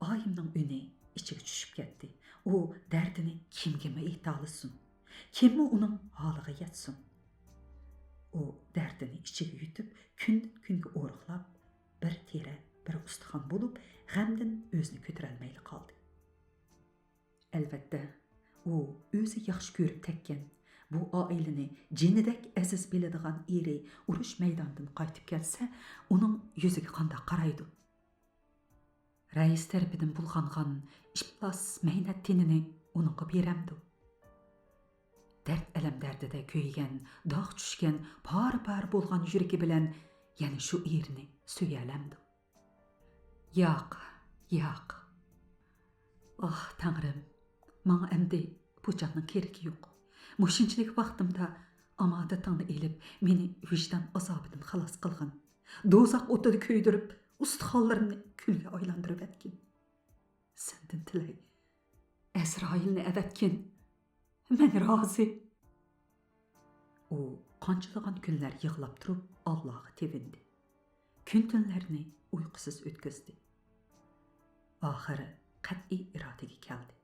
ئايىمنىڭ ئۈنى ئىچىگە چۈشۈپ كەتتى. ئۇ دەردىنى كىمگىمۇ ئېيتالىسۇن؟ كىممۇ ئۇنىڭ ھالىغا يەتسۇن؟ ئۇ دەردىنى ئىچىگە يۇتۇپ، كۈندىن-كۈنگە ئورۇقلاپ، بىر تېرە، بىر ئۇستىخان بولۇپ، غەمدىن ئۆزىنى كۆتۈرەلمەيلا قالدى. ئەلۋەتتە، ئۇ ئۆزى ياخشى كۆرۈپ تەككەن، بۇ ئائىلىنى جېنىدەك ئەزىز بىلىدىغان ئېرى ئۇرۇش مەيدانىدىن قايتىپ كەلسە، ئۇنىڭ يۈزىگە قانداق قارايدۇ؟ رەئىس تەرىپىدىن بۇلغانغان ئىپلاس مەينەت تېنىنى ئۇنىڭغا بېرەمدۇ؟ دەرد-ئەلەم دەردىدە كۆيگەن، داغ چۈشكەن، پارە-پارە بولغان يۈرىكى بىلەن يەنە شۇ ئېرىنى سۆيەلەمدۇ؟ ياق، ياق. ئاھ، تەڭرىم، ماڭا ئەمدى بۇ جاننىڭ كېرىكى يوق. مۇشۇنچىلىك ۋاقتىمدا ئامانىتىڭنى ئېلىپ، مېنى ۋىجدان ئازابىدىن خالاس قىلغىن. دوزاخ ئوتىدا كۆيدۈرۈپ، ئۇستىخانلىرىمنى كۈلگە ئايلاندۇرۇۋەتكىن. سەندىن تىلەي، ئەزرائىلنى ئەۋەتكىن. مەن رازى. ئۇ قانچىلىغان كۈنلەر يىغلاپ تۇرۇپ ئاللاغا تېۋىندى. كۈن-تۈنلەرنى ئۇيقۇسىز ئۆتكۈزدى. ئاخىر قەتئىي ئىرادىگە كەلدى.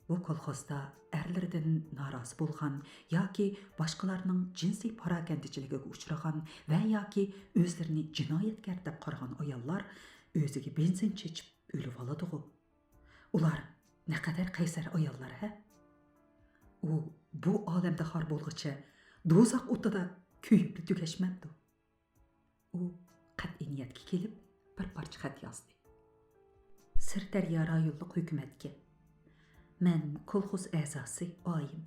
بۇ كولخوزدا ئەرلىرىدىن نارازى بولغان ياكى باشقىلارنىڭ جىنسىي پاراكەندىچىلىكىگە ئۇچرىغان ۋە ياكى ئۆزلىرىنى جىنايەتكەر دەپ قارىغان ئاياللار ئۆزىگە بېنزىن چېچىپ ئۆلۈۋالىدىغۇ. ئۇلار نەقەدەر قەيسەر ئاياللار ھە؟ ئۇ بۇ ئالەمدە خار بولغۇچە دوزاخ ئوتىدا كۆيۈپلا تۈگەشمەپتۇ. ئۇ قەتئىي نىيەتكە كېلىپ، بىر پارچە خەت يازدى. سىردەريا رايونلۇق ھۆكۈمەتكە. مەن كولخوز ئەزاسى ئايىم.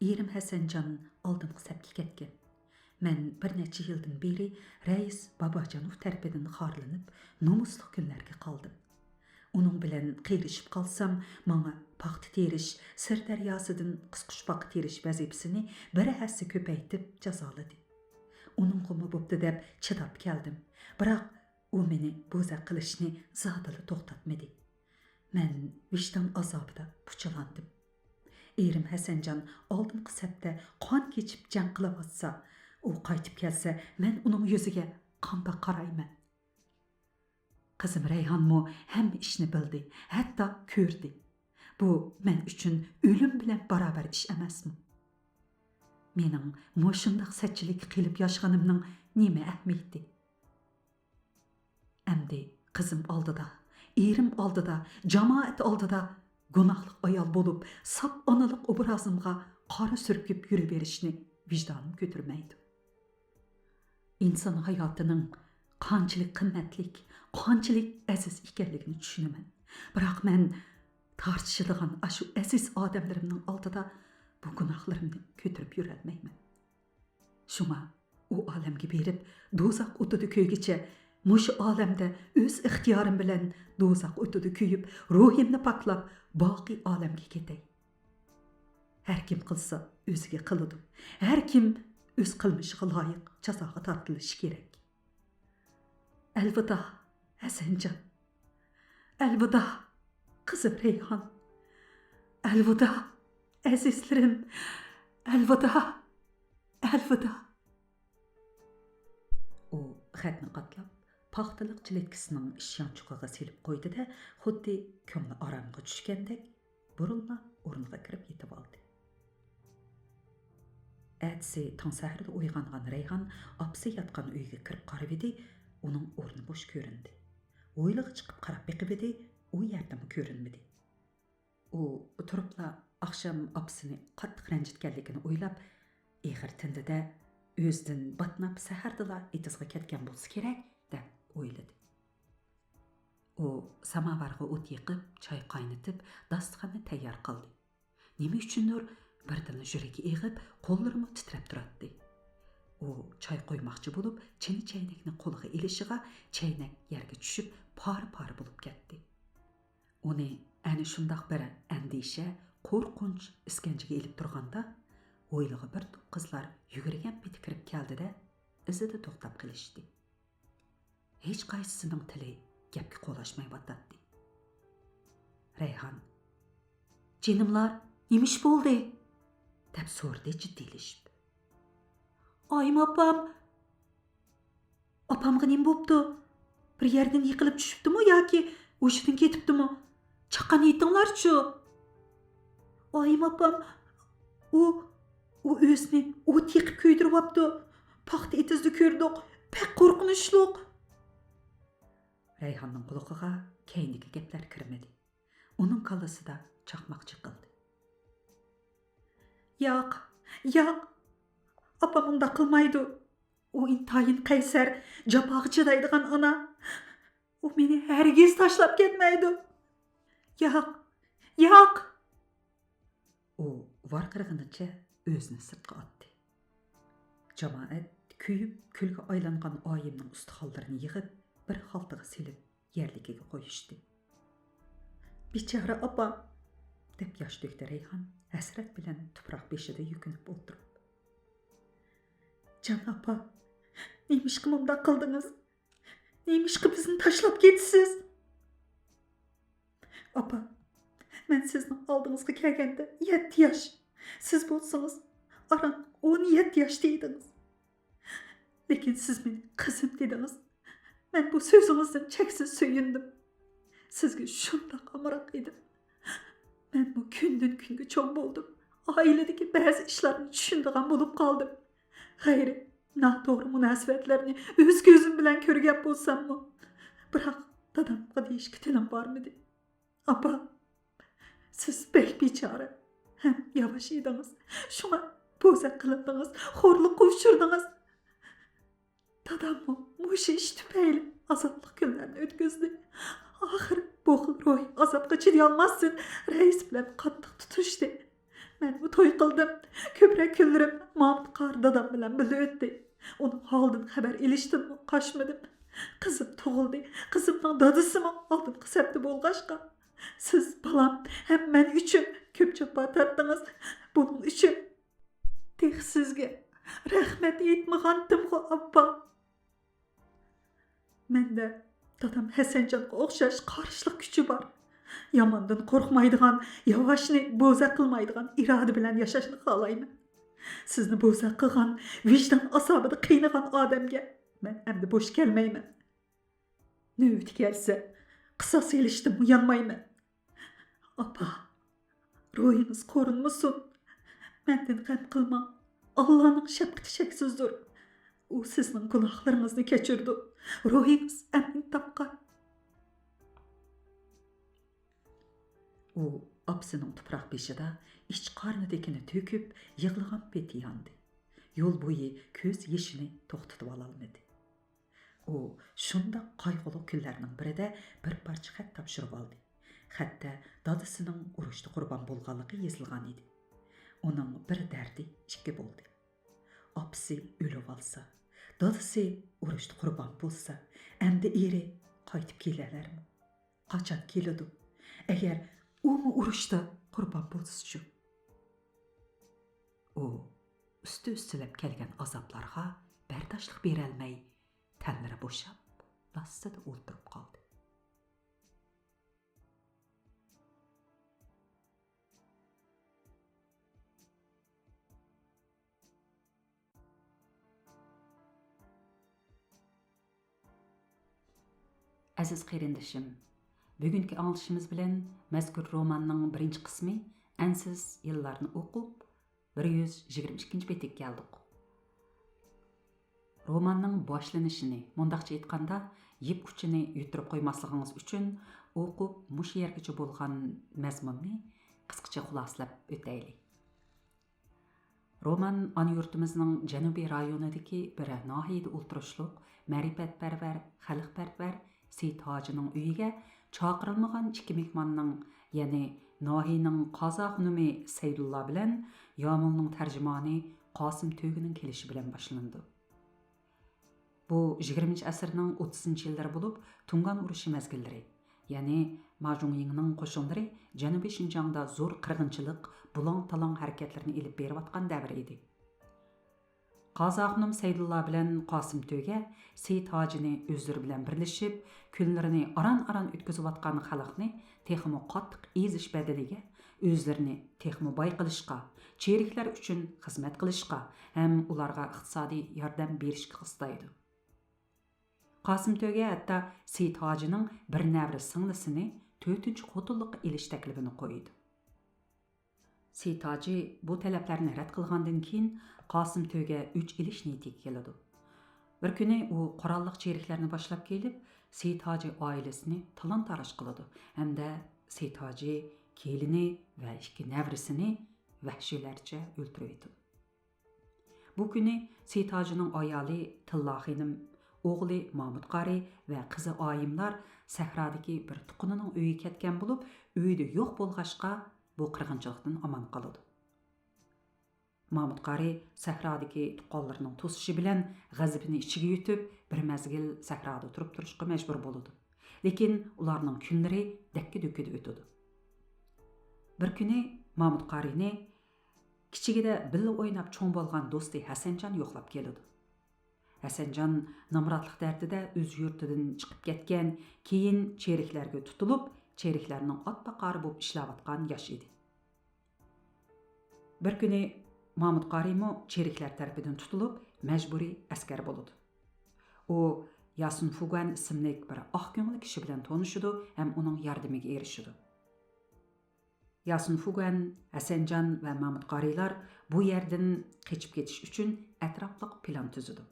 ئېرىم ھەسەنجان ئالدىنقى سەپكە كەتكەن. مەن بىر نەچچە يىلدىن بېرى رەئىس باباجانوف تەرىپىدىن خارلىنىپ، نومۇسلۇق كۈنلەرگە قالدىم. ئۇنىڭ بىلەن قېرىشىپ قالسام، ماڭا پاختا تېرىش، سىردەرياسىدىن قىسقۇچپاقا تېرىش ۋەزىپىسىنى بىر ھەسسە كۆپەيتىپ جازالىدى. ئۇنىڭغىمۇ بوپتۇ دەپ چىداپ كەلدىم. بىراق ئۇ مېنى بوزەك قىلىشنى زادىلا توختاتمىدى. مەن ۋىجدان ئازابىدا پۇچىلاندىم. ئېرىم ھەسەنجان ئالدىنقى سەپتە قان كېچىپ جەڭ قىلىۋاتسا، ئۇ قايتىپ كەلسە، مەن ئۇنىڭ يۈزىگە قانداق قارايمەن؟ قىزىم رەيھانمۇ ھەممە ئىشنى بىلدى، ھەتتا كۆردى. بۇ مەن ئۈچۈن ئۆلۈم بىلەن باراۋەر ئىش ئەمەسمۇ؟ مېنىڭ مۇشۇنداق سەتچىلىككە قېلىپ ياشىغىنىمنىڭ نېمە ئەھمىيىتى؟ ئەمدى قىزىم ئالدىدا، ئېرىم ئالدىدا، جامائەت ئالدىدا گۇناھلىق ئايال بولۇپ، ساپ ئانىلىق ئوبرازىمغا قارا سۈركۈپ يۈرۈۋېرىشنى ۋىجدانىم كۆتۈرمەيدۇ. ئىنسان ھاياتىنىڭ قانچىلىك قىممەتلىك، قانچىلىك ئەزىز ئىكەنلىكىنى چۈشىنىمەن. بىراق مەن تارتىشىدىغان ئاشۇ ئەزىز ئادەملىرىمنىڭ ئالدىدا بۇ گۇناھلىرىمنى كۆتۈرۈپ يۈرەلمەيمەن. شۇڭا ئۇ ئالەمگە بېرىپ، دوزاخ ئوتىدا كۆيگۈچە، مۇشۇ ئالەمدە ئۆز ئىختىيارىم بىلەن دوزاخ ئوتىدا كۆيۈپ، روھىمنى پاكلاپ، باقىي ئالەمگە كېتەي. ھەر كىم قىلسا، ئۆزىگە قىلىدۇ. ھەر كىم ئۆز قىلمىشىغا لايىق جازاغا تارتىلىشى كېرەك. ئەلۋىدا، ھەسەنجان. ئەلۋىدا، قىزىم رەيھان. ئەلۋىدا، ئەزىزلىرىم. ئەلۋىدا، ئەلۋىدا. ئۇ خەتنى قاتلاپ، پاختىلىق جىلىتكىسىنىڭ ئىش يانچۇقىغا سېلىپ قويدى-دە، خۇددى كۆڭلى ئارامغا چۈشكەندەك، بۇرۇنلا ئورنىغا كىرىپ يېتىۋالدى. ئەتىسى تاڭ سەھەردە ئويغانغان رەيھان ئاپىسى ياتقان ئۆيگە كىرىپ قارىۋىدى، ئۇنىڭ ئورنى بوش كۆرۈندى. ھويلىغا چىقىپ قاراپ بېقىۋىدى، ئۇ يەردىمۇ كۆرۈنمىدى. ئۇ تۇرۇپلا ئاخشام ئاپىسىنى قاتتىق رەنجىتكەنلىكىنى ئويلاپ، ئېغىر تىندى-دە، ئۆزىدىن باتناپ سەھەردىلا ئېتىزغا كەتكەن بولسا كېرەك، دەپ ئويلىدى. ئۇ ساماۋارغا ئوت يېقىپ، چاي قاينىتىپ، داستىخاننى تەييار قىلدى. نېمە ئۈچۈندۇر بىردىنلا يۈرىكى ئېغىپ، قوللىرىمۇ تىترەپ تۇراتتى. ئۇ چاي قۇيماقچى بولۇپ، چىنە چەينەكنى قولىغا ئېلىشىغا، چەينەك يەرگە چۈشۈپ، پارە-پارە بولۇپ كەتتى. ئۇنى ئەنە شۇنداق بىر ئەندىشە، قورقۇنچ ئىسكەنجىگە ئېلىپ تۇرغاندا، ھويلىغا بىر توپ قىزلار يۈگۈرگەن پېتى كىرىپ كەلدى-دە، ئىزىدا توختاپ قېلىشتى. ھېچقايسىسىنىڭ تىلى گەپكە قولاشمايۋاتاتتى. رەيھان، «جېنىملار، نېمە ئىش بولدى؟» دەپ سورىدى جىددىيلىشىپ. «ئايىم ئاپام.» «ئاپامغا نېمە بوپتۇ؟ بىر يەردىن يىقىلىپ چۈشۈپتىمۇ ياكى ھوشىدىن كېتىپتىمۇ؟ چاققان ئېيتىڭلارچۇ؟» «ئايىم ئاپام، ئۇ، ئۇ ئۆزىنى ئوت يېقىپ كۆيدۈرۈۋاپتۇ. پاختا ئېتىزىدا كۆردۇق. بەك قورقۇنچلۇق.» رەيھاننىڭ قۇلىقىغا كەينىدىكى گەپلەر كىرمىدى. ئۇنىڭ كاللىسىدا چاقماق چېقىلدى. «ياق، ياق، ئاپام ئۇنداق قىلمايدۇ. ئۇ ئىنتايىن قەيسەر، جاپاغا چىدايدىغان ئانا. ئۇ مېنى ھەرگىز تاشلاپ كەتمەيدۇ. ياق، ياق!» ئۇ ۋارقىرىغىنىچە ئۆزىنى سىرتقا ئاتتى. جامائەت كۆيۈپ كۈلگە ئايلانغان ئايىمنىڭ ئۇستىخانلىرىنى يىغىپ، بىر خالتىغا سېلىپ، يەرلىكىگە قويۇشتى. «بىچارە ئاپام!» دەپ ياش تۆكتى رەيھان، ھەسرەت بىلەن تۇپراق بېشىدا يۈكۈنۈپ ئولتۇرۇپ. «جان ئاپا، نېمىشقا مۇنداق قىلدىڭىز؟ نېمىشقا بىزنى تاشلاپ كېتىسىز؟» «ئاپا، مەن سىزنىڭ ئالدىڭىزغا كەلگەندە يەتتە ياش، سىز بولسىڭىز ئاران ئون يەتتە ياشتا ئىدىڭىز. لېكىن سىز مېنى قىزىم دېدىڭىز. مەن بۇ سۆزىڭىزدىن چەكسىز سۆيۈندۈم. سىزگە شۇنداق ئامراق ئىدىم. مەنمۇ كۈندىن-كۈنگە چوڭ بولدۇم. ئائىلىدىكى بەزى ئىشلارنى چۈشىنىدىغان بولۇپ قالدىم. غەيرىي ناتوغرا مۇناسىۋەتلەرنى ئۆز كۆزۈم بىلەن كۆرگەن بولساممۇ، بىراق دادامغا دېيىشكە تىلىم بارمىدى. ئاپا، سىز بەك بىچارە ھەم ياۋاش ئىدىڭىز. شۇڭا بوزەك قىلىندىڭىز، خورلۇققا ئۇچرىدىڭىز. داداممۇ مۇشۇ ئىش تۈپەيلى ئازابلىق كۈنلەرنى ئۆتكۈزدى. ئاخىرى بۇ خىل روھىي ئازابقا چىدىيالماستىن، رەئىس بىلەن قاتتىق تۇتۇشتى. مەنمۇ توي قىلدىم. كۆپرەك كۈنلىرىم مامۇت قارى دادام بىلەن بىللە ئۆتتى. ئۇنىڭ ھالىدىن خەۋەر ئېلىشتىنمۇ قاچمىدىم. قىزىم تۇغۇلدى. قىزىمنىڭ دادىسىمۇ ئالدىنقى سەپتە بولغاچقا، سىز بالام ھەم مەن ئۈچۈن كۆپ جاپا تارتتىڭىز. بۇنىڭ ئۈچۈن تېخى سىزگە رەھمەت ئېيتمىغانتىمغۇ، ئاپا؟ مەندە دادام ھەسەنجانغا ئوخشاش قارشىلىق كۈچى بار. ياماندىن قورقمايدىغان، ياۋاشنى بوزەك قىلمايدىغان ئىرادە بىلەن ياشاشنى خالايمەن. سىزنى بوزەك قىلغان، ۋىجدان ئازابىدا قىينىغان ئادەمگە مەن ئەمدى بوش كەلمەيمەن. نۆۋىتى كەلسە، قىساس ئېلىشتىنمۇ يانمايمەن. ئاپا، روھىڭىز قورۇنمىسۇن. مەندىن غەم قىلماڭ. ئاللانىڭ شەپقىتى چەكسىزدۇر. ئۇ سىزنىڭ گۇناھلىرىڭىزنى كەچۈرىدۇ. روھىڭىز ئەمىن تاپقان. ئۇ ئاپىسىنىڭ تۇپراق بېشىدا ئىچ قارنىدىكىنى تۆكۈپ يىغلىغان پېتى ياندى. يول بويى كۆز يېشىنى توختىتىۋالالمىدى. ئۇ شۇنداق قايغۇلۇق كۈنلەرنىڭ بىرىدە بىر پارچە خەت تاپشۇرۇۋالدى. خەتتە دادىسىنىڭ ئۇرۇشتا قۇربان بولغانلىقى يېزىلغان ئىدى. ئۇنىڭ بىر دەردى ئىككى بولدى. ئاپىسى ئۆلۈۋالسا، دادىسى ئۇرۇشتا قۇربان بولسا، ئەمدى ئېرى قايتىپ كېلەلەرمۇ؟ قاچان كېلىدۇ؟ ئەگەر ئۇمۇ ئۇرۇشتا قۇربان بولسىچۇ؟ ئۇ ئۈستى-ئۈستىلەپ كەلگەن ئازابلارغا بەرداشلىق بېرەلمەي، تەنلىرى بوشاپ، لاسسىدە ئولتۇرۇپ قالدى. ئەزىز قېرىندىشىم، بۈگۈنكى ئاڭلىشىمىز بىلەن مەزكۇر روماننىڭ بىرىنچى قىسمى ئەنسىز يىللارنى ئوقۇپ، بىر يۈز يىگىرمە ئىككىنچى بېتىگە كەلدۇق. روماننىڭ باشلىنىشىنى، مۇنداقچە ئېيتقاندا، يىپ ئۇچىنى يۈتتۈرۈپ قويماسلىقىڭىز ئۈچۈن، ئوقۇپ مۇشۇ يەرگىچە بولغان مەزمۇننى قىسقىچە خۇلاسىلەپ ئۆتەيلى. رومان ئانا يۇرتىمىزنىڭ جەنۇبىي رايونىدىكى بىر ناھىيەدە ئولتۇرۇشلۇق مەرىپەتپەرۋەر، خەلقپەرۋەر سېيىت ھاجىنىڭ ئۆيىگە چاقىرىلمىغان ئىككى مېھماننىڭ، يەنى ناھىيەنىڭ قازا خۇنۇمى سەيدۇللا بىلەن يامۇلنىڭ تەرجىمانى قاسىم تۆگىنىڭ كېلىشى بىلەن باشلىنىدۇ. بۇ يىگىرمىنچى ئەسىرنىڭ ئوتتۇزىنچى يىللىرى بولۇپ، تۇڭگان ئۇرۇشى مەزگىللىرى، يەنى ما جۇڭيىڭنىڭ قوشۇنلىرى جەنۇبىي شىنجاڭدا زور قىرغىنچىلىق، بۇلاڭ-تالاڭ ھەرىكەتلىرىنى ئېلىپ بېرىۋاتقان دەۋر ئىدى. قازا خۇنۇم سەيدۇللا بىلەن قاسىم تۆگە سېيىت ھاجىنى ئۆزلىرى بىلەن بىرلىشىپ، كۈنلىرىنى ئاران-ئاران ئۆتكۈزۈۋاتقان خەلقنى تېخىمۇ قاتتىق ئېزىش بەدىلىگە ئۆزلىرىنى تېخىمۇ باي قىلىشقا، چېرىكلەر ئۈچۈن خىزمەت قىلىشقا ھەم ئۇلارغا ئىقتىسادىي ياردەم بېرىشكە قىستايدۇ. قاسىم تۆگە ھەتتا سېيىت ھاجىنىڭ بىر نەۋرە سىڭلىسىنى تۆتىنچى خوتۇنلۇققا ئېلىش تەكلىپىنى قويىدۇ. سېيىت ھاجى بۇ تەلەپلەرنى رەت قىلغاندىن كېيىن، قاسىم تۆگە ئۆچ ئېلىش نىيىتىگە كېلىدۇ. بىر كۈنى ئۇ قوراللىق چېرىكلەرنى باشلاپ كېلىپ، سېيىت ھاجى ئائىلىسىنى تالان-تاراج قىلىدۇ ھەمدە سېيىت ھاجى، كېلىنى ۋە ئىككى نەۋرىسىنى ۋەھشىيلەرچە ئۆلتۈرۈۋېتىدۇ. بۇ كۈنى سېيىت ھاجىنىڭ ئايالى تىللا خېنىم، ئوغلى مامۇت قارى ۋە قىزى ئايىملار سەھرادىكى بىر تۇغقىنىنىڭ ئۆيىگە كەتكەن بولۇپ، ئۆيىدە يوق بولغاچقا، بۇ قىرغىنچىلىقتىن ئامان قالىدۇ. مامۇت قارى سەھرادىكى تۇغقانلىرىنىڭ توسۇشى بىلەن غەزىپىنى ئىچىگە يۇتۇپ، بىر مەزگىل سەھرادا تۇرۇپ تۇرۇشقا مەجبۇر بولىدۇ. لېكىن ئۇلارنىڭ كۈنلىرى دەككە-دۈككىدە ئۆتىدۇ. بىر كۈنى مامۇت قارىنى كىچىكىدە بىللە ئويناپ چوڭ بولغان دوستى ھەسەنجان يوقلاپ كېلىدۇ. ھەسەنجان نامراتلىق دەردىدە ئۆز يۇرتىدىن چىقىپ كەتكەن، كېيىن چېرىكلەرگە تۇتۇلۇپ، چېرىكلەرنىڭ ئات باقارى بولۇپ ئىشلەۋاتقان ياش ئىدى. بىر كۈنى مامۇت قارىيمۇ چېرىكلەر تەرىپىدىن تۇتۇلۇپ، مەجبۇرىي ئەسكەر بولىدۇ. ئۇ ياسۇن فۇگۇەن ئىسىملىك بىر ئاق كۆڭۈل كىشى بىلەن تونۇشىدۇ ھەم ئۇنىڭ ياردىمىگە ئېرىشىدۇ. ياسۇن فۇگۇەن ھەسەنجان ۋە مامۇت قارىيلار بۇ يەردىن قېچىپ كېتىش ئۈچۈن ئەتراپلىق پىلان تۈزىدۇ.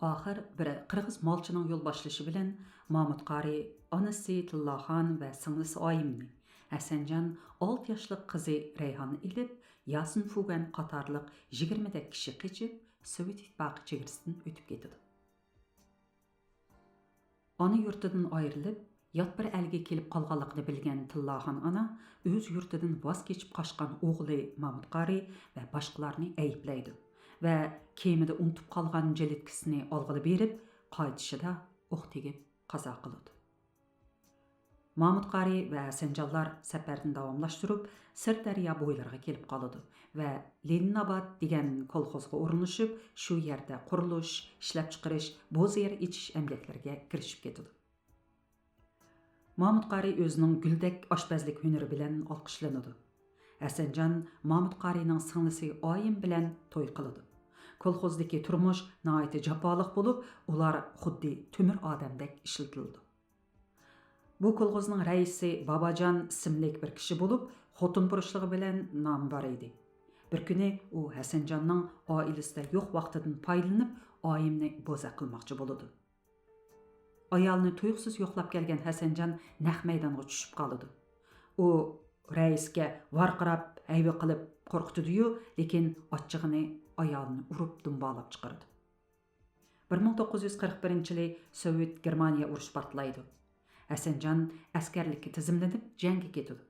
ئاخىر بىر قىرغىز مالچىنىڭ يول باشلىشى بىلەن مامۇت قارى ئانىسى تىللاخان ۋە سىڭلىسى ئايىمنى، ھەسەنجان ئالتە ياشلىق قىزى رەيھاننى ئېلىپ، ياسىن فۇگەن قاتارلىق يىگىرمىدەك كىشى قېچىپ، سوۋېت ئىتتىپاقى چېگرىسىدىن ئۆتۈپ كېتىدۇ. ئانا يۇرتىدىن ئايرىلىپ، يات بىر ئەلگە كېلىپ قالغانلىقىنى بىلگەن تىللاخان ئانا ئۆز يۇرتىدىن ۋاز كېچىپ قاچقان ئوغلى مامۇت قارى ۋە باشقىلارنى ئەيىبلەيدۇ ۋە كېمىدە ئۇنتۇپ قالغان جىلىتكىسىنى ئالغىلى بېرىپ، قايتىشىدا ئوق تېگىپ قازا قىلىدۇ. مامۇت قارى ۋە ھەسەنجانلار سەپەرنى داۋاملاشتۇرۇپ، سىردەريا بويلىرىغا كېلىپ قالىدۇ ۋە لېنىناباد دېگەن كولخوزغا ئورۇنلىشىپ، شۇ يەردە قۇرۇلۇش، ئىشلەپچىقىرىش، بوز يەر ئېچىش ئەمگەكلىرىگە كىرىشىپ كېتىدۇ. مامۇت قارى ئۆزىنىڭ گۈلدەك ئاشپەزلىك ھۈنىرى بىلەن ئالقىشلىنىدۇ. ھەسەنجان مامۇت قارىنىڭ سىڭلىسى ئايىم بىلەن توي قىلىدۇ. كولخوزدىكى تۇرمۇش ناھايىتى جاپالىق بولۇپ، ئۇلار خۇددى تۆمۈر ئادەمدەك ئىشلىتىلىدۇ. بۇ كولخوزنىڭ رەئىسى باباجان ئىسىملىك بىر كىشى بولۇپ، خوتۇنپۇرۇشلۇقى بىلەن نامى بار ئىدى. بىر كۈنى ئۇ ھەسەنجاننىڭ ئائىلىسىدە يوق ۋاقتىدىن پايدىلىنىپ، ئايىمنى بوزەك قىلماقچى بولىدۇ. ئايالىنى تۇيۇقسىز يوقلاپ كەلگەن ھەسەنجان نەق مەيدانغا چۈشۈپ قالىدۇ. ئۇ رەئىسكە ۋارقىراپ، ھەيۋە قىلىپ قورقۇتىدۇ-يۇ، لېكىن ئاچچىقىنى ئايالىنى ئۇرۇپ دۇمبالاپ چىقىرىدۇ. بىر مىڭ توققۇز يۈز قىرىق بىرىنچى يىلى سوۋېت گېرمانىيە ئۇرۇشى پارتلايدۇ. ھەسەنجان ئەسكەرلىككە تىزىملىنىپ جەڭگە كېتىدۇ.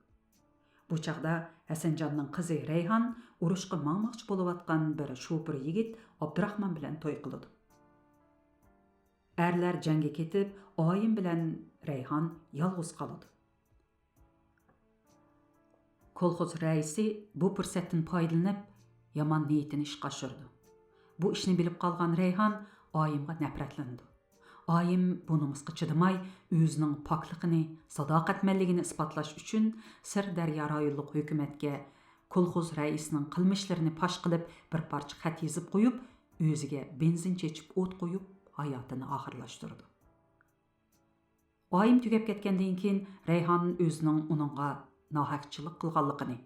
بۇ چاغدا ھەسەنجاننىڭ قىزى رەيھان ئۇرۇشقا ماڭماقچى بولۇۋاتقان بىر شوپۇر يىگىت ئابدۇراخمان بىلەن توي قىلىدۇ. ئەرلەر جەڭگە كېتىپ، ئايىم بىلەن رەيھان يالغۇز قالىدۇ. كولخوز رەئىسى بۇ پۇرسەتتىن پايدىلىنىپ، يامان نىيىتىنى ئىشقا ئاشۇرىدۇ. بۇ ئىشنى بىلىپ قالغان رەيھان ئايىمغا نەپرەتلىنىدۇ. ئايىم بۇ نومۇسقا چىدىماي، ئۆزىنىڭ پاكلىقىنى، ساداقەتمەنلىكىنى ئىسپاتلاش ئۈچۈن سىردەريا رايونلۇق ھۆكۈمەتكە كولخوز رەئىسىنىڭ قىلمىشلىرىنى پاش قىلىپ، بىر پارچە خەت يېزىپ قويۇپ، ئۆزىگە بېنزىن چېچىپ ئوت قويۇپ، ھاياتىنى ئاخىرلاشتۇرىدۇ. ئايىم تۈگەپ كەتكەندىن كېيىن، رەيھان ئۆزىنىڭ ئۇنىڭغا ناھەقچىلىق قىلغانلىقىنى،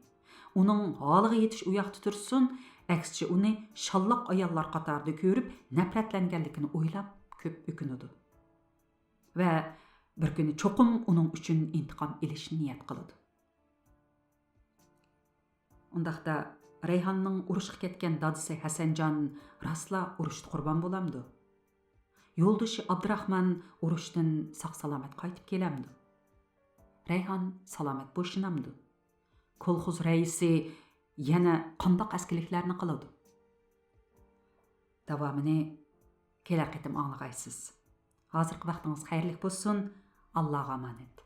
ئۇنىڭ ھالىغا يېتىش ئۇياقتا تۇرسۇن، ئەكسىچە ئۇنى شاللاق ئاياللار قاتارىدا كۆرۈپ، نەپرەتلەنگەنلىكىنى ئويلاپ كۆپ ئۆكۈنىدۇ ۋە بىر كۈنى چوقۇم ئۇنىڭ ئۈچۈن ئىنتىقام ئېلىشنى نىيەت قىلىدۇ. ئۇنداقتا، رەيھاننىڭ ئۇرۇشقا كەتكەن دادىسى ھەسەنجان راستلا ئۇرۇشتا قۇربان بولامدۇ؟ يولدىشى ئابدۇراخمان ئۇرۇشتىن ساق-سالامەت قايتىپ كېلەمدۇ؟ رەيھان سالامەت بوشىنامدۇ؟ كولخوز رەئىسى يەنە قانداق ئەسكىلىكلەرنى قىلىدۇ؟ داۋامىنى كېلەر قېتىم ئاڭلىغايسىز. ھازىرقى ۋاقتىڭىز خەيرلىك بولسۇن. ئاللاغا ئامانەت.